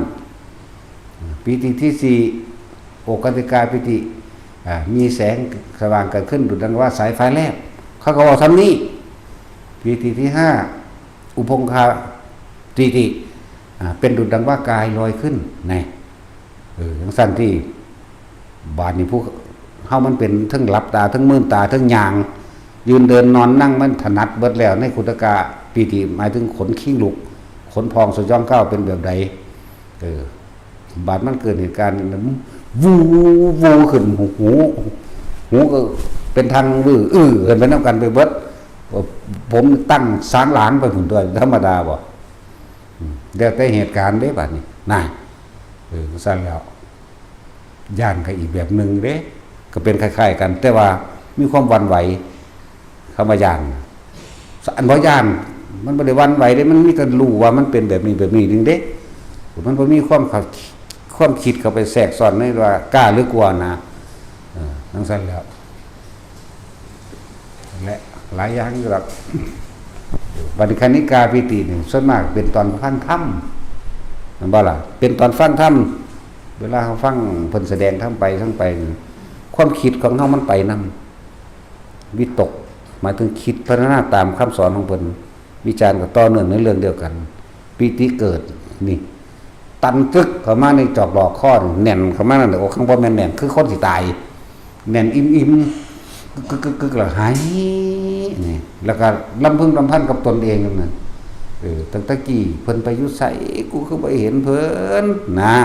ປີຕິທີສີ່ ໂອຄະຕິກາປີຕິ ອ່າ ມີແສງສະຫວ່າງເກີດຂຶ້ນ ດຸດດັ່ງວ່າສາຍຟ້າແລບ ເຂົາກໍເວົ້າສ່ຳນີ້. ປີຕິທີຫ້າ ອຸພົງຄາປີຕິ ອ່າ ເປັນດຸດດັ່ງວ່າກາຍລອຍຂຶ້ນ ແນ່ ເອີ ຈັ່ງຊັ້ນຕິ. ບາດນີ້ພວກເຮົາມັນເປັນເທິງຫຼັບຕາ ເທິງມືນຕາ ເທິງຍ່າງ ຢືນເດີນນອນນັ່ງ ມັນຖະໜັດເບິດແລ້ວ. ໃນຂຸດທະກາປີຕິ ໝາຍເຖິງຂົນຄີງລຸກ ຂົນພອງສະຫຍອງກ້າວເປັນແບບໃດ ເອີ ບາດມັນເກີດເຫດການ ວູ ວູຂຶ້ນ ຫູ ຫູກໍເປັນທາງວື ອືຂຶ້ນໄປນຳກັນໄປເບິດ ຜົມຕັ້ງສາງຫຼາງໄປພຸ້ນຕົວະ ທຳມະດາບໍ່? ອືມ ແລ້ວແຕ່ເຫດການເດ້ບາດນີ້ນະ. ເອີ ຊັ້ນແລ້ວ ຢ້ານກໍອີກແບບໜຶ່ງເດ້ ກໍເປັນຄ້າຍໆກັນ ແຕ່ວ່າມີຄວາມຫວັ່ນໄຫວ. ຄຳວ່າຢ້ານ ອັນບໍ່ຢ້ານ ມັນບໍ່ໄດ້ຫວັ່ນໄຫວເດ້ ມັນມີແຕ່ຮູ້ວ່າມັນເປັນແບບນີ້ແບບນີ້ໜຶ່ງເດ້ ມັນບໍ່ມີຄວາມເຂົ້າ ຄວາມຄິດເຂົ້າໄປແຊກຊ້ອນໃນວ່າກ້າຫຼືກົວນະ. ເອີ ຈັ່ງຊັ້ນແລ້ວ ແລະ ຫຼາຍຢ່າງຢູ່ດອກ. ບັດນີ້ຄະນິກາປີຕິນີ້ ສ່ວນມາກເປັນຕອນຟັງທຳ ແມ່ນບໍ່ລະ? ເປັນຕອນຟັງທຳ ເວລາເຮົາຟັງເພິ່ນສະແດງທຳໄປ ຟັງໄປ ຄວາມຄິດຂອງເຮົາມັນໄປນຳ ວິຕົກ ໝາຍເຖິງຄິດ ພິຈາລະນາຕາມຄຳສອນຂອງເພິ່ນ ວິຈານກໍຕໍ່ເນື່ອງໃນເລື່ອງດຽວກັນ ປີຕິເກີດ ນີ້ ຕັນກຶກເຂົ້າມາໃນຈອກຫຼອກຄໍນີ້ ແໜ້ນເຂົ້າມານັ້ນ ໂອ້ ຄັນບໍ່ແມ່ນແໜ້ນ ຄືຄົນຊິຕາຍ ແໜ້ນອີ່ມໆ ກຶກໆໆ ແລ້ວໄຫ້ ນີ້ ແລ້ວກໍລຳເພິງລຳພັນກັບຕົນເອງນັ້ນ ເອີ ຕັ້ງແຕ່ກີ້ເພິ່ນໄປຢູ່ໃສ ກູຄືບໍ່ເຫັນເພິ່ນ ນະ.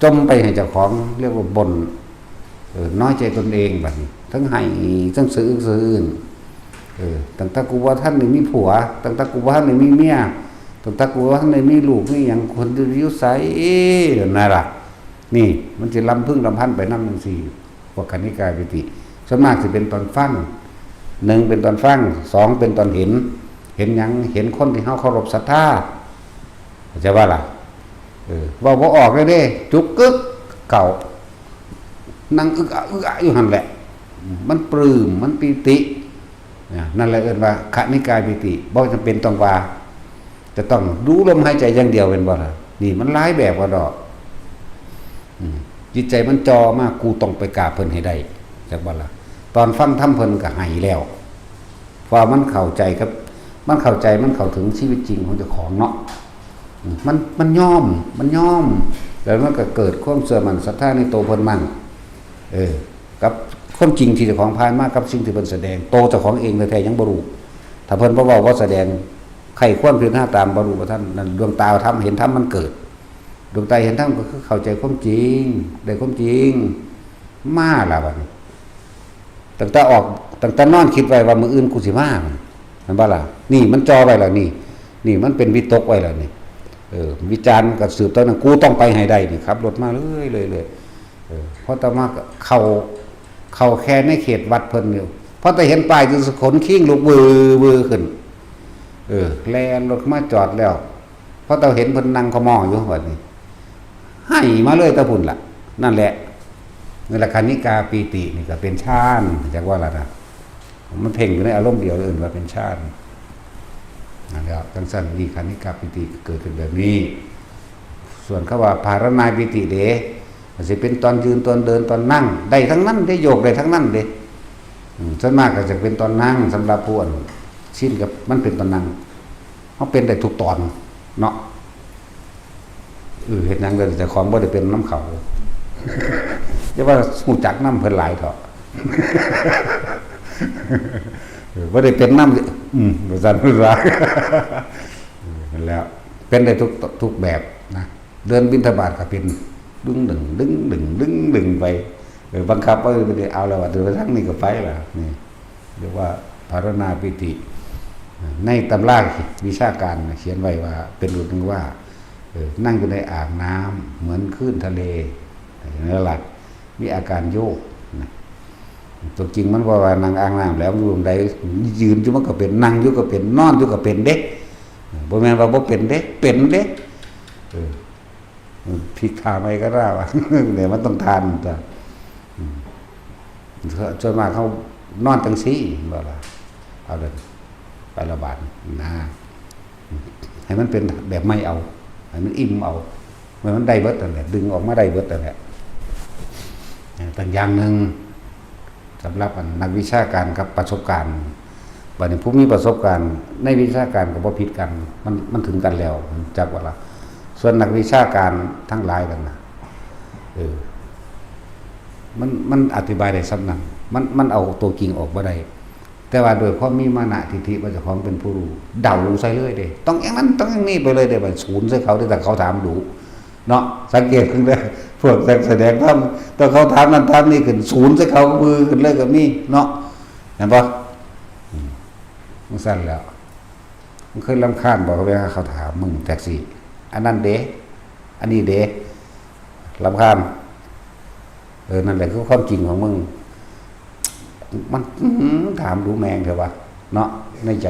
ຈົ່ມໄປໃຫ້ເຈົ້າຂອງ ຮຽກວ່າບ່ນ ເອີ ນ້ອຍໃຈຕົນເອງ ບາດນີ້ ທັງໄຫ້ ທັງສະອຶກສະອື້ນ. ເອີ ຕັ້ງແຕ່ກູບໍ່ທັນໄດ້ມີຜົວ ຕັ້ງແຕ່ກູບໍ່ທັນໄດ້ມີເມຍ ຕັ້ງແຕ່ກູບໍ່ທັນໄດ້ມີລູກມີຫຍັງ ຄົນຢູ່ໃສ ນັ້ນລະ. ນີ້ ມັນຊິລຳພຶງລຳພັນໄປນຳຈັ່ງຊີ້ ພວກຄະນິກາປີຕິ ສ່ວນມາກຊິເປັນຕອນຟັງ ໜຶ່ງເປັນຕອນຟັງ ສອງເປັນຕອນເຫັນ. ເຫັນຫຍັງ? ເຫັນຄົນທີ່ເຮົາເຄົາລົບສັດທາ ເຂົ້າໃຈບໍ່ລະ? ເອີ ເວົ້າບໍ່ອອກເລີຍເດ້ ຈຸກກຶກເຂົ້າ ນັ່ງອຶກອະອຶກອະຢູ່ຫັ້ນແຫຼະ ມັນປຶ້ມ ມັນປີຕິ ນັ້ນແຫຼະເອີ້ນວ່າຄະນິກາປີຕິ ບໍ່ຈຳເປັນຕ້ອງວ່າ ຈະຕ້ອງດູລົມຫາຍໃຈຢ່າງດຽວແມ່ນບໍ່ລະ? ນີ້ມັນຫຼາຍແບບວ່າດອກ ອືມ ຈິດໃຈມັນຈ່ອມາ ກູຕ້ອງໄປກາບເພິ່ນໃຫ້ໄດ້ ຈັກບໍ່ລະ? ຕອນຟັງທຳເພິ່ນກໍໄຫ້ແລ້ວ ເພາະວ່າມັນເຂົ້າໃຈກັບ ມັນເຂົ້າໃຈ ມັນເຂົ້າເຖິງຊີວິດຈິງຂອງເຈົ້າຂອງເນາະ ອືມ ມັນ ມັນຍອມ ມັນຍອມ ແລ້ວມັນກໍເກີດຄວາມເຊື່ອໝັ້ນສັດທາໃນໂຕເພິ່ນໝັ້ນ ເອີ ກັບຄວາມຈິງທີ່ເຈົ້າຂອງຜ່ານມາ ກັບສິ່ງທີ່ເພິ່ນສະແດງ ໂຕເຈົ້າຂອງເອງແທ້ໆຍັງບໍ່ຮູ້ ຖ້າເພິ່ນບໍ່ເວົ້າບໍ່ສະແດງ ໃຄ່ຄວນພິຈາລະນາຕາມ ບໍ່ຮູ້ບໍ່ທັນ ນັ້ນດວງຕາທຳເຫັນທຳມັນເກີດ ດວງຕາເຫັນທຳກໍຄືເຂົ້າໃຈຄວາມຈິງ ໄດ້ຄວາມຈິງ ມາລະບັດນີ້ ຕັ້ງແຕ່ອອກ ຕັ້ງແຕ່ນອນຄິດໄວ້ວ່າມື້ອື່ນກູຊິມາ ແມ່ນບໍ່ລະ? ນີ້ມັນຈ່ອໄວ້ແລ້ວນີ້ ນີ້ມັນເປັນວິຕົກໄວ້ແລ້ວນີ້ ເອີ ວິຈານກໍສືບຕໍ່ນັ້ນ ກູຕ້ອງໄປໃຫ້ໄດ້ນີ້ ຂັບລົດມາເລື້ອຍໆ ເອີ ພໍຕໍ່ມາກໍເຂົ້າ ເຂົ້າແຄ່ໃນເຂດວັດເພິ່ນຢູ່ ພໍແຕ່ເຫັນປ້າຍຊື່ໆ ຂົນຄີງລຸກວືວືວຂຶ້ນ. ເອີ ແລ່ນລົດເຂົ້າມາຈອດແລ້ວ ພໍແຕ່ເຫັນເພິ່ນນັ່ງຂະໝໍ້ຢູ່ບັດນີ້ ໄຫ້ມາເລີຍແຕ່ພຸ້ນລະ. ນັ້ນແຫຼະ ນີ້ລະຄະນິກາປີຕິນີ້ກໍເປັນຊານ ຈັກວ່າລະນະ. ມັນເພັ່ງຢູ່ໃນອາລົມດຽວ ເອີ້ນວ່າເປັນຊານ. ນັ້ນແຫຼະ ຈັ່ງຊັ້ນ ວິຄະນິກາປີຕິກໍເກີດຂຶ້ນແບບນີ້. ສ່ວນຄຳວ່າພາລະນາປີຕິເດ ມັນຊິເປັນຕອນຢືນ ຕອນເດີນ ຕອນນັ່ງ ໄດ້ທັງນັ້ນເດ້ ໂຍກໄດ້ທັງນັ້ນເດ້. ອືມ ສ່ວນມາກກໍຈະເປັນຕອນນັ່ງ ສຳລັບຜູ້ອັນຊິນກັບມັນເປັນຕອນນັ່ງ. ເຮົາເປັນໄດ້ທຸກຕອນເນາະ. ເອີ ເຮັດຫຍັງເດີ ເຈົ້າຂອງບໍ່ໄດ້ເປັນນຳເຂົາ ຢ່າວ່າຮູ້ຈັກນຳເພິ່ນຫຼາຍເຖາະ. ເອີ ບໍ່ໄດ້ເປັນນຳ ອືມ ວ່າຊັ້ນເພິ່ນວ່າ. ເອີ ນັ້ນແຫຼະ ເປັນໄດ້ທຸກ ທຸກແບບນະ. ເດີນບິນທະບາດກໍເປັນດຶງໆ ດຶງໆ ດຶງໆ ໄປ. ເອີ ບັງຄັບ ເອີ ບໍ່ໄດ້ເອົາແລ້ວວ່າ ເດີນໄປທາງນີ້ກໍໄປລະ ນີ້ ເອີ້ນວ່າພາລະນາປີຕິ. ໃນຕຳລາວິຊາການຂຽນໄວ້ວ່າ ເປັນບົດໜຶ່ງວ່າ ເອີ ນັ່ງຢູ່ໃນອ່າງນ້ຳເໝືອນຄື້ນທະເລ ເຫັນບໍ່ລະ? ມີອາການໂຍກນະ. ຕົວຈິງມັນບໍ່ວ່ານັ່ງອ່າງນ້ຳແລ້ວ ຢູ່ໃດ ຢືນຢູ່ມັນກໍເປັນ ນັ່ງຢູ່ກໍເປັນ ນອນຢູ່ກໍເປັນເດ້. ບໍ່ແມ່ນວ່າບໍ່ເປັນເດ້ ເປັນເດ້. ເອີ ພິກທ່າໃໝ່ກໍໄດ້ວ່າ ເນຍ ມັນຕ້ອງທານຕົວະ. ອືມ ສ່ວນມາກເຮົານອນຈັ່ງຊີ້ ເຫັນບໍ່ລະ? ເອົາເດີ ໄປລະບາດນະ ໃຫ້ມັນເປັນແບບໃໝ່ເອົາ ໃຫ້ມັນອີ່ມເອົາ ໃຫ້ມັນໄດ້ເບິດນັ້ນແຫຼະ ດຶງອອກມາໄດ້ເບິດນັ້ນແຫຼະ. ເອີ ຕັ້ງຢ່າງໜຶ່ງ ສຳລັບອັນນັກວິຊາການກັບປະສົບການ ບັດນີ້ຜູ້ມີປະສົບການໃນວິຊາການກໍບໍ່ຜິດກັນ ມັນ ມັນເຖິງກັນແລ້ວ ຈັກວ່າລະ. ສ່ວນນັກວິຊາການທັງຫຼາຍນັ້ນນະ ເອີ ມັນ ມັນອະທິບາຍໄດ້ສ່ຳນັ້ນ ມັນ ມັນເອົາຕົວຈິງອອກບໍ່ໄດ້. ແຕ່ວ່າດ້ວຍຄວາມມີມານະທິດຖິວ່າເຈົ້າຂອງເປັນຜູ້ຮູ້ ເດົາໃສ່ເລີຍເດ້ ຕ້ອງຢ່າງນັ້ນ ຕ້ອງຢ່າງນີ້ໄປເລີຍເດ້ ບັດສູນໃສ່ເຂົາເດ້ ຖ້າເຂົາຖາມດຸເນາະ. ສັງເກດເບິ່ງເດີ ພວກນັກສະແດງທຳ ຖ້າເຂົາຖາມນັ້ນຖາມນີ້ຂຶ້ນ ສູນໃສ່ເຂົາ ວືຂຶ້ນເລີຍກໍມີເນາະ ແມ່ນບໍ່? ອືມ ຈັ່ງຊັ້ນແຫຼະ. ມຶງເຄີຍລຳຄານບໍ່ ເວລາເຂົາຖາມມຶງຈັ່ງຊີ້ ອັນນັ້ນເດ ອັນນີ້ເດ ລຳຄານ. ເອີ ນັ້ນແຫຼະຄືຄວາມຈິງຂອງມຶງ. ມັນ ອືມ ຖາມດູແມ່ງແທ້ວະເນາະ ໃນໃຈ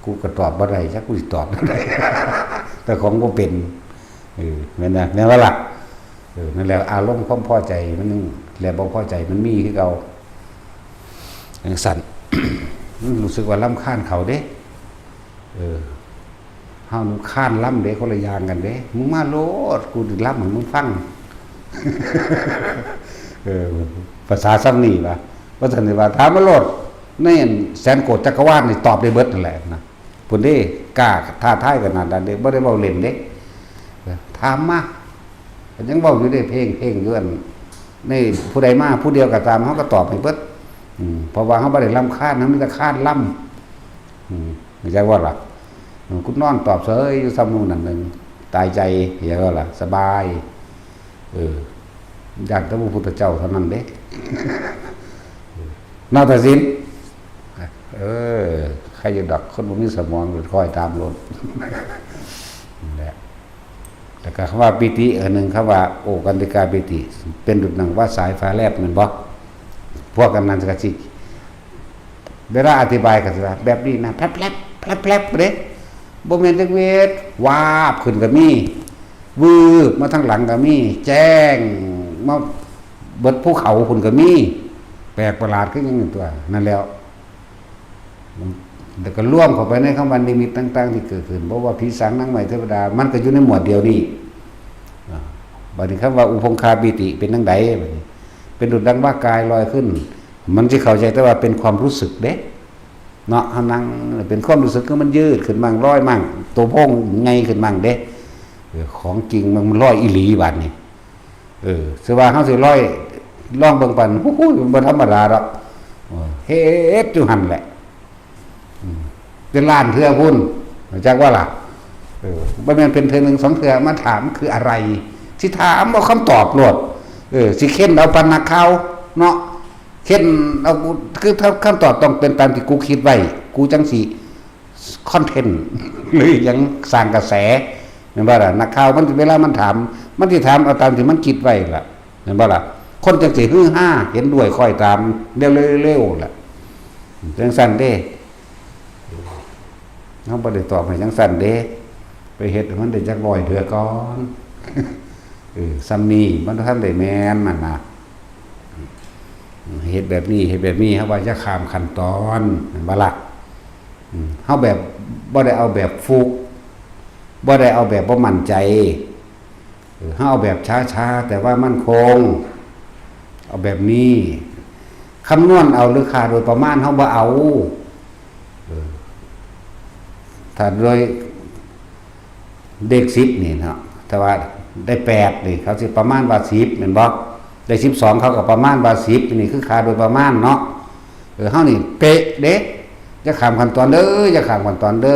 ກູກໍຕອບບໍ່ໄດ້ ຈັກກູຊິຕອບແນວໃດ ແຕ່ຂອງບໍ່ເປັນ. ເອີ ແມ່ນນະ ແມ່ນບໍ່ລະ? ເອີ ນັ້ນແຫຼະ ອາລົມຄວາມພໍໃຈມັນ ແລະ ບໍ່ພໍໃຈມັນມີຄືເກົ່າ ຈັ່ງຊັ້ນ. ມັນຮູ້ສຶກວ່າລຳຄານເຂົາເດ້. ເອີ ເຮົານີ້ຄ້ານລຳເດ້ ຄົນລະຢ່າງກັນເດ້ ມຶງມາໂລດ ກູຊິລຳໃຫ້ມຶງຟັງ. ເອີ ພາສາຊ່ຳນີ້ວະ ວ່າຊັ້ນຊິວ່າ ຖາມມາໂລດ ໃນອັນແສນໂກດຈັກກະວານນີ້ຕອບໄດ້ເບິດນັ້ນແຫຼະນະ. ພຸ້ນເດ້ ກ້າທ້າທາຍຂະໜາດນັ້ນເດ້ ບໍ່ໄດ້ເວົ້າເລ່ນເດ້ ຖາມມາ. ກໍຍັງເວົ້າຢູ່ເດ້ ເພງ ເພງຢູ່ ອັນນີ້ ຜູ້ໃດມາຜູ້ດຽວກໍຕາມ ເຮົາກໍຕອບໃຫ້ເບິດ. ອືມ ເພາະວ່າເຮົາບໍ່ໄດ້ລຳຄານ ເຮົາມີແຕ່ຄ້ານລຳ. ອືມ ຮູ້ຈັກບໍ່ລະ? ອືມ ກູນອນຕອບເສີຍຢູ່ຊ່ຳໝູ່ນັ້ນໜຶ່ງ ຕາຍໃຈ ເຫັນບໍ່ລະ? ສະບາຍ. ເອີ ຢ້ານແຕ່ພະພຸດທະເຈົ້າເທົ່ານັ້ນເດ້ ນາຕະສິນ. ເອີ ໃຄຢູ່ດອກ ຄົນບໍ່ມີສະໝອງ ຄອຍຕາມໂລດ ນັ້ນແຫຼະ. ແລ້ວກໍຄຳວ່າປີຕິ ອັນໜຶ່ງ ຄຳວ່າໂອກັນຕິກາປີຕິ ເປັນດຸດດັ່ງວ່າສາຍຟ້າແລບ ແມ່ນບໍ່? ພວກອັນນັ້ນກໍຊິ ເວລາອະທິບາຍກໍຊິວ່າແບບນີ້ນະ ແພບໆ ແພບໆ ເດ້ ບໍ່ແມ່ນຈັກເວດ ວາບຂຶ້ນກໍມີ ວືບມາທາງຫຼັງກໍມີ ແຈ້ງມາເບິດພູເຂົາພຸ້ນກໍມີ ແປກປະຫຼາດຄືຫຍັງຕົວະ ນັ້ນແຫຼະ. ແລ້ວກໍລວມເຂົ້າໄປໃນຄຳວ່ານິມິດຕ່າງໆທີ່ເກີດຂຶ້ນ ບໍ່ວ່າຜີສາງນາງໄມ້ເທວະດາ ມັນກໍຢູ່ໃນໝວດດຽວນີ້. ອາ ບາດນີ້ຄຳວ່າອຸຄົງຄາປີຕິເປັນຈັ່ງໃດ? ບາດນີ້ເປັນດຸດດັ່ງວ່າກາຍລອຍຂຶ້ນ ມັນຊິເຂົ້າໃຈແຕ່ວ່າເປັນຄວາມຮູ້ສຶກເດ້ເນາະ ເຮົານັ່ງເປັນຄວາມຮູ້ສຶກ ຄືມັນຍືດຂຶ້ນໝັ່ງ ລອຍໝັ່ງ ໂຕໂພງໃຫຍ່ຂຶ້ນໝັ່ງເດ້. ເອີ ຂອງຈິງມັນລອຍອີ່ຫຼີບາດນີ້. ເອີ ຊື່ວ່າເຮົາຊິລອຍ ລອງເບິ່ງປານ ໂອ້ໂຫ ມັນບໍ່ທຳມະດາດອກ ເອີ ເຮັດຢູ່ຫັ້ນແຫຼະ ອືມ ເປັນລ້ານເທື່ອພຸ້ນ ຮູ້ຈັກບໍ່ລະ? ເອີ ບໍ່ແມ່ນເປັນເທື່ອໜຶ່ງສອງເທື່ອ ມາຖາມຄືອະໄລ ຊິຖາມເອົາຄຳຕອບໂລດ ເອີ ຊິເຄັນເອົາປານນັກຂ່າວເນາະ ເຄັນເອົາ ຄືຄຳຕອບຕ້ອງເປັນຕາມທີ່ກູຄິດໄວ້ ກູຈັ່ງຊິ ຄອນເທັນ ຫຼືຫຍັງ ສ້າງກະແສ ແມ່ນບໍ່ລະ? ນັກຂ່າວມັນ ເວລາມັນຖາມ ມັນຊິຖາມເອົາຕາມທີ່ມັນຄິດໄວ້ລະ ແມ່ນບໍ່ລະ? ຄົນຈັ່ງຊິຮືຮາ ເຫັນດ້ວຍ ຄ້ອຍຕາມ ເລັວໆ ລະ. ຈັ່ງຊັ້ນເດ້ ເຮົາບໍ່ໄດ້ຕອບໃຫ້ຈັ່ງຊັ້ນເດ້ ໄປເຮັດໃຫ້ມັນໄດ້ຈັກຮ້ອຍເທື່ອກ່ອນ ເອີ ຊ່ຳນີ້ມັນບໍ່ທັນໄດ້ແມ່ນນັ້ນນະ ເຮັດແບບນີ້ ເຮັດແບບນີ້ ເຮົາວ່າຢ່າຂ້າມຂັ້ນຕອນ ແມ່ນບໍ່ລະ? ເຮົາແບບ ບໍ່ໄດ້ເອົາແບບຟຸກ ບໍ່ໄດ້ເອົາແບບບໍ່ໝັ້ນໃຈ ເອີ ເຮົາເອົາແບບຊ້າໆ ແຕ່ວ່າໝັ້ນຄົງ ເອົາແບບນີ້ ຄຳນວນເອົາ ຫຼື ຄ່າໂດຍປະມານເຮົາບໍ່ເອົາ ເອີ ຖ້າໂດຍເລກສິບນີ້ເນາະ ຖ້າວ່າໄດ້ແປດນີ້ ເຂົາຊິປະມານວ່າສິບແມ່ນບໍ່? ໄດ້ສິບສອງ ເຂົາກໍປະມານວ່າສິບ ນີ້ຄືຄ່າໂດຍປະມານເນາະ ເອີ ເຮົານີ້ເປະເດ້ ຢ່າຂ້າມຂັ້ນຕອນເດີ ຢ່າຂ້າມຂັ້ນຕອນເດີ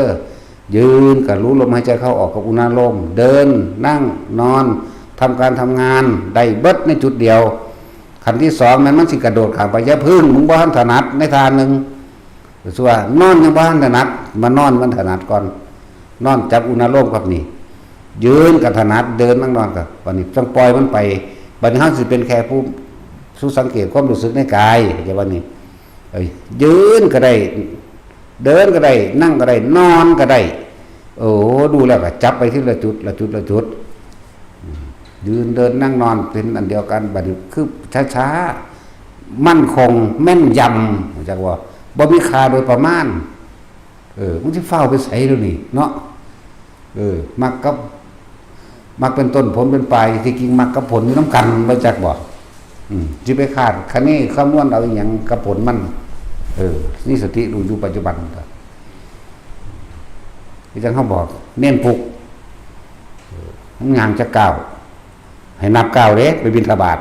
ຢືນກໍຮູ້ລົມຫາຍໃຈເຂົ້າອອກກັບອຸນາໂລມ ເດີນ ນັ່ງ ນອນ ທຳການທຳງານ ໄດ້ເບິດໃນຈຸດດຽວ ຂັ້ນທີສອງແມ່ນມັນຊິກະໂດດຂ້າມໄປ ຢ່າເພິ່ງ ມຶງບໍ່ທັນຖະໜັດໃນທ່າໜຶ່ງ ຄືວ່ານອນຍັງບໍ່ທັນຖະໜັດ ມານອນມັນຖະໜັດກ່ອນ ນອນຈັບອຸນາໂລມກັບນີ້ ຢືນກໍຖະໜັດ ເດີນ ນັ່ງ ນອນ ກໍ ບັດນີ້ຈັ່ງປ່ອຍມັນໄປ ບັດນີ້ເຮົາຊິເປັນແຄ່ຜູ້ ຜູ້ສັງເກດຄວາມຮູ້ສຶກໃນກາຍ ເຈົ້າວ່ານີ້ ເອີ ຢືນກໍໄດ້ ເດີນກໍໄດ້ ນັ່ງກໍໄດ້ ນອນກໍໄດ້ ໂອ້ ຮູ້ແລ້ວກໍຈັບໄປທີລະຈຸດ ລະຈຸດ ລະຈຸດ ອືມ ຢືນ ເດີນ ນັ່ງ ນອນ ເປັນອັນດຽວກັນ ບັດນີ້ຄືຊ້າໆ ໝັ້ນຄົງ ແມ່ນຢຳ ຮູ້ຈັກບໍ່? ບໍ່ມີຄ່າໂດຍປະມານ ເອີ ມັນຊິຟ້າວໄປໃສດຽວນີ້ເນາະ? ເອີ ມັກກັບ ມັກເປັນຕົ້ນ ຜົນເປັນປາຍ ທີ່ຈິງມັກກັບຜົນຢູ່ນຳກັນ ຮູ້ຈັກບໍ່? ອືມ ຊິໄປຄາດຄະເນຄຳນວນເອົາອີ່ຫຍັງກັບຜົນມັນ ເອີ ມີສະຕິຮູ້ຢູ່ປັດຈຸບັນ ຄືຈັ່ງເຮົາບອກເນນປຸກ ເອີ ມັນຍ່າງຈັກກ້າວ ໃຫ້ນັບກ້າວເດ້ ໄປບິນທະບາດ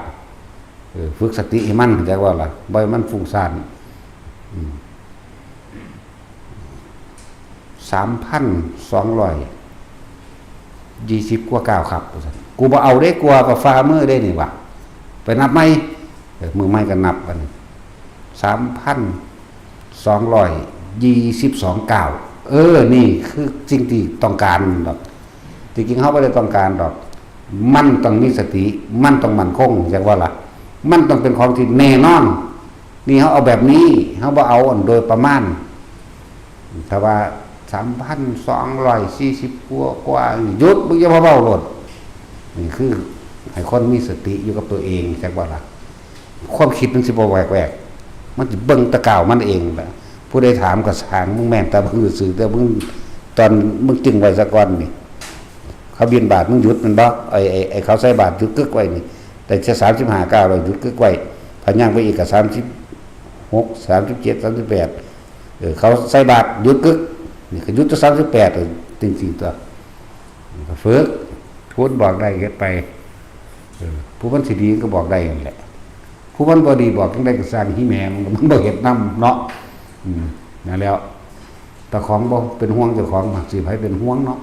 ເອີ ຝຶກສະຕິໃຫ້ມັນ ເຈົ້າວ່າລະ ບໍ່ໃຫ້ມັນຟຸ້ງສ້ານ ອືມ ສາມພັນສອງຮ້ອຍ ຍີ່ສິບກວ່າກ້າວຄັບ ວ່າຊັ້ນ ກູບໍ່ເອົາເດ້ ກວ່າກໍຝ່າມືເດ້ນີ້ວ່າ ໄປນັບໃໝ່ ເອີ ມື້ໃໝ່ກໍນັບບັດນີ້ ສາມພັນສອງຮ້ອຍຍີ່ສິບສອງກ້າວ ເອີ ນີ້ຄືສິ່ງທີ່ຕ້ອງການດອກ ທີ່ຈິງເຮົາບໍ່ໄດ້ຕ້ອງການດອກ ມັນຕ້ອງມີສະຕິ ມັນຕ້ອງໝັ້ນຄົງ ຈັກວ່າລະ ມັນຕ້ອງເປັນຂອງທີ່ແນ່ນອນ ນີ້ເຮົາເອົາແບບນີ້ ເຮົາບໍ່ເອົາອັນໂດຍປະມານ ຖ້າວ່າສາມພັນສອງຮ້ອຍສີ່ສິບກວ່າ ກວ່າ ຢຸດ ມຶງຢ່າມາເວົ້າໂລດ ນີ້ຄືໃຫ້ຄົນມີສະຕິຢູ່ກັບຕົວເອງ ຈັກວ່າລະ ຄວາມຄິດມັນຊິບໍ່ແຫວກແວກ ມັນຊິເບິ່ງແຕ່ກ້າວມັນເອງລະ ຜູ້ໃດຖາມກໍຊ່າງ ມຶງແມ່ນແຕ່ມຶງຊື່ ແຕ່ມຶງ ຕອນມຶງຈຶ່ງໄວ້ສາກ່ອນນີ້ ເຂົາບິນບາດ ມຶງຢຸດແມ່ນບໍ່? ໄອ້ ໄອ້ ໄອ້ເຂົາໃສ່ບາດຢຸດກຶກໄວ້ນີ້ ໄດ້ແຕ່ສາມສິບຫ້າກ້າວແລ້ວຢຸດກຶກໄວ້ ພະຍ່າງໄປອີກກໍສາມສິບຫົກ ສາມສິບເຈັດ ສາມສິບແປດ ເອີ ເຂົາໃສ່ບາດຢຸດກຶກ ນີ້ກໍຢຸດແຕ່ສາມສິບແປດ ເອີ ຈິງໆ ຕົວະ ກໍຝຶກ ຜູ້ມັນບອກໄດ້ເຮັດໄປ ເອີ ຜູ້ມັນຊິດີກໍບອກໄດ້ນັ້ນແຫຼະ ຜູ້ມັນບໍ່ດີບອກຈັ່ງໃດກໍຊ່າງ ອີ່ແມ່ມັນ ມັນບໍ່ເຮັດນຳເນາະ ອືມ ນັ້ນແຫຼະ ເຈົ້າຂອງບໍ່ເປັນຫ່ວງເຈົ້າຂອງ ມັກຊິໃຜເປັນຫ່ວງເນາະ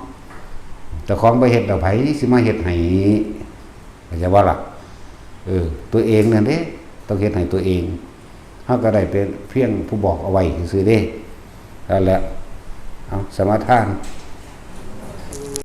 ເຈົ້າຂອງບໍ່ເຮັດແລ້ວໃຜຊິມາເຮັດໃຫ້ ເຂົ້າໃຈບໍ່ລະ? ເອີ ຕົວເອງນັ້ນເດ້ ຕ້ອງເຮັດໃຫ້ຕົວເອງ ເຮົາກໍໄດ້ເປັນພຽງຜູ້ບອກເອົາໄວ້ຊື່ໆເດ້ ນັ້ນແຫຼະ ເອົາ ສະມາທານ